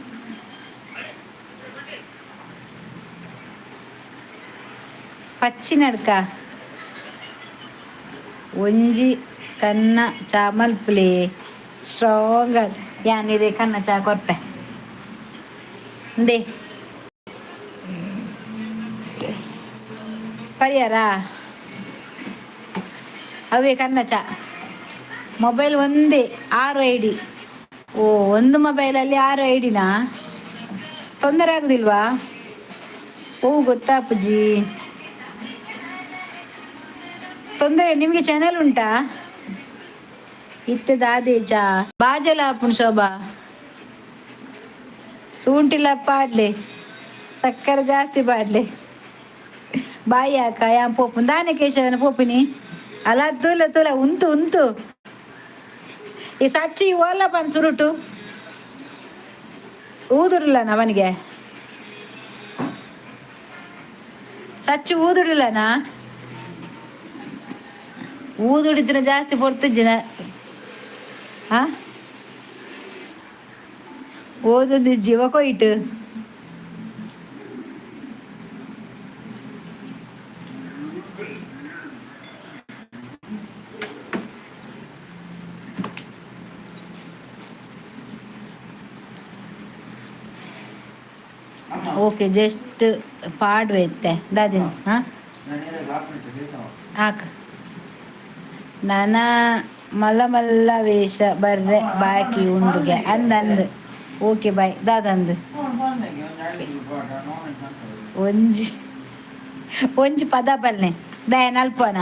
ಪಚ್ಚಿನಡ್ಕ ಒಂಜಿ ಕನ್ನ ಚಾ ಮಲ್ಪುಲೆ ಸ್ಟ್ರಾಂಗ್. ಯಾನಿರೆ ಕನ್ನ ಚಾ ಕೊರ್ಪೆ ಇಂದೆ ಪರಿಯಾರ ಅವೇ ಕನ್ನ ಚಾ. ಮೊಬೈಲ್ ಒಂದೇ, ಆರು ಐಡಿ. ಓ, ಒಂದು ಮೊಬೈಲಲ್ಲಿ ಆರು ಐಡಿನಾ? ತೊಂದರೆ ಆಗುದಿಲ್ವಾ? ಓ, ಗೊತ್ತಾ ಅಪ್ಪಾಜಿ, ತೊಂದರೆ. ನಿಮಗೆ ಚಾನೆಲ್ ಉಂಟಾ? ಇತ್ತದ ಆದೇಜ ಬಾಜಲ ಆಪುಣ್ ಶೋಭಾ. ಸೂಂಟಿಲ ಪಾಡ್ಲೆ, ಸಕ್ಕರೆ ಜಾಸ್ತಿ ಪಾಡ್ಲೆ. ಬಾಯಿ ಹಾಕ ಯಾನ್ ಪೋಪುನ್ ದಾನೆ ಕೇಶವನ ಪೋಪಿನಿ ಅಲ. ತೂಲ ತೂಲ, ಉಂತು ಉಂತು. ಈ ಸಚ್ಚಿ ಓಲ ಪನ್ ಸುರುಟು ಊದುರ್ಲನ ಅವನಿಗೆ. ಸಚ್ಚು ಊದುಡಿಲ್ಲನಾ? ಊದುಡಿದ್ರೆ ಜಾಸ್ತಿ ಪೊರ್ತುಜ್ಜಿನ. ಹಾ, ಓದೊಂದು ಜೀವ ಕೊಯ್ಟು. ಅಮ್ಮ. ಓಕೆ, ಜಸ್ಟ್ ಪಾಡುವೆ ಇತ್ತೆ ದಾದಿನ. ಹಾ. ನಾನು ಲಾಕ್ ಕೇಸವ. ಹಾಕ. ನಾನ ಮಲ್ಲ ಮಲ್ಲ ವೇಷ ಬರ್ರೆ ಬಾಕಿ ಉಂಡುಗೆ ಅಂದ ಅಂದ್. ಓಕೆ, ಬಾಯ್ ದಾದಂದು. ಅವನು ಬಂದಂಗೆ ಒಂದು ಹಳ್ಳಿ ಪಾಠ ನೋನ್. ಒಂಜಿ ಒಂಜಿ ಪದ ಪಲ್ನೆ ದಾಯ ನಲ್ಪನ.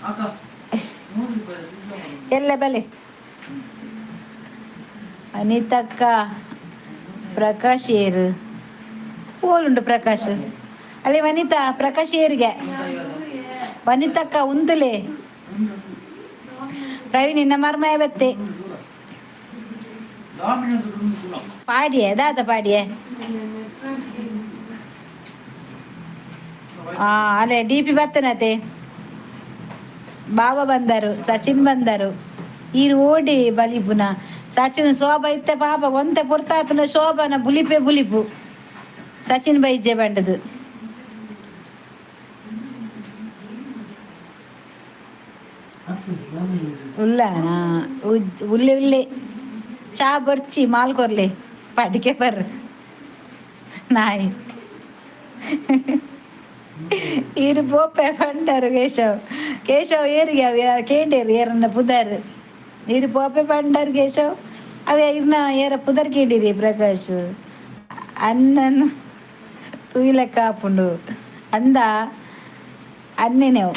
ಅಕ್ಕ, 100 ರೂಪಾಯಿ. ಎಲ್ಲ ಬಲೆ. ಅನಿತಕ್ಕ, ಪ್ರಕಾಶ್ ಏರು ಓಲುಂಡು ಪ್ರಕಾಶ್ ಅಲ್ಲಿ. ವನಿತಾ, ಪ್ರಕಾಶ್ ಏರಿಗೆ. ವನಿತಕ್ಕ, ಉಂತುಲೆ. ಪ್ರವೀಣ್, ನಿನ್ನ ಮರ್ಮಯ ಬತ್ತೆ. ಪಾಡಿಯೆ ದಾದ ಪಾಡಿಯೆ. ಆ ಅಲ್ಲೇ ಡಿ ಪಿ ಬತ್ತನತೆ. ಬಾಬಾ ಬಂದರು, ಸಚಿನ್ ಬಂದರು. ಈರು ಓಡಿ ಬಲಿಪುನ ಸಚಿನ್ ಶೋಭಾ ಇತ್ತೆ. ಪಾಪ, ಒಂತೆ ಪುರ್ತಾತನ ಶೋಭಾನ ಬುಲಿಪೆ ಬುಲಿಪು. ಸಚಿನ್ ಬೈಜೆ ಬಂಡದು. ಉಲ್ಲಣ ಉಲ್ಲೆ ಉಲ್ಲೆ. ಚಾ ಬರ್ಚಿ ಮಾಲ್ ಕೊರ್ಲೆ ಪಡಿಕೆ ಬರ್ ನಾಯಿ. ಈರು ಪೋಪೆ ಪಂಡರು. ಕೇಶವ್, ಕೇಶವ್ ಏರಿಗೆ ಅವು ಕೇಂಡೇರು ಏರನ್ನ ಪುದರ್. ಈರು ಪೋಪೆ ಪಂಡರ್ ಕೇಶವ್ ಅವೆ ಇರ್ನ ಏರ ಪುದರ್ ಕೇಂಡಿರಿ. ಪ್ರಕಾಶ್ ಅಣ್ಣನ್ ತೂಯಿಲೆಕ್ಕ ಆಪುಂಡು ಅಂದ ಅನ್ನೆನೆವು.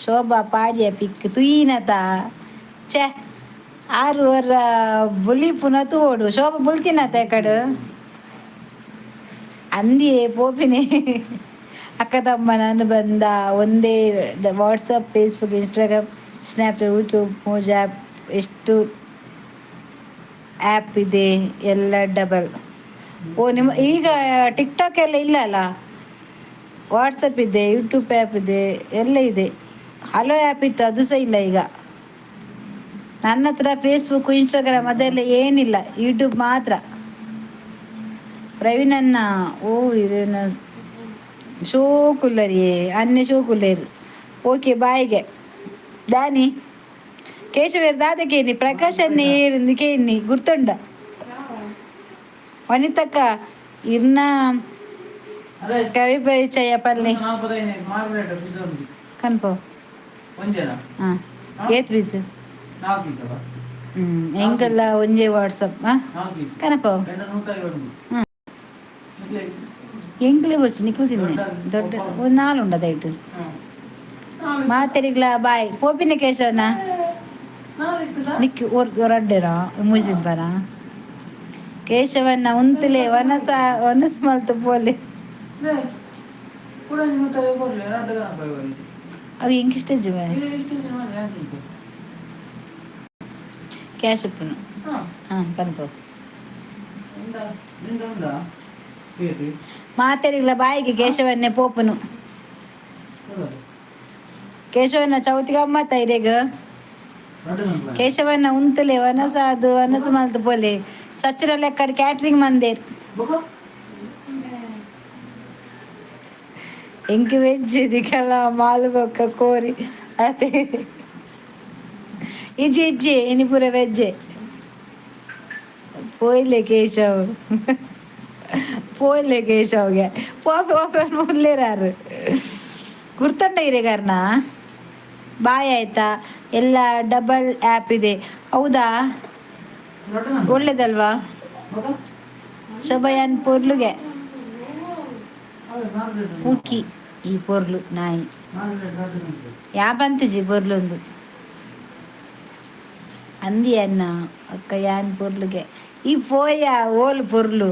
ಶೋಭಾ ಪಾಡ್ಯ ಪಿಕ್ ತುಯಿನತ. ಛೆ, ಆರು ವರ ಬುಲಿಪುನ ತೂವೊಡು. ಶೋಭಾ ಬುಲ್ತಿನತ ಎಕಡು ಅಂದಿಯೇ ಪೋಪಿನಿ. ಅಕ್ಕ ತಮ್ಮನ ಅನುಬಂಧ ಒಂದೇ. WhatsApp, Facebook, Instagram, Snapchat, YouTube, Moj app, ಎಷ್ಟು ಆ್ಯಪ್ ಇದೆ, ಎಲ್ಲ ಡಬಲ್. ಓ, ನಿಮ್ಮ ಈಗ ಟಿಕ್ ಟಾಕ್ ಎಲ್ಲ ಇಲ್ಲ ಅಲ್ಲ? ವಾಟ್ಸಪ್ ಇದೆ, ಯೂಟ್ಯೂಬ್ ಆ್ಯಪ್ ಇದೆ, ಎಲ್ಲ ಇದೆ. ಹಲೋ ಆ್ಯಪ್ ಇತ್ತು, ಅದು ಸಹ ಇಲ್ಲ ಈಗ. ನನ್ನ ಹತ್ರ ಫೇಸ್ಬುಕ್, ಇನ್ಸ್ಟಾಗ್ರಾಮ್ ಅದೆಲ್ಲ ಏನಿಲ್ಲ, ಯೂಟ್ಯೂಬ್ ಮಾತ್ರ. ಪ್ರವೀಣಣ್ಣ, ಓ ಇರೇನ ಶೋಕುಲ್ಲರಿಯೇ ಅನ್ನೆ ಶೋಕುಲ್ಲೇರು. ಓಕೆ, ಬಾಯ್ಗೆ ದಾನಿ ಕೇಶವೇರ್ ದಾದಕೇನಿ. ಪ್ರಕಾಶ್ ಅನ್ನೆ ಏರಿಂದು ಕೇನಿ ಗುರ್ತುಂಡ. ವನಿತಕ್ಕ, ಇರ್ನ ಕವಿ ಪರಿಚಯ ಪಲ್ಲೆ. ಕನ್ಪೋ. ಹಾಂ, ಏತ್ ಪೀಸ್? ಹ್ಞೂ, ಎಂಕಲ್ಲ ಒಂಜೆ ವಾಟ್ಸಪ್. ಹಾಂ, ಕನಪ. ಹ್ಞೂ, ಎಂಕ್ಲೆ ಬರ್ಚಿ ನಿಖಲ್ ತಿನ್ನೆ ದೊಡ್ಡ ಒಂದು ನಾಲು ಉಂಡ ದೈಟ್. ಮಾತೆರಿಗ್ಲ ಬಾಯ್. ಪೋಪಿನ ಕೇಶವನ ನಿಕ್ಕಿ ಹೊರಡ್ಡೇರ ಮುಜಿಬ್ಬರ. ಕೇಶವನ್ನ ಉಂತುಲೆ ವನಸ ವನಸ್ ಮಲ್ತು ಪೋಲೆ. ಅವು ಎಂಕಿಷ್ಟ ಕ್ಯಾಶ್ ಉಪ್ಪುನು. ಹಾಂ, ಕನ್ಪೋ. ಮಾತೆರಿಗ್ಲ ಬಾಯಿಗೆ. ಕೇಶವನ್ನೇ ಪೋಪುನು. ಕೇಶವನ್ನ ಚೌತಿ ಗಮ್ಮತ್ತ ಇರೆಗ್. ಕೇಶವನ್ನ ಉಂತುಲೆ ವನಸ ಅದು ವನಸು ಮಲ್ತು ಪೋಲೆ. ಸಚ್ಚಿನ ಲೆಕ್ಕಡ್ ಕ್ಯಾಟ್ರಿಂಗ್ ಮಂದೇರ್. ಎಂಕ್ ವೆಜ್ ನಿಕಲ ಮಾಲು ಬೊಕ್ಕ ಕೋರಿ ಅತೆ. ಇಜ್ಜಿ ಇಜ್ಜಿ, ಇನಿ ಪೂರ ವೆಜ್ಜೆ. ಪೋಯ್ಲೆ ಕೇಶವ್, ಪೋಯ್ಲೆ ಕೇಶವ್ಗೆ. ಪೋಪೆ ಪೋಪೆ ಉಲ್ಲೇರಾರು ಗುರ್ತಂಡ ಇರೆಗಾರ್ನ. ಬಾಯ್ ಆಯ್ತಾ? ಎಲ್ಲ ಡಬಲ್ ಆ್ಯಪ್ ಇದೆ. ಹೌದಾ? ಒಳ್ಳೇದಲ್ವಾ? ಶೋಭಯಾನ್ ಪೊರ್ಲುಗೆ ಉಕ್ಕಿ ಈ ಪೊರ್ಲು ನಾಯಿ ಯಾ ಬಂತಿಜಿ ಪೊರ್ಲೊಂದು ಅಂದಿ ಅನ್ನ ಅಕ್ಕ ಯಾನ್ ಪೊರ್ಲುಗೆ ಈ ಪೋಯ ಓಲ್ ಪೊರ್ಲು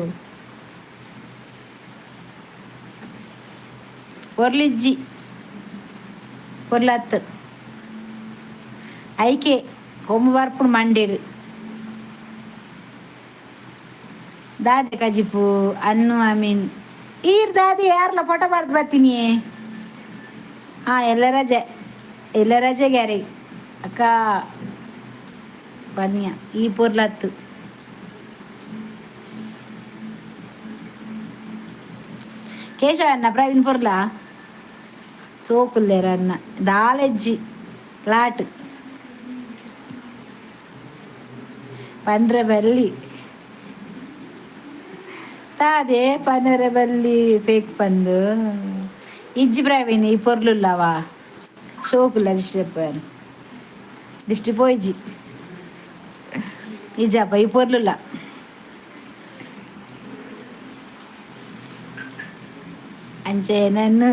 ಪೊರ್ಲಿಜ್ಜಿ ಪೊರ್ಲತ್ತು ಐಕೆ ಕೊಮ್ಮು ಬರ್ಪುಡು ಮಂಡೇಡು ದಾದೆ ಕಜಿಪು ಅನ್ನು I mean ಈರ್ ದಾದೆ ಯಾರ್ಲ ಫೋಟೋ ಮಾಡ್ದು ಬರ್ತೀನಿ. ಹಾಂ, ಎಲ್ಲ ರಜೆ, ಎಲ್ಲ ರಜೆ ಗ್ಯಾರಿ ಅಕ್ಕ ಬನ್ನಿಯ ಈ ಪೊರ್ಲತ್ತು. ಕೇಶವ ಅಣ್ಣ ಪ್ರವೀಣ್ ಪೊರ್ಲ ಸೋಕುಲ್ಲೇರ ಅಣ್ಣ ದಾಲೆಜ್ಜಿ ಲಾಟ್ ಪಂಡ್ರೆ ಬಲ್ಲಿ ತಾದೆ ಪನರೆ ಬಲ್ಲಿ ಫೇಕ್ ಪಂದು ಇಜ್ಜಿ ಪ್ರವೀಣ್ ಈ ಪೊರ್ಲುಲ್ಲವಾ ಶೋಕುಲ್ಲ ದಿಷ್ಟಿ ದಿಷ್ಟಿ ಪೋಯ್ಜಿ ಇಜ್ಜಪ್ಪ ಈ ಪೊರ್ಲುಲ್ಲ. ಅಂಚೆ ನನ್ನ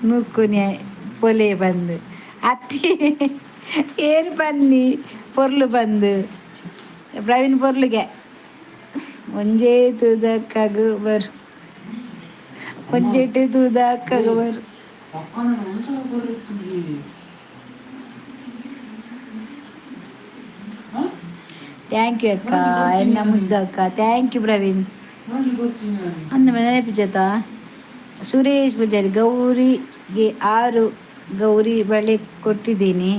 ನೂಕುನೆ ಪೊಲೆ ಬಂದು ಅತ್ತಿ ಏರು ಬನ್ನಿ ಪೊರ್ಲು ಬಂದು ಪ್ರವೀಣ್ ಪೊರ್ಲುಗೆ ಒಂಜೇ ತೂದಕ್ಕಾಗು ಬರ್ ಒಂಜೆಟು ತೂದಕ್ಕಾಗು ಬರ್. ಪಕ್ಕನ ಒಂದ್ಸಲ ಬರುತ್ತೀವಿ. Thank you ಅಕ್ಕ, ಎನ್ನ ಮುದ್ದು ಅಕ್ಕ. Thank you Praveen. ಅಂದ ಮೇಲೆ ಪಿಜತ ಸುರೇಶ್ ಪೂಜಾರಿ ಗೌರಿಗೆ 6 ಗೌರಿ ಬಳೆ ಕೊಟ್ಟಿದ್ದೀನಿ.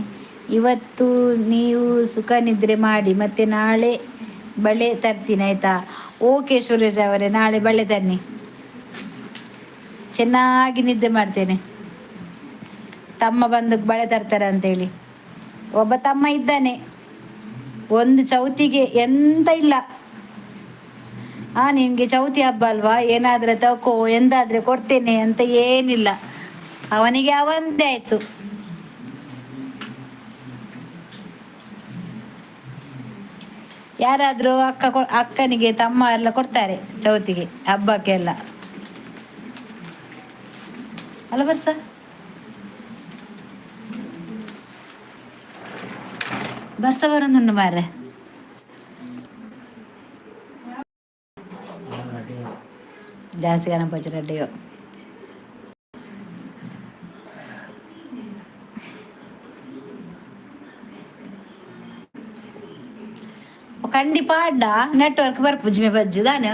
ಇವತ್ತು ನೀವು ಸುಖ ನಿದ್ರೆ ಮಾಡಿ, ಮತ್ತೆ ನಾಳೆ ಬಳೆ ತರ್ತೀನಿ ಆಯಿತಾ? ಓಕೆ ಸುರೇಶ್ ಅವರೇ, ನಾಳೆ ಬಳೆ ತನ್ನಿ, ಚೆನ್ನಾಗಿ ನಿದ್ದೆ ಮಾಡ್ತೇನೆ. ತಮ್ಮ ಬಂದು ಬಳೆ ತರ್ತಾರೆ ಅಂತೇಳಿ ಒಬ್ಬ ತಮ್ಮ ಇದ್ದಾನೆ. ಒಂದು ಚೌತಿಗೆ ಎಂತ ಇಲ್ಲ, ಆ ನಿನಗೆ ಚೌತಿ ಹಬ್ಬ ಅಲ್ವಾ, ಏನಾದರೆ ತಕೋ, ಎಂದಾದರೆ ಕೊಡ್ತೇನೆ ಅಂತ ಏನಿಲ್ಲ ಅವನಿಗೆ, ಅವಂದೇ ಆಯಿತು. ಯಾರಾದರೂ ಅಕ್ಕ ಅಕ್ಕನಿಗೆ ತಮ್ಮ ಎಲ್ಲ ಕೊಡ್ತಾರೆ ಚೌತಿಗೆ ಹಬ್ಬಕ್ಕೆಲ್ಲ ಅಲ್ಲ ಬರ್ಸ? ಬರ್ಸ ಬರೋದುಂಟು ಮಾರ್ರೆ. ಜಾಸ್ತಿ ಕನಪಚ್ಚ ರೆಡ್ಡಿಯೋ ಕಂಡಿ ಪಾಡ್ಡ ನೆಟ್ವರ್ಕ್ ಬರ್ಪುಜಿ ಮೇ ಬಜ್ಜು ದಾನೆ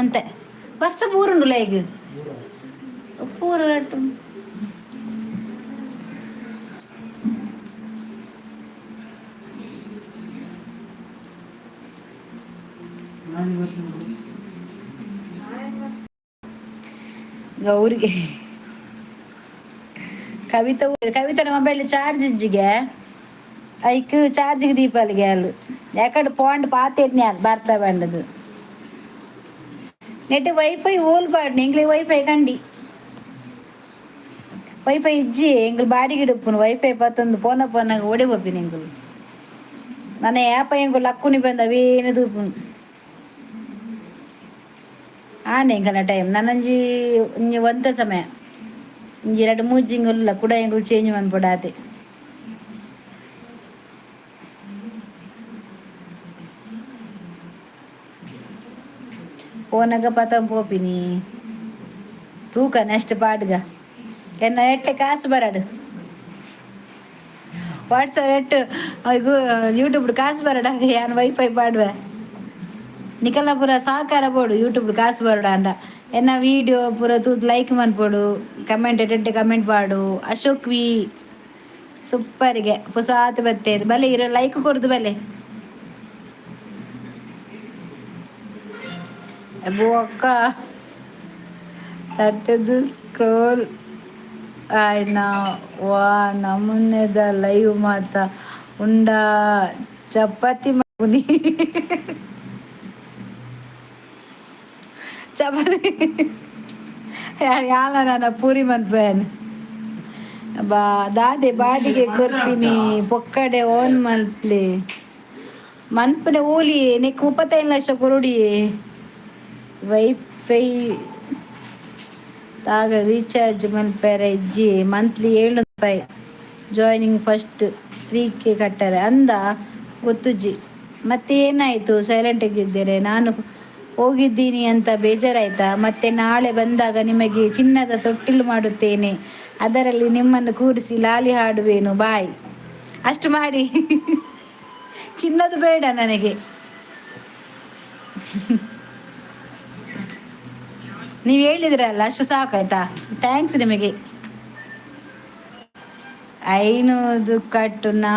ಅಂತೆ ಬರ್ಸ ಪೂರುಂಡು ಲೈಗ್ ಪೂರ ರಟ್ಟು. ಗೌರಿಗೆ ಕವಿತಾ ಕವಿತನ ಮೊಬೈಲ್ ಚಾರ್ಜ್ ಇಜ್ಜಿಗೆ ಐಕ್ ಚಾರ್ಜಿಗೆ ದೀಪಾಲಿಗೆ ಅಲ್ಲು ಯಾಕಡೆ ಪಾಂಡ್ ಪಾತೆಡ್ನಿ ಬರ್ತಾ ಬಂಡದು ನೆಟ್ ವೈಫೈ ಓಲ್ ಪಾಡ್ನಿ ಎಂಗ್ಲಿಗೆ ವೈಫೈ ಕಂಡಿ ವೈಫೈ ಇಜ್ಜಿ ಎಂಗ್ಲು ಬಾಡಿಗೆ ಇಡುಪ್ಪುನು ವೈಫೈ ಪತ್ತೊಂದು ಪೋನ ಪೋನಾಗ ಓಡಿ ಪೋಪಿನಿ ಎಂಗುಲು ನನ್ನ ಯಾಪ ಎಂಗುಲು ಲಕ್ಕುನಿ ಬಂದ ಅವೇನು ತೂಪುನು ಆಂಡ್ ಎಂಕಲ್ನ ಟೈಮ್ ನನಂಜಿ ಒಂಜಿ ಒಂತೆ ಸಮಯ ಒಂಜಿ ರಡ್ಡ್ ಮೂಜಿ ತಿಂಗುಲ್ಲ ಕುಡ ಎಂಕುಲು ಚೇಂಜ್ ಮನ್ಪೊಡು ಆತೆ. ಪೋನಗ ಪತಂ ಪೋಪಿನಿ ತೂಕ ನೆಕ್ಸ್ಟ್ ಪಾಡ್ಗ ಎನ್ನ ಎಟ್ಟೆ ಕಾಸು ಬರಡು ವಾಟ್ಸಪ್ ಎಟ್ಟು ಯೂಟ್ಯೂಬ್ ಕಾಸು ಬರಡ ಯಾನ್ ವೈಫೈ ಪಾಡುವೆ ನಿಕಲ್ನ ಪೂರ ಸಹಕಾರ ಬೋಡು ಯೂಟ್ಯೂಬ್ ಕಾಸು ಬರಡ ಅಂಡ ಎನ್ನ ವೀಡಿಯೋ ಪೂರ ತೂತ್ ಲೈಕ್ ಮನ್ಪೊಡು ಕಮೆಂಟ್ ಎಡ್ಡೆ ಕಮೆಂಟ್ ಪಾಡು. ಅಶೋಕ್ ವಿ ಸೂಪರ್ಗೆ ಪುಸಾತ್ ಬತ್ತೇರು ಬಲೆ ಇರೋ ಲೈಕ್ ಕೊರ್ದು ಬಲೆ ಬೊಕ್ಕ ತಟ್ಟದು ಸ್ಕ್ರೋಲ್ ಆಯ್ನ ವಾ ನಮೂನೆದ ಲೈವ್ ಮಾತ ಉಂಡ ಚಪಾತಿ ಮನ್ಪುನಿ ಚಪಾತಿ ಯಾಲ ನನ್ನ ಪೂರಿ ಮನ್ಪೇನ್. ಬಾ ದಾದೆ ಬಾಡಿಗೆ ಕೊರ್ಪಿನಿ ಪೊಕ್ಕಡೆ ಓನ್ ಮಲ್ಪ್ಲೆ ಮನ್ಪುನೆ ಓಲಿ ನೆಕ್ 35 ಲಕ್ಷ ಕೊರೊಡಿಯೇ. ವೈಫೈ ದಾಗ ರೀಚಾರ್ಜ್ ಮನ್ಪೆರೆ ಇಜ್ಜಿ. ಮಂತ್ಲಿ 700 ರೂಪಾಯಿ. ಜಾಯ್ನಿಂಗ್ ಫಸ್ಟ್ 3K ಕಟ್ಟರೆ ಅಂದ ಗೊತ್ತುಜ್ಜಿ. ಮತ್ತೆ ಏನಾಯಿತು, ಸೈಲೆಂಟ್ ಆಗಿದ್ದೀರೆ? ನಾನು ಹೋಗಿದ್ದೀನಿ ಅಂತ ಬೇಜಾರಾಯ್ತಾ? ಮತ್ತೆ ನಾಳೆ ಬಂದಾಗ ನಿಮಗೆ ಚಿನ್ನದ ತೊಟ್ಟಿಲು ಮಾಡುತ್ತೇನೆ. ಅದರಲ್ಲಿ ನಿಮ್ಮನ್ನು ಕೂರಿಸಿ ಲಾಲಿ ಹಾಡುವೆನು. ಬಾಯ್. ಅಷ್ಟು ಮಾಡಿ. ಚಿನ್ನದು ಬೇಡ ನನಗೆ. ನೀವು ಹೇಳಿದ್ರಲ್ಲ, ಅಷ್ಟು ಸಾಕಾಯ್ತಾ? Thanks ನಿಮಗೆ. 500 ಕಟ್ಟುನಾ?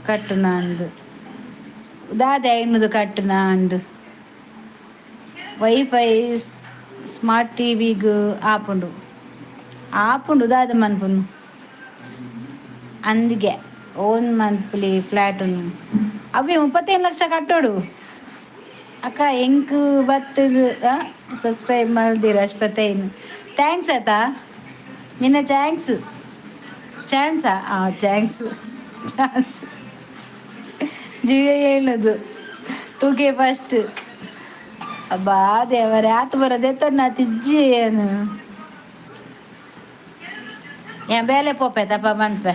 ಕಟ್ಟುನಾ ಅಂದು ದಾದೆ 500 ಕಟ್ಟುನಾ ಅಂದು. ವೈಫೈ ಸ್ಮಾರ್ಟ್ ಟಿವಿಗ್ ಆಪುಂಡು, ಆಪುಂಡು. ದಾದ ಮನ್ಪುನು ಅಂದಿಗೆ? ಓನ್ ಮನ್ಪುಲಿ ಫ್ಲ್ಯಾಟನ್ನು. ಅವೇ 35 ಲಕ್ಷ ಕಟ್ಟೋಡು. ಅಕ್ಕ, ಎಂಕ್ ಬತ್ತು ಸಬ್ಸ್ಕ್ರೈಬ್ ಮಲ್ದಿರ ಅಶ್ಪತೈನ್. Thanks ಆತಾ ನಿನ್ನ. Thanks. ಚಾನ್ಸಾ? ಹಾಂ, thanks. Chance ಜಿಯೋ ಹೇಳೋದು. 2K first. ಅಬ್ಬಾ ದೇವರೇ, ಆತು ಬರೋದೆ ತನ್ನ ತಿಜ್ಜಿ ಏನು ಏ ಬೇಲೆ ಪೋಪೆ ತಪ್ಪ ಮನ್ಪೆ.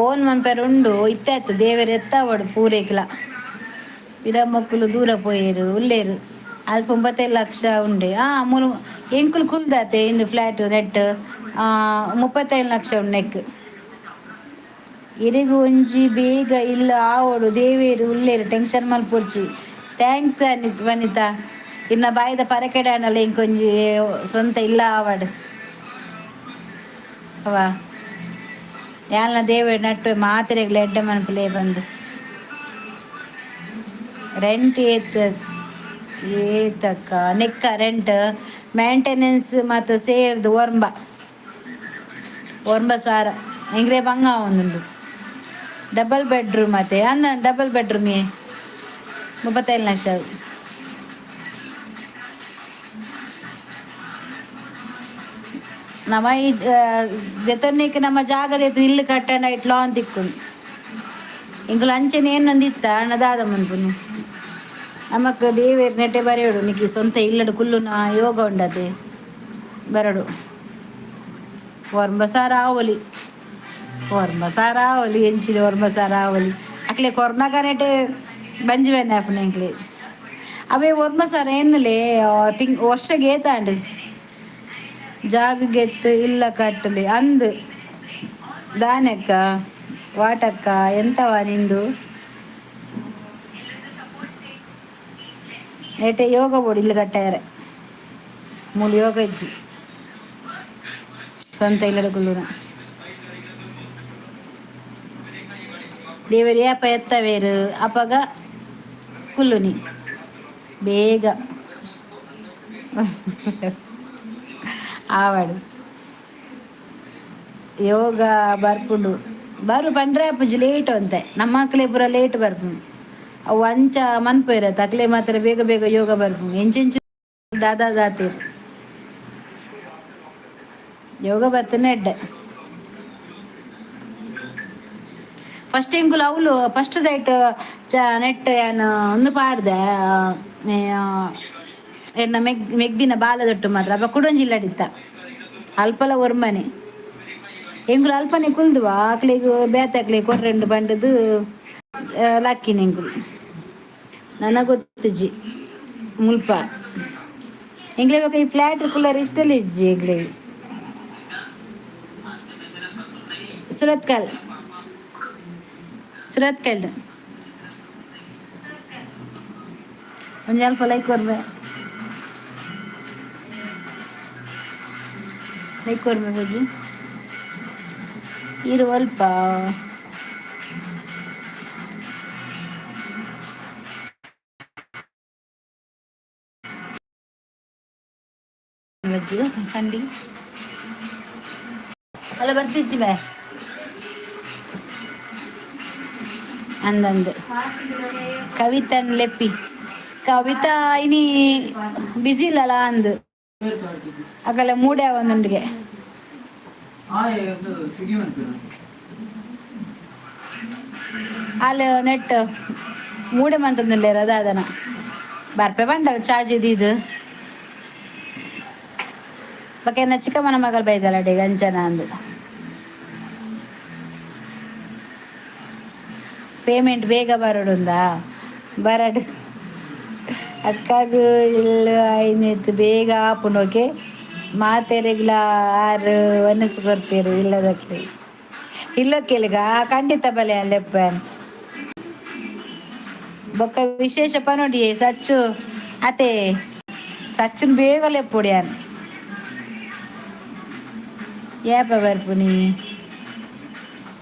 ಓನ್ ಮನ್ಪೆರ್ ಉಂಡು. ಇತ್ತೆ ಆತು ದೇವೆರ್ ಎತ್ತಾವಡು ಪೂರೇಕ್ಲ. ಪಿರ ಮೊಕ್ಕುಲು ದೂರ ಪೋಯೆರು ಉಲ್ಲೇರು. ಅಲ್ಪ 35 ಲಕ್ಷ ಉಂಡೆ. ಆ ಮೂಲು ಎಂಕುಲು ಕುಲ್ದಾತೆ ಇಂದು ಫ್ಲ್ಯಾಟ್ ನೆಟ್ 35 ಲಕ್ಷ ಉಂಡು ನೆಕ್. ಇರೆಗ್ ಒಂಜಿ ಬೇಗ ಇಲ್ಲ ಆವೊಡು. ದೇವೇರು ಉಲ್ಲೇರು, ಟೆನ್ಷನ್ ಮಲ್ಪೊಡ್ಚಿ. Thanks Anith ವನಿತಾ. ಇನ್ನ ಬಾಯಿದ ಪರಕೆಡೆ ಆಂಡಲ ಇಂಕೊಂಜಿ ಸ್ವಂತ ಇಲ್ಲ ಆವಡ್ ಅವ. ಯಾಲ್ನ ದೇವೇರ್ ನಟ್ಟು ಮಾತೆರೆಗ್ಲ ಎಡ್ಡೆ ಮನ್ಪುಲೆ ಬಂದು. ರೆಂಟ್ ಏತ್ ಏತಕ್ಕ ನೆಕ್ಕ? ರೆಂಟ್ ಮೇಂಟೆನೆನ್ಸ್ ಮಾತ ಸೇರ್ದು ಒರ್ಂಬ 90,000. ಎಂಗ್ರೆ ಬಂಗ ಒಂದುಂಡು. ಡಬಲ್ ಬೆಡ್ರೂಮ್ ಅತೆ ಅಂದ. ಡಬಲ್ ಬೆಡ್ರೂಮ್ 35 ಲಕ್ಷ. ನಮ್ಮ ಈ ದೆತನ್ನಿಕ್ ನಮ್ಮ ಜಾಗ ದೆತ್ತು ಇಲ್ಲು ಕಟ್ಟಂಡ ಇಟ್ಲೋ ಲಾನ್ ತಿಕ್ಕುಂಡು. ಎಂಕುಲು ಅಂಚನೆ ಏನೊಂದಿತ್ತ ಅಣ್ಣ ದಾದ ಮನ್ಪುನು? ನಮಕ್ ದೇವೇರ್ ನೆಟ್ಟೆ ಬರೆಯೋಡು. ನಿಕ್ಕಿ ಸ್ವಂತ ಇಲ್ಲಡು ಕುಲ್ಲುನ ಯೋಗ ಉಂಡತೆ. ಬರಡು. ಒರ್ಂಬ ಸಾರ ಆವೊಲಿ, ಒರ್ಂಬ ಸಾರ ಆವೊಲಿ. ಎಂಚಿನ ಒರ್ಂಬ ಸಾರ ಆವೊಲಿ? ಅಕ್ಲೆ ಕೊರ್ನಗ ನೆಟೆ ಬಂಜಿ ಬೇನೆ ಆಪುನ ಎಂಕ್ಲೆ. ಅವೇ 9,000 ಎನ್ನಲೆ ತಿಂಗ್ ವರ್ಷಗೆ ಏತಾಂಡ್? ಜಾಗಗೆತ್ತು ಇಲ್ಲ ಕಟ್ಟಲಿ ಅಂದ್ ದಾನೆಕ್ಕ ವಾಟಕ್ಕ ಎಂತವ ನಿಂದು? ನೆಟೆ ಯೋಗ ಬೋಡು. ಇಲ್ಲಿ ಕಟ್ಟಾರೆ ಮೂಲು ಯೋಗ ಇಜ್ಜಿ ಸ್ವಂತ ಇಲ್ಲಡ ಕುಲ್ಲುನ. ದೇವರು ಏಪ ಎತ್ತವೇರು ಅಪಗ ಕುಲ್ಲುನಿ ಬೇಗ ಆವಡು. ಯೋಗ ಬರ್ಪುಂಡು. ಬರು ಪಂಡ್ರೆ ಅಪ್ಪುಜಿ, ಲೇಟ್ ಅಂತೆ. ನಮ್ಮ ಅಕ್ಲೆ ಪೂರ ಲೇಟ್ ಬರ್ಪುಂಡು. ಅವು ಅಂಚ ಮನ್ಪುವೆರ್. ಅಕ್ಲೆ ಮಾತ್ರ ಬೇಗ ಬೇಗ ಯೋಗ ಬರ್ಪುಂಡು. ಎಂಚೆಂಚ ದಾದಾ ದಾತೀರ್ ಯೋಗ ಬತ್ತನೆ ಎಡ್ಡೆ. ಫಸ್ಟ್ ಎಂಕುಲು ಅವ್ಲು ಫಸ್ಟ್ ದೈಟ್ ಚ ನೆಟ್ ಯಾನ್ ಒಂದು ಪಾಡ್ದೆ ಎನ್ನ ಮೆಗ್ ಮೆಗ್ದಿನ ಬಾಲದೊಟ್ಟು ಮಾತ್ರ. ಅಪ್ಪ ಕುಡೊಂಜಿ ಇಲ್ಲಡಿತ್ತ. ಅಲ್ಪಲ ಒರ್ಮನೆ. ಎಂಕುಲು ಅಲ್ಪನೆ ಕುಲ್ದುವ. ಅಕ್ಲೆಗ್ ಬೇತೆ ಅಕ್ಲೆಗ್ ಕೊರ್ರೆಂಡು ಪಂಡದು ಲಕ್ಕಿನ ಎಂಕುಲು. ನನ ಗೊತ್ತುಜಿ ಮುಲ್ಪ. ಎಂಕ್ಲೆ ಬೊಕ ಈ ಫ್ಲಾಟ್ ಕುಲ್ಲರ್ ಇಷ್ಟಲ ಇಜ್ಜಿ ಎಂಕ್ಲೆಗ್. ಸುರತ್ಕಲ್, ಸುರತ್ಕಲ್. ಒಂಜಿ ಅಲ್ಪ ಲೈಕ್ ಕೊರ್ಬೆ, ಲೈಕ್ ಕೊರ್ಬೆ ಬಜ್ಜಿ. ಇರು ಅಲ್ಪ. ಬಜ್ಜಿ ಕಂಡಿ ಅಲ್ಲ ಬರ್ಸಿಜ್ಜಿ ಬೇ ಅಂದಂದು. ಕವಿತನ್ ಲೆಪ್ಪಿ. ಕವಿತಾ ಇನಿ ಬಿಸಿ ಇಲ್ಲಲ್ಲ ಅಂದು. ಅಗಲ ಮೂಡೆ ಒಂದುಂಡಿಗೆ. ಅಲ್ಲಿ ನೆಟ್ ಮೂಡೆ ಮಂತಂದಿಲ್ಲ ಅದಾದನ ಬರ್ಪೆ ಬಂಡಲ್ ಚಾರ್ಜ್ ಇದು ಬಕ್ಕೆ ಚಿಕ್ಕಮ್ಮನ ಮಗಲ್ ಬೈದಲ್ಲ ಅಡಿಗೆ ಅಂಚನ ಅಂದು. ಪೇಮೆಂಟ್ ಬೇಗ ಬರೋಡುಂದಾ ಬರಡು ಅಕ್ಕಾಗು ಇಲ್ಲ ಐನಿತ್ತು ಬೇಗ ಆಪುಂಡು. ಓಕೆ, ಮಾತೆರೆಗ್ಲ ಆರು ಒನಸು ಕೊರ್ಪೇರು ಇಲ್ಲದಕ್ಕೆ ಇಲ್ಲ ಕೇಳಿಗ ಖಂಡಿತ ಬಲೆ ಅಲ್ಲೆಪ್ಪ. ಬೊಕ್ಕ ವಿಶೇಷ ಪನೋಡಿ ಸಚ್ಚು ಅತೆ ಸಚ್ಚುನ್ ಬೇಗ ಲೆಪ್ಪುಡಿಯಾನ್ ಏಪ ಬರ್ಪುನಿ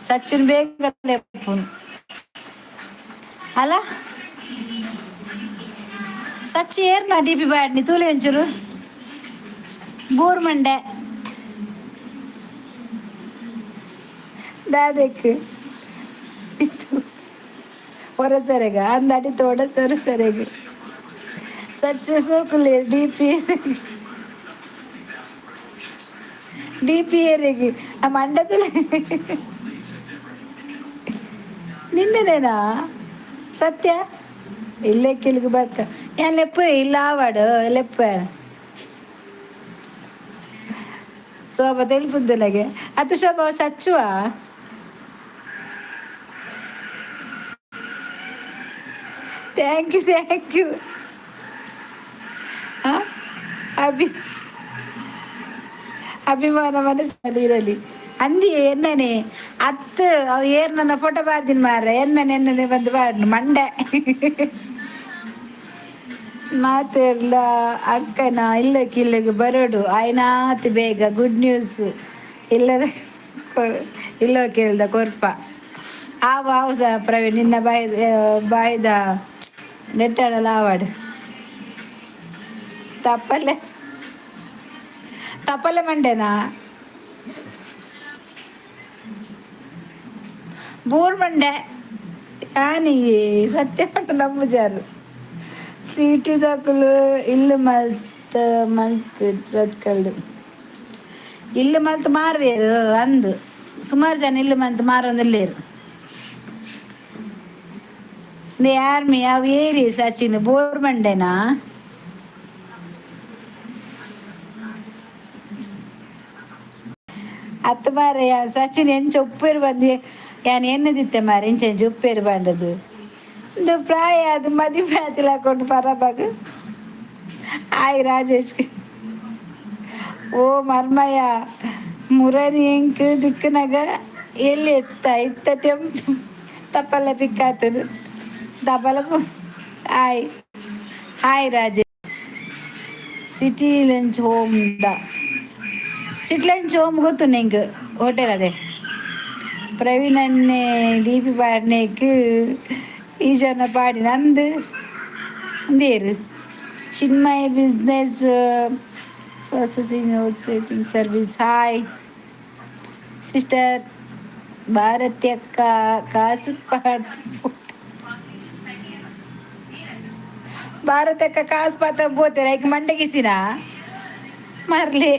ಸಚ್ಚುನ್ ಬೇಗ ಲೆಪ್ಪುನು ಅಲ್ಲ. ಸಚ್ಚು ಏರ್ನ ಡಿಪಿ ಬ್ಯಾಡ್ನಿ ತೂಲೆ ಒಂಚೂರು ಬೂರ್ ಮಂಡೆ ದಾದೆಕ್ ಹೊರಸರೆಗ ಅಂದಡಿ ತೋಡ ಸೊರ ಸರೆಗ ಸಚ್ಚು ಸೋಕುಲೆ ಡಿಪಿ ಡಿಪಿ ಏರಿಗೆ ಆ ಮಂಡದಲ್ಲಿ ನಿನ್ನೆನೇನಾ ಸತ್ಯ ಇಲ್ಲೇ ಕಿಲ್ಗೆ ಬರ್ಕ ಏನ್ ಲೆಪ್ಪು ಇಲ್ಲ ಆವಾಡು ಲೆಪ್ಪ ಶೋಭ ತೆಲ್ಪುಂದುಲಗೆ ಅತ್ತು Shobha ಸಚ್ಚುವ. Thank you, thank you. Abhi ಅಭಿಮಾನ ಮನಸ್ಸಲ್ಲಿ ಇರಲಿ ಅಂದಿ ಎನ್ನನೆ ಅತ್ತು ಅವು ಏರ್ ನನ್ನ ಫೋಟೋ ಬಾರ್ದಿನ ಮಾರ್ರೆ ಎನ್ನನೆ ಎನ್ನನೆ ಬಂದು ಬಾರ್ನು ಮಂಡೆ ಮಾತೆರ್ಲ ಅಕ್ಕನ ಇಲ್ಲಕ್ಕೆ ಇಲ್ಲಗೆ ಬರೋಡು ಆಯ್ನಾತಿ ಬೇಗ ಗುಡ್ ನ್ಯೂಸ್ ಇಲ್ಲದ ಇಲ್ಲೋ ಕೇಳ್ದ ಕೊರ್ಪ ಆವು ಆವು ಸಹ ಪ್ರವೀಣ್ ನಿನ್ನ ಬಾಯ್ದ ಬಾಯ್ದ ನೆಟ್ಟಣಲ್ಲ ಆವಾಡು ತಪ್ಪಲೆ ತಪ್ಪಲೆ ಮಂಡೆನಾ ಬೂರ್ ಮಂಡೆ ಯಾನಿಗೆ ಸತ್ಯ ಪಟ್ಟ ನಂಬುಜಾರು ಸೀಟಿದಕುಲು ಇಲ್ಲು ಮಲ್ತ್ ಮಲ್ತ್ ರತ್ಕಲ್ಡು ಇಲ್ಲು ಮಲ್ತ್ ಮಾರುವೇರು ಅಂದು ಸುಮಾರು ಜನ ಇಲ್ಲು ಮಂತ್ ಮಾರೊಂದಿಲ್ಲೇರು. ಯಾರ್ಮಿ ಅವು ಏರಿ ಸಚಿನ್ ಬೋರ್ ಮಂಡೆನಾ? ಅತ್ತ ಮಾರಯ್ಯ ಸಚಿನ್ ಎಂಚ ಉಪ್ಪೇರು ಬಂದು ಯಾನ್ ಎನ್ನದಿತ್ತೆ ಮಾರೆ ಇಂಚ ಎಂಚ ಉಪ್ಪೇರು ಬಂಡದು ಇಂದು ಪ್ರಾಯ ಅದು ಮದಿಮೆ ಆತಿಲ್ಲ ಪರಬಾಗ. ಆಯ್ ರಾಜೇಶ್ ಓ ಮರ್ಮಯ್ಯ ಮುರನಿ ಎಂಕ್ ದಿಕ್ಕನಗ ಎಲ್ಲಿ ಎತ್ತ ಇತ್ತ ಟೆಂಪು ತಪ್ಪಲ ಪಿಕ್ಕಾತದು ತಪ್ಪಲ. Hi hi Rajesh. City lunch home the city lunch home ಗೊತ್ತು ನಿಂಗೆ ಹೋಟೆಲ್ ಅದೇ. ಪ್ರವೀಣ್ ಅನ್ನೇ ದೀಪಿ ಪಾಡ್ನೇಕ್ ಈಶಾನ ಪಾಡಿ ನಂದು ಅಂದೇರು. Chinmay business processing outsourcing service. Hi sister. Bharathi ಅಕ್ಕ ಕಾಸು ಪಾಡ್ ಭಾರತಕ್ಕ ಕಾಸು ಪಾತ ಪೋತಾರೆ ಐಕ್ ಮಂಡಗಿಸಿನ ಮರ್ಲಿ.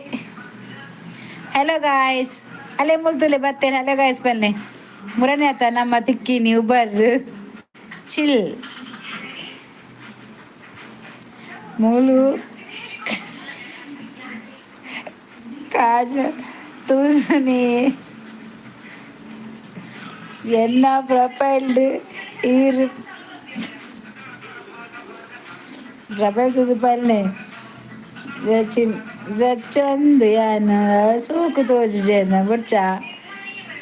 ಹಲೋ ಗಾಯ್ಸ್, ಅಲ್ಲೇ ಮುಲ್ತುಲೆ ಬರ್ತೇನೆ. ಹಲೋ ಗಾಯ್ಸ್ ಬನ್ನಿ ಮುರನೇ ಆತ ನಮ್ಮ ತಿಕ್ಕಿನಿ ಉಬರ್ ಚಿಲ್ ಮೂಲು ಕಾಜ ತೂನಿ ಎನ್ನ ಪ್ರೊಫೈಲ್ಡ್ ಈರ್ ಪ್ರೊಫೈಲ್ ತುದು ಪಲ್ಲೆ ರಚಿನ್ ರಚಂದ್ ಯಾನ್ ಸೋಕು ತೋಜುಜೆನ ಬೊಡ್ಚ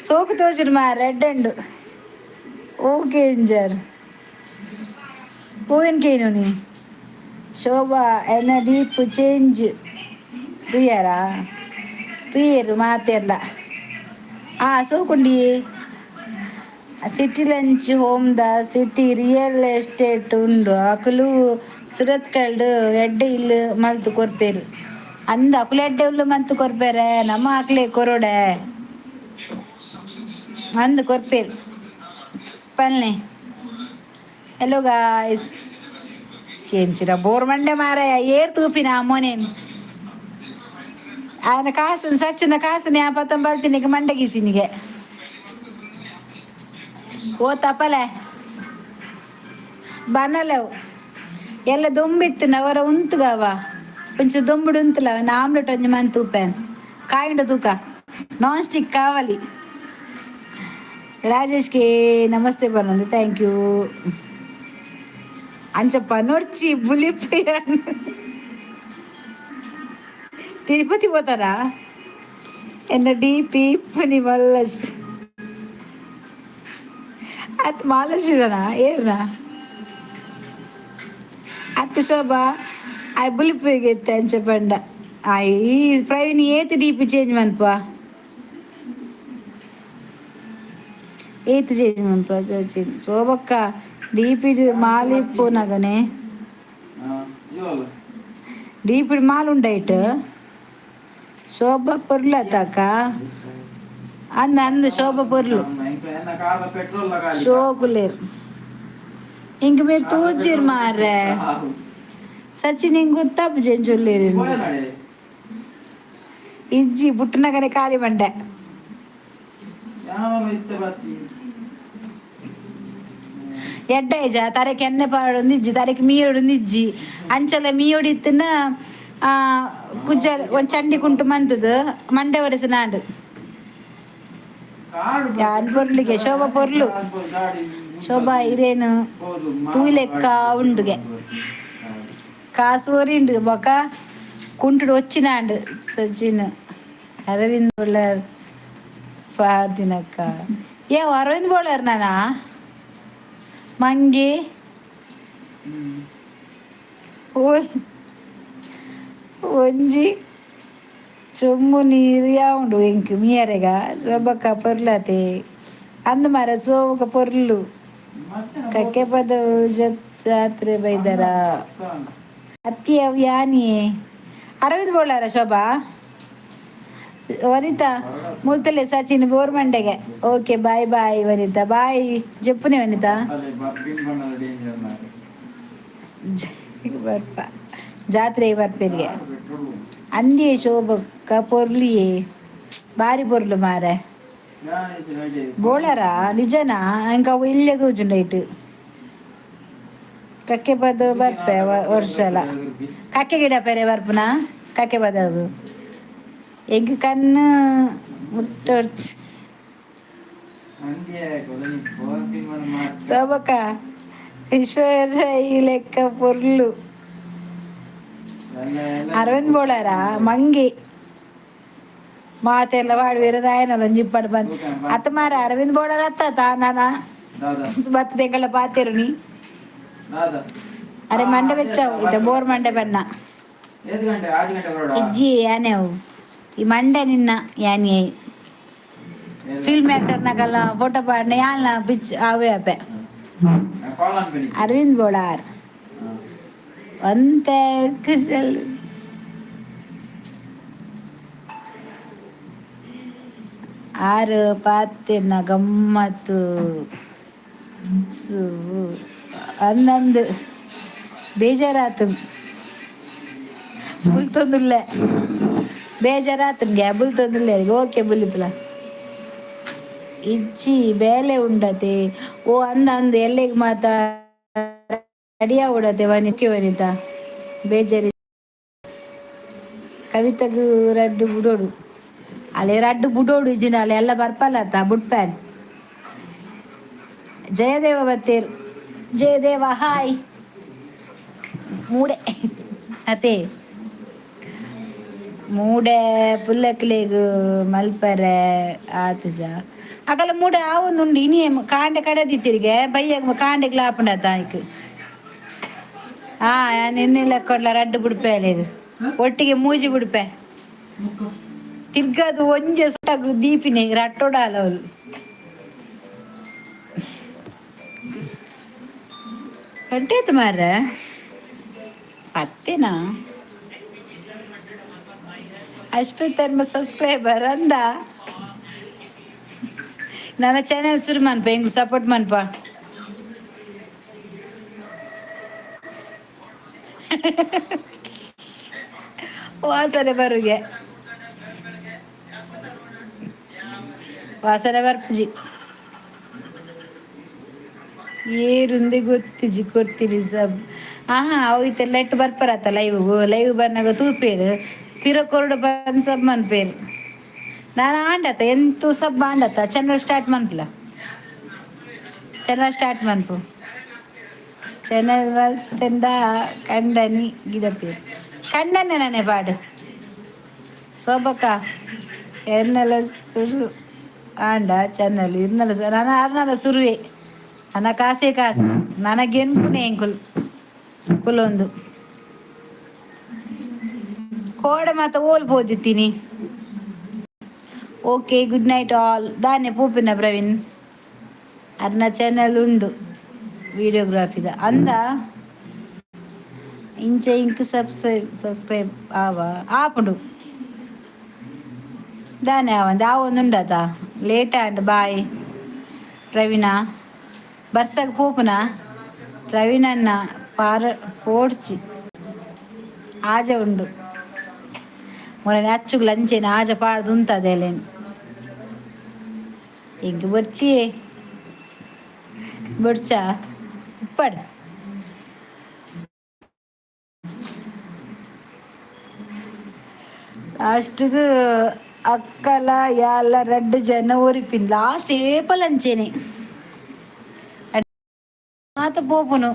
ಸೋಕು ತೋಜುಡು ಮಾ ರೆಡ್ ಅಂಡ್ ಓಕೆ ಇಂಜರ್ ಹೂವಿನ ಕೇನುನಿ ಶೋಭಾ ಎನ್ನ ಡೀಪ್ ಚೇಂಜ್ ತೂಯರಾ ತೂಯರು ಮಾತೆರ್ಲ ಆ ಸೋಕುಂಡಿ city lunch home the city real estate ಉಂಡು ಅಕುಲು ಸುರತ್ಕಲ್ಡ್ ಎಡ್ಡೆ ಇಲ್ಲು ಮಲ್ತ್ ಕೊರ್ಪೇರು ಅಂದ ಅಕುಲು ಎಡ್ಡೆ ಉಲ್ಲು ಮಂತ್ ಕೊರ್ಪೇರೆ ನಮ್ಮ ಅಕ್ಲೆ ಕೊರೋಡೆ ಅಂದ್ ಕೊರ್ಪೇರು ಪಲ್ನೆ. Hello guys. చేయించిన బోర్ మండే మారాయ ఏరు తూపిన అమ్మో నేను ఆయన కాసు సచ్చిన కాసుని ఆ పత్తం బల్తినికి మండ గీసినిగే ఓ తప్పలే బనలేవు ಎಲ್ಲ ದೊಂಬಿತ್ತು ಅವರ ಉಂತುಗವ కొంచెం దొంబుడు ఉంతుల నా ఆమ్లెట్ కొంచెం మన తూపాను కాయండు తూక నాన్ స్టిక్ కావాలి. రాజేష్కి నమస్తే పనుంది, thank you. అంచ పనొచ్చి బులిపోయాను. తిరుపతి పోతారా? ఎన్న డిపి పుని వల్ల అది మాలశ్రీనా ఏర్నా అత్త శోభ ఆ బులిపోయి అని చెప్పండి. ఈ ప్రవీణ్ ఏతి డిపి చేంజ్ మనపా, ఏతి చేంజ్ మనపా. సచిన్ శోభక్క డిపి మాలిపోనగానే డిపి మాలుండైట్ శోభ పొర్లు అత్తాక అంద అంద శోభ పొర్లు షోకులేరు. ఇంక మీరు తూచిరు మారే సచిన్ ఇంక తప్పు చేయించలేరు. ఇజ్జి పుట్టినగానే ఖాళీ పంట. ಎಡ್ಡ ತರಕ್ಕೆ ಎಣ್ಣೆ ಪಾಡೊಂದು ಇಜ್ಜಿ, ತರಕ್ಕೆ ಮೀಯೊಡೊಂದು ಇಜ್ಜಿ. ಅಂಚಲ ಮೀಯೊಡು ಇತ್ತಿನ ಕುಜ್ಜ ಒಂಜಿ ಚಂಡಿ ಕುಂಟು ಮಂತದು ಮಂಡೆ ವರಸ ನಾಡು ಯಾನ್ ಪೊರ್ಲಿಗೆ ಶೋಭಾ ಪೊರ್ಲು. ಶೋಭಾ ಇರೇನು ತೂಲೆಕ್ಕ ಉಂಡುಗೆ ಕಾಸು ಒರಿಂಡು ಬೊಕ ಕುಂಟುಡು వచ్చినాడు ಸಚಿನ್. ಅರವಿಂದ್ ಬೊಳ್ಳಾರ್ ಪಾರ್ದಿನಕ್ಕ ఏ అరవింద్ బోళారు నానా మంగి ಒಂಜಿ ಚೊಂಬು ನೀರು ಯಾವುಂಡು ಎಂಕ್ ಮಿಯರೆಗ. ಸೊಬಕ್ಕ ಪೊರ್ಲತೆ ಅಂದ್ ಮಾರ ಸೋಬಕ ಪೊರ್ಲು. ಕಕ್ಕೆ ಪದ ಜಾತ್ರೆ ಬೈದರ ಅತ್ತಿ ಅವು ಯಾನಿ ಅರವಿಂದ್ ಬೋಳಾರ ಶೋಭಾ ವನಿತಾ ಮುಲ್ತಲೆ ಸಚಿನ್ ಬೋರ್ ಮಂಡೆಗೆ. Okay bye bye Vanitha bye ಜಪ್ಪುನೆ ವನಿತಾ ಬರ್ಪ ಜಾತ್ರೆ ಬರ್ಪೇರಿಗೆ ಅಂದಿಯೇ ಶೋಭಕ್ಕ ಪೊರ್ಲಿಯೇ ಬಾರಿ ಪೊರ್ಲು ಮಾರೆ ಬೋಳರ ನಿಜನಾ? ಇಂಕ ಅವು ಇಲ್ಲೇ ತೋಜುಂಡೈಟ್ ಕಕ್ಕೆ ಪದ ಬರ್ಪೆ ವರ್ಷಲ ಕಕ್ಕೆ ಗಿಡ ಪೆರೆ ಬರ್ಪುನ ಕಕ್ಕೆ ಪದವು ಎಂಕ್ ಕಣ್ಣು ಮುಟ್ಟೊರ್ಚಿ ಶೋಭಕ್ಕ ಈಶ್ವರ ಈ ಲೆಕ್ಕ ಪೊರ್ಲು. ಅರವಿಂದ್ ಬೋಳಾರ ಮಂಗಿ ಮಾತೆಲ್ಲ ವಾಡುವೇರ ದಾಯನಲ ಒಂಜಿ ಬಂದ್ ಅತ್ತ ಮಾರ ಅರವಿಂದ್ ಬೋಳಾರ ಅತ್ತ ನಾನ ಬತ್ತದ ಎಂಕಲ್ಲ ಪಾತೆರು ನೀ. ಅರೆ ಮಂಡೆ ಬೆಚ್ಚಾವು ಇತ್ತ ಬೋರ್ ಮಂಡೆ ಬನ್ನ ಇಜ್ಜಿ ಯಾನೆವು ಈ ಮಂಡೆ ನಿನ್ನ ಯಾನಿ ಫಿಲ್ಮ್ ಆಕ್ಟರ್ ನಕಲ್ನ ಫೋಟೋ ಪಾಡ್ನೆ ಯಾಲ್ನ ಪಿಚ್ ಅವೇ ಅಪೆ. ಅರವಿಂದ್ ಬೋಳಾರ್ ಒಂತೆ ಕುಸಲ್ ಆರು ಪಾತೆರ್ನ ಗಮ್ಮತ್ತು ಸು ಅಂದಂದು ಬೇಜಾರಾತು ಬುಲ್ತೊಂದುಲ್ಲೆ ಬೇಜಾರಾತನ್ಗೆ ಬುಲ್ತೊಂದುಲ್ಲೆ. ಓಕೆ ಬುಲಿಪುಲ ಇಜ್ಜಿ ಬೇಲೆ ಉಂಡತೆ. ಓ ಅಂದ ಅಂದ್ ಎಲ್ಲೆಗ್ ಮಾತ ರೆಡಿ ಆವಡತೆ ವನಿಕೆ ವನಿತಾ ಬೇಜಾರಿ. ಕವಿತಗ್ ರಡ್ಡು ಬುಡೋಡು ಅಲೆ ರಡ್ಡು ಬುಡೋಡು ಇಜ್ಜಿನ ಅಲೆ ಎಲ್ಲ ಬರ್ಪಲ್ಲತ್ತ ಬುಡ್ಪ್ಯಾನ್. ಜಯದೇವ ಬತ್ತೇರು. ಜಯದೇವ ಹಾಯ್ ಮೂಡೆ ಅತೆ ಮೂಡೆ ಪುಲ್ಲಕ್ಲೆಗ್ ಮಲ್ಪರೆ ಆತುಜ ಅಕಲ ಮೂಡೆ ಆವೊಂದುಂಡು. ಇನಿ ಕಾಂಡೆ ಕಡೆದಿತ್ತಿರಿಗೆ ಬಯ್ಯಗ್ ಕಾಂಡೆಗ್ ಲಾಪುಂಡತ ಆಯ್ಕ್. ಆ ನಿನ್ನೆ ಕೊಡ್ಲ ರಡ್ಡು ಬುಡ್ಪೆ ಅಲೆಗ್ ಒಟ್ಟಿಗೆ ಮೂಜಿ ಬುಡ್ಪೆ ತಿರ್ಗದು ಒಂಜೆ ಸೊಟಗು ದೀಪಿನೆ ರಟ್ಟೊಡಾಲ ಅವ್ಲು. ಗಂಟೆ ಮಾರ್ರೆ ಪತ್ತೆನಾ? ಅಶ್ಮಿತ್ ಧರ್ಮ ಸಬ್ಸ್ಕ್ರೈಬರ್ ಅಂದ. ನನ್ನ ಚಾನೆಲ್ ಶುರು ಮನ್ಪ ಎಂಗ್ ಸಪೋರ್ಟ್ ಮನ್ಪ. ವಾಸನೆ ಬರುಗೆ. ವಾಸನೆ ಬರ್ಪುಜಿ. ಏರುಂದೆ ಗೊತ್ತಿಜಿ ಕೊರ್ತೀನಿ ಸಬ್. ಆಹಾ, ಅವು ಇತ್ತೆ let ಬರ್ಪರತ್ತ ಲೈವ್ ಲೈವ್ ಬರ್ನಾಗ ತೂಪೇರು ಪಿರ ಕೊರಡು ಬಂದು ಸಬ್ ಮನ್ಪೇರು. ನಾನು ಆಂಡತ್ತ ಎಂತು ಸಬ್ ಆಂಡತ್ತ. ಚಾನಲ್ ಸ್ಟಾರ್ಟ್ ಮನ್ಪುಲ, ಚಾನಲ್ ಸ್ಟಾರ್ಟ್ ಮನ್ಪು. ಚಾನಲ್ ಮಲ್ತಂಡ ಕಂಡನಿ ಗಿಡಪೇರು ಕಂಡನೆ ನಾನೇ ಪಾಡು. ಸೋಬಕ್ಕ ಎರ್ನೆಲ ಸುರು ಆಂಡ ಚಾನಲ್ ಇರ್ನಲ ನಾನು ಅರ್ನಲ ಸುರುವೆ. ನನ್ನ ಕಾಸೇ ಕಾಸು ನನಗೆನ್ಪುನೆ ಎಂಕುಲು ಕುಲೊಂದು ಕೋಡೆ ಮಾತ ಓಲ್ ಪೋದಿತ್ತೀನಿ. ಓಕೆ, ಗುಡ್ ನೈಟ್ ಆಲ್. ದಾನೆ ಪೂಪಿನ ಪ್ರವೀಣ್ ಅರ್ನ ಚಾನಲ್ ಉಂಡು ವಿಡಿಯೋಗ್ರಾಫಿದ ಅಂದ. ಇಂಚ ಇಂಕ್ ಸಬ್ಸ್ಕ್ರೈಬ್ ಸಬ್ಸ್ಕ್ರೈಬ್ ಆವ ಆಪುಂಡು ದಾನೆ ಆವಂದು ಆವೊಂದುಂಡತ ಲೇಟ್ ಆಂಡ್. ಬಾಯ್ ಪ್ರವೀಣ. ಬರ್ಸಗ್ ಪೋಪುನ ಪ್ರವೀಣಣ್ಣ? ಪಾರ ಪೋಡ್ಚಿ, ಆಜ ಉಂಡು ಮೊನ್ನೆ ಅಚ್ಚುಗ್ಲ ಅಂಚೆನೆ ಆಜ ಪಾಡ್ದು ಉಂತದೆಲೇನು. ಎಂಕ್ ಬೊರ್ಚಿಯೇ ಬೊಡ್ಚಾ ಉಪ್ಪಡ್. ಲಾಸ್ಟ್ಗ್ ಅಕ್ಕಲ ಯಾಲ ರಡ್ಡ್ ಜನ ಒರಿಪಿನ್. ಲಾಸ್ಟ್ ಏಪಲ ಅಂಚೆನೆ ಮಾತ ಪೋಪುನು.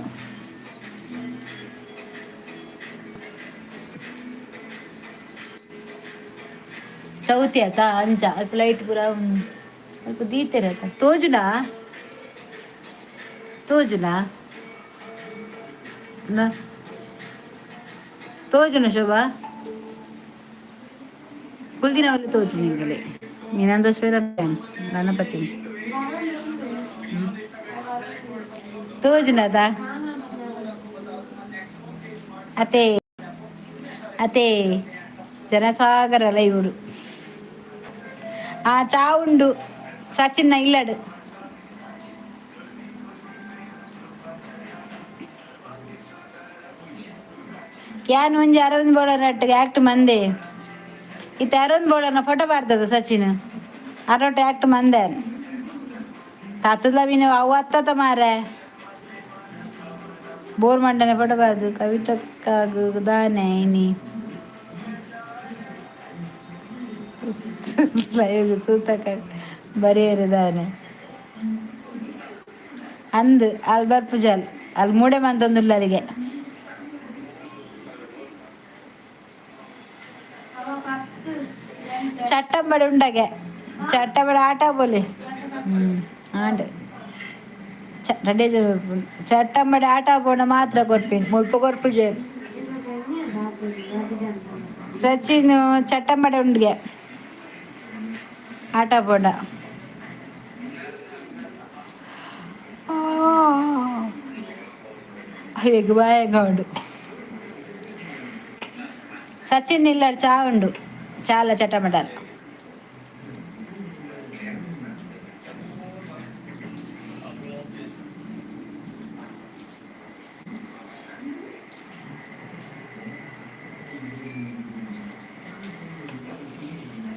ಚೌತಿ ಆತ ಅಂಚ ಅಲ್ಪ ಲೈಟ್ ಪೂರ ಅಲ್ಪ ದೀತೆರ್ ಆತ. ತೋಜುನಾ ತೋಜುನಾ ತೋಜುನ ಶೋಭಾ? ಕುಲ್ದಿನವಲ್ಲಿ ತೋಜು ನಿಂಗಲೆ. ನೀನಂದೋಸ್ಪೇರ ಗಣಪತಿ ತೋಜುನದ ಅತೆ ಅತೆ ಜನಸಾಗರ ಲೈವುಡು. ಆ ಚಾ ಉಂಡು ಸಚಿನ್ನ ಇಲ್ಲಡು. ಯಾನ್ ಒಂಜಿ ಅರವಿಂದ್ ಬೋಳರ್ ಆಕ್ಟ್ ಮಂದೆ. ಇತ್ತೆ ಅರವಿಂದ್ ಬೋಳರ್ನ ಫೋಟೋ ಬಾರ್ತದ ಸಚಿನ್ ಅರೋಟ್ ಆಕ್ಟ್ ಮಂದೆ. ತಾತದ ಮೀನು ಅವು ಅತ್ತತ ಮಾರೆ. ಬೋರ್ ಮಂಡನೆ ಫೋಟೋ ಬಾರ್ದು. ಕವಿತಕ್ಕಾಗು ದಾನೆ ಇನಿ ಲೈವ್ ಸೂತಕ ಬರೆಯರಿದಾನೆ ಅಂದ್. ಅಲ್ಲಿ ಬರ್ಪುಜಲ್ ಅಲ್ಲಿ ಮೂಡೆ ಮಂತೊಂದುಲ್ಲ ಅಲ್ಲಿಗೆ. ಚಟ್ಟಂಬಡೆ ಉಂಡಗೆ ಚಟ್ಟಂಬಡೆ ಆಟ ಬೋಲಿ. ಹ್ಞೂ ಆಂಡ್ ರೆಡ್ಡಿ ಚಟ್ಟಂಬಡೆ ಆಟ ಪೋಂಡ ಮಾತ್ರ ಕೊರ್ಪಿನ್, ಮುಲ್ಪ ಕೊರ್ಪುಜೆ. ಸಚಿನ್ ಚಟ್ಟಂಬಡೆ ಉಂಡ್ಗೆ ಆಟ ಪೋಂಡ. ಹೇಗೆ ಬಾಯಂಗ ಉಂಡು. ಸಚಿನ್ ಇಲ್ಲಾಡ್ ಚಾ ಉಂಡು ಚಾಲ ಚಟಮಟಲ್.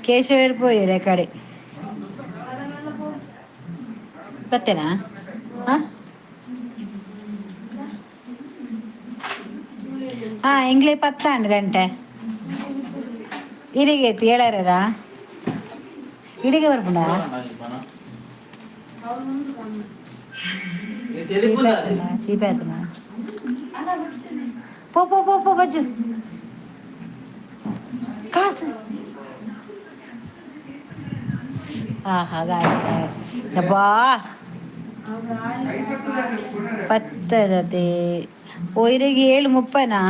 ಕೇಶವೇರ್ ಪೋಯೆರ್ ಕಡೆ ಬತ್ತೇನಾ? ಹಾಂ ಹಾಂ ಇಂಗ್ಲೇ ಪತ್ತಾಂಡು ಗಂಟೆ ಇಡಿಗೆ ಐತಿ ಏಳಾರ ಇಡಿಗೆ ಬರ್ಪುಂಡ. ಚೀಪೆ ಆಯ್ತನ. ಪೋ ಪೋ ಪೋ ಪೋ ಬಜ್ಜು ಕಾಸು. ಆಹಾ ಗಾಡಿ ಅಬ್ಬಾ ಪತ್ತರದೆ. ಓ ಇರೆಗೆ ಏಳು ಮುಪ್ಪನಾ?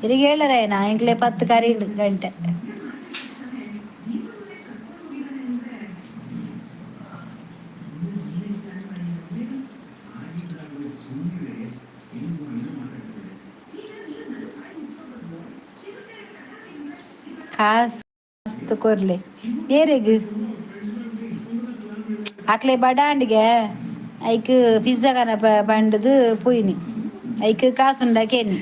ಇರೆಗೆ ಏಳರೇನಾ? ಎಂಕ್ಲೆ 10 ಕರೀಂಡು ಗಂಟೆ. ಕಾಸು ಮಸ್ತ್ ಕೊರ್ಲೆ ಏರೆಗ್ ಅಕ್ಲೆ ಬಡಾಂಡಿಗೆ ಐಕ್ ಪಿಜ್ಜಾ ಕನ ಪಂಡದು ಪೋಯಿನಿ. ಐಕ್ ಕಾಸುಂಡಕೇನಿ.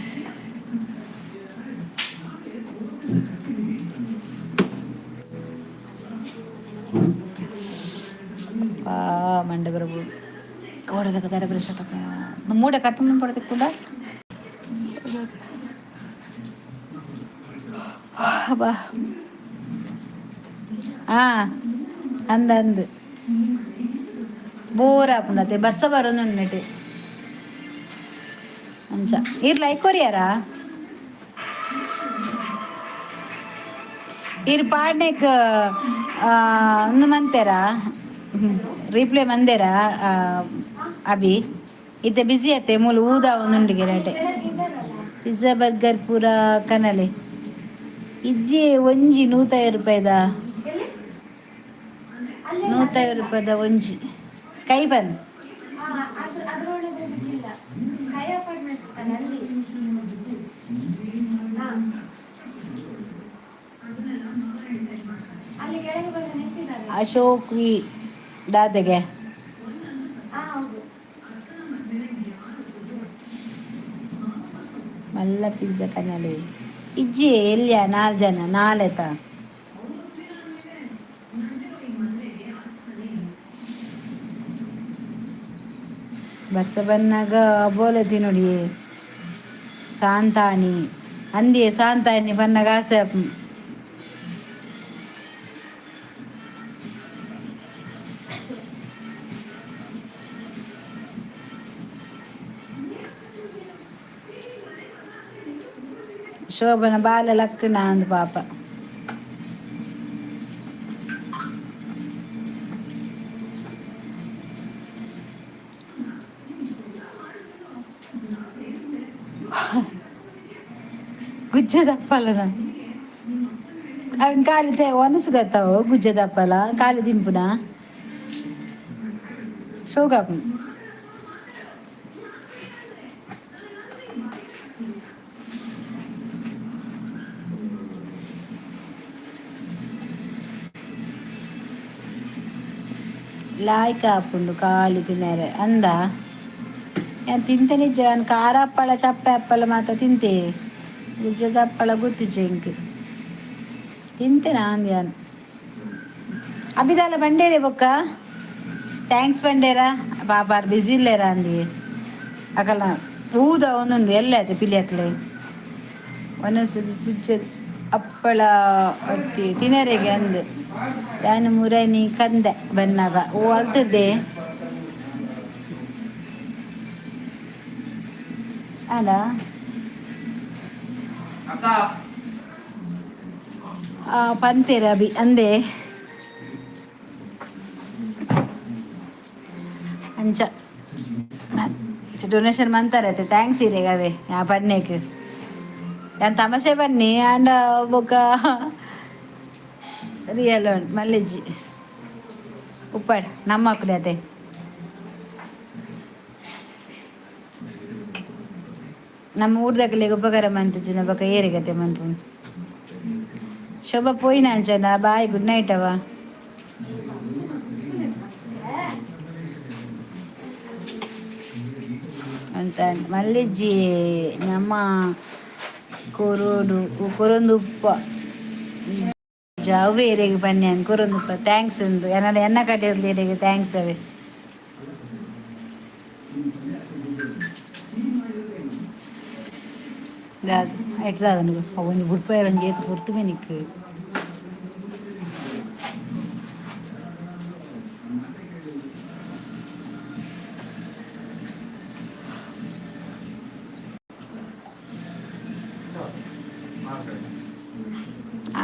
ಮಂಡೆ ಬರಬಹುದು ಕೋಡದ ತರ ಬ್ರಷ್ ಮೂಡೆ ಕಟ್ಟುಂದು ಪಡದೆ ಕೂಡ. ಬಾ. ಆ ಅಂದ ಅಂದ್ ಬೋರ್ ಆಪುಂಡತೆ ಬರ್ಸ ಬರೋದು ಅಂಚ ಇರ್ ಲೈಕ್ ಕೊರಿಯಾರಾ ಇರ್ ಪಾಡ್ನೆಕ್ ಒಂದು ಮಂತೇರಾ ರೀಪ್ಲೇ ಮಂದೇರಾ ಅಭಿ ಇತ್ತೆ ಬಿಸಿ ಅತ್ತೆ ಮೂಲು ಊದ ಒಂದುಂಡಿಗೆ ರಟೆ ಪಿಜ್ಜಾ ಬರ್ಗರ್ ಪೂರ ಕನಲೆ ಇಜ್ಜಿ ಒಂಜಿ 150 ರೂಪಾಯಿದ. ಎಲ್ಲಿ? ಅಲ್ಲೇ. 150 ರೂಪಾಯಿದ ಒಂಜಿ ಸ್ಕೈ ಬನ್. ಅದ್ರೊಳಗೆ ಹೋಗ್ಲಿಲ್ಲ, ಸ್ಕೈ ಅಪಾರ್ಟ್ಮೆಂಟ್ ಇತ್ತಲ್ಲ ಅಲ್ಲಿ. ಹಾ, ಅಲ್ಲಿ ಕೆಳಗೆ ಬಂದು ನಿಂತಿದ್ದಾರೆ. ಅಶೋಕ್ ವಿ ದಾದಗೆ. ಹಾ, ಹೌದು. ಮಲ್ಲ ಪಿಜ್ಜಾ ಕನಲೆ ಇಜ್ಜಿ ಎಲ್ಲಿಯ ನಾಲ್ ಜನ ನಾಲೆತ. ಬರ್ಸ ಬನ್ನಾಗ ಬೋಲೆ ತಿನ್ನೋಡಿ ಸಾಂತಾನಿ ಅಂದಿಯೇ ಸಾಂತಾನಿ ಬನ್ನಾಗ ಆಸೆ ಆಪುಂಡು. ಶೋಭನ ಬಾಲೆ ಲಕ್ಕಣ ಅಂದ್ ಪಾಪ. ಗುಜ್ಜದಪ್ಪಲನ ಅವನ್ ಖಾಲಿ ಒನಸು ಗೊತ್ತಾವು ಗುಜ್ಜದಪ್ಪಲ ಖಾಲಿ ತಿನ್ಪುನ ಶೋಕಾಪುಂಡು. ಲಾಯ್ಕ್ ಆಪುಂಡು ಖಾಲಿ ತಿನ್ನರೆ ಅಂದ ಯಾನ್ ತಿಂತೆ ನಿಜ ಯಾನ್ ಖಾರ ಹಪ್ಪಳ ಚಪ್ಪೆ ಹಪ್ಪಳ ಮಾತ್ರ ತಿಂತೆ. ಗುಜ್ಜದ ಹಪ್ಪಳ ಗೊತ್ತಿಜ್ಜೆ ಇಂಕ್ ತಿಂತೆ ನಾಂದ್ ಯಾನ್. ಅಬಿದಾಲ ಬಂಡೇರೆ ಬೊಕ್ಕ thanks ಬಂಡೇರ ಪಾಪ ಬಿಸಿ ಇಲ್ಲೇರ ಅಂದಿ ಅಕಲ ಊದ ಒಂದೊಂದು ಎಲ್ಲ ಆಯ್ತು ಪಿಲಿಯಕ್ಲೆ ಒನಸು ಗುಜ್ಜೆ ಹಪ್ಪಳ ಅತ್ತಿ ತಿನರೆಗೆ ಅಂದ್ ಯಾನ್ ಮುರನಿ ಕಂದೆ ಬನ್ನಾಗ ಓ ಅಲ್ತಿರ್ದೆ ಅಲ್ಲ. ಅಕ್ಕ. ಪಂತೇರ ಅಭಿ ಅಂದೆ ಅಂಚ ಡೊನೇಷನ್ ಮಂತಾರೆ. Thanks ಇರೇಗ ಅವೇ ಆ ಪನ್ನೇಕ್ ಯಾನ್ ತಮಾಷೆ ಬನ್ನಿ ಆಂಡ ಬೊಕ ರಿಯಲ್ ಮಲ್ಲಿಜ್ಜಿ ಉಪ್ಪಾಡ್ ನಮ್ಮ ಅಕ್ಕಲೆ ಅತೆ. ನಮ್ಮ ಊರ್ದಕಲೆಗ್ ಉಪಕಾರ ಮಂತಿಜ್ಜಿನ ಬೊಕ ಏರಿಗತೆ ಮನ್ಪುನು. ಶೋಭಾ ಪೋಯಿನ ಅಂಚನ ಬಾಯ್ ಗುಡ್ ನೈಟ್ ಅವ. ಅಂತ ಮಲ್ಲಿಜ್ಜಿ ನಮ್ಮ ಕೊರೋಡು ಕೊರೊಂದು ಉಪ್ಪ ಅವೇ ಏರೆಗ್ ಬನ್ನಿ ಕೊರೊಂದು ಉಪ್ಪ thanks ಉಂದು ಎನ್ನ ಎನ್ನ ಕಡೆಯಲ್ಲಿ ಏರೆಗ್ thanks ಅವೇ. ಎಟ್ಲ ಒಂಜಿ ಬುಡ್ಪಾಯರ್ ಒಂಜಿ ಏತ್ ಪೊರ್ತು ಮೆನಿಕ್.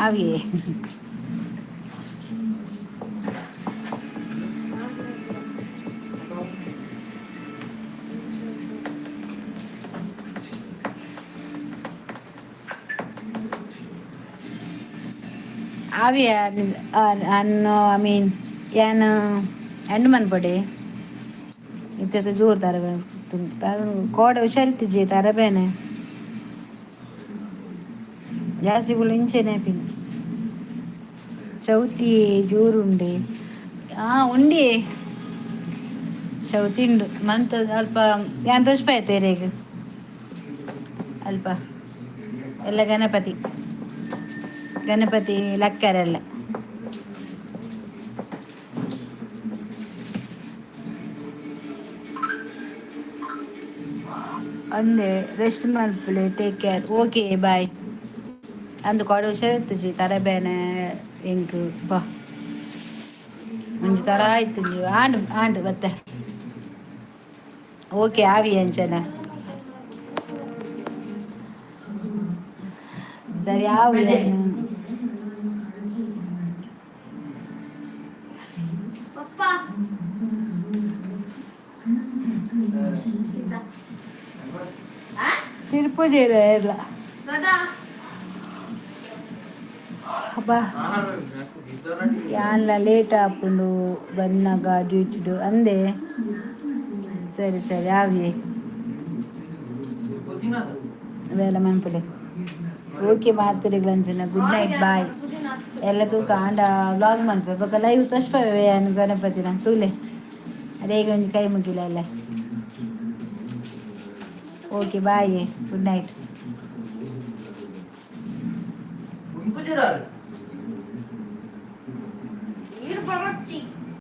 ಆವಿಯೇ. ಆವಿಯ ಅನ್ನು I mean ಯಾನ್ ಎಂಡ್ ಮನ್ಪೊಡೆ ಇತ್ತೆ ಜೋರು ದಾರ ಕೋಡೆ ಹುಷಾರಿತ್ತಿಜ್ಜಿ ತರಬೇನೆ ಜಾಸ್ತಿ ಗುಳು ಇಂಚೆನೆ ಪಿನ್ ಚೌತಿ ಜೋರುಂಡೆ ಆ ಉಂಡಿ ಚೌತಿ ಉಂಡು ಮಂತ್ ಅಲ್ಪ ಯಾನ್ ತೋಜ್ಪಾಯ್ತು ಎರೆಗ್. ಅಲ್ಪ ಎಲ್ಲ ಗಣಪತಿ ಗಣಪತಿ ಲಕ್ಕರೆಲ್ಲ. ಅಂದೆ ರೆಸ್ಟ್ ಮಲ್ಪುಲೆ. Take care, okay, bye. ಅಂದು ಕೊಡ ಹುಷಾರಿತ್ತುಜಿ, ತರೆ ಬೇನೆ ಎಂಕ್ ಬಾ ಒಂಜಿ ತರ ಆಯ್ತು. ಆಂಡ್ ಆಂಡ್ ಬತ್ತೆ. ಓಕೆ, ಆವಿ ಅಂಚನ. ಸರಿ, ಆವಿ. ಪಪ್ಪ. ಆ? ತಿರುಪತಿ ಇಲ್ಲ. ದಾದಾ. ಅಬ್ಬಾ, ಯಾನ್ಲ ಲೇಟ್ ಆಪುಂಡು ಬನ್ನಗ ಡ್ಯೂಟಿಡು ಅಂದೆ. ಸರಿ ಸರಿ, ಆವಿ. ಬೇಲೆ ಮನ್ಪುಲೆ. ಓಕೆ, ಮಾತುರಿಗ್ಲಂಚನ ಗುಡ್ ನೈಟ್, ಬಾಯ್. ಎಲ್ಲಕ್ಕೂ ಕಾಂಡ ವ್ಲಾಗ್ ಮನ್ಪೆ, ಬೊಕ ಲೈವ್ ತೋಜ್ಪಾವೆ ಯಾನ್ ಗಣಪತಿನ. ತೂಲೆ, ಅದೇ ಒಂಜಿ ಕೈ ಮುಗಿಲ ಎಲ್ಲ. Okay, bye, good night. ಉಂಪುಜಿರಾರು.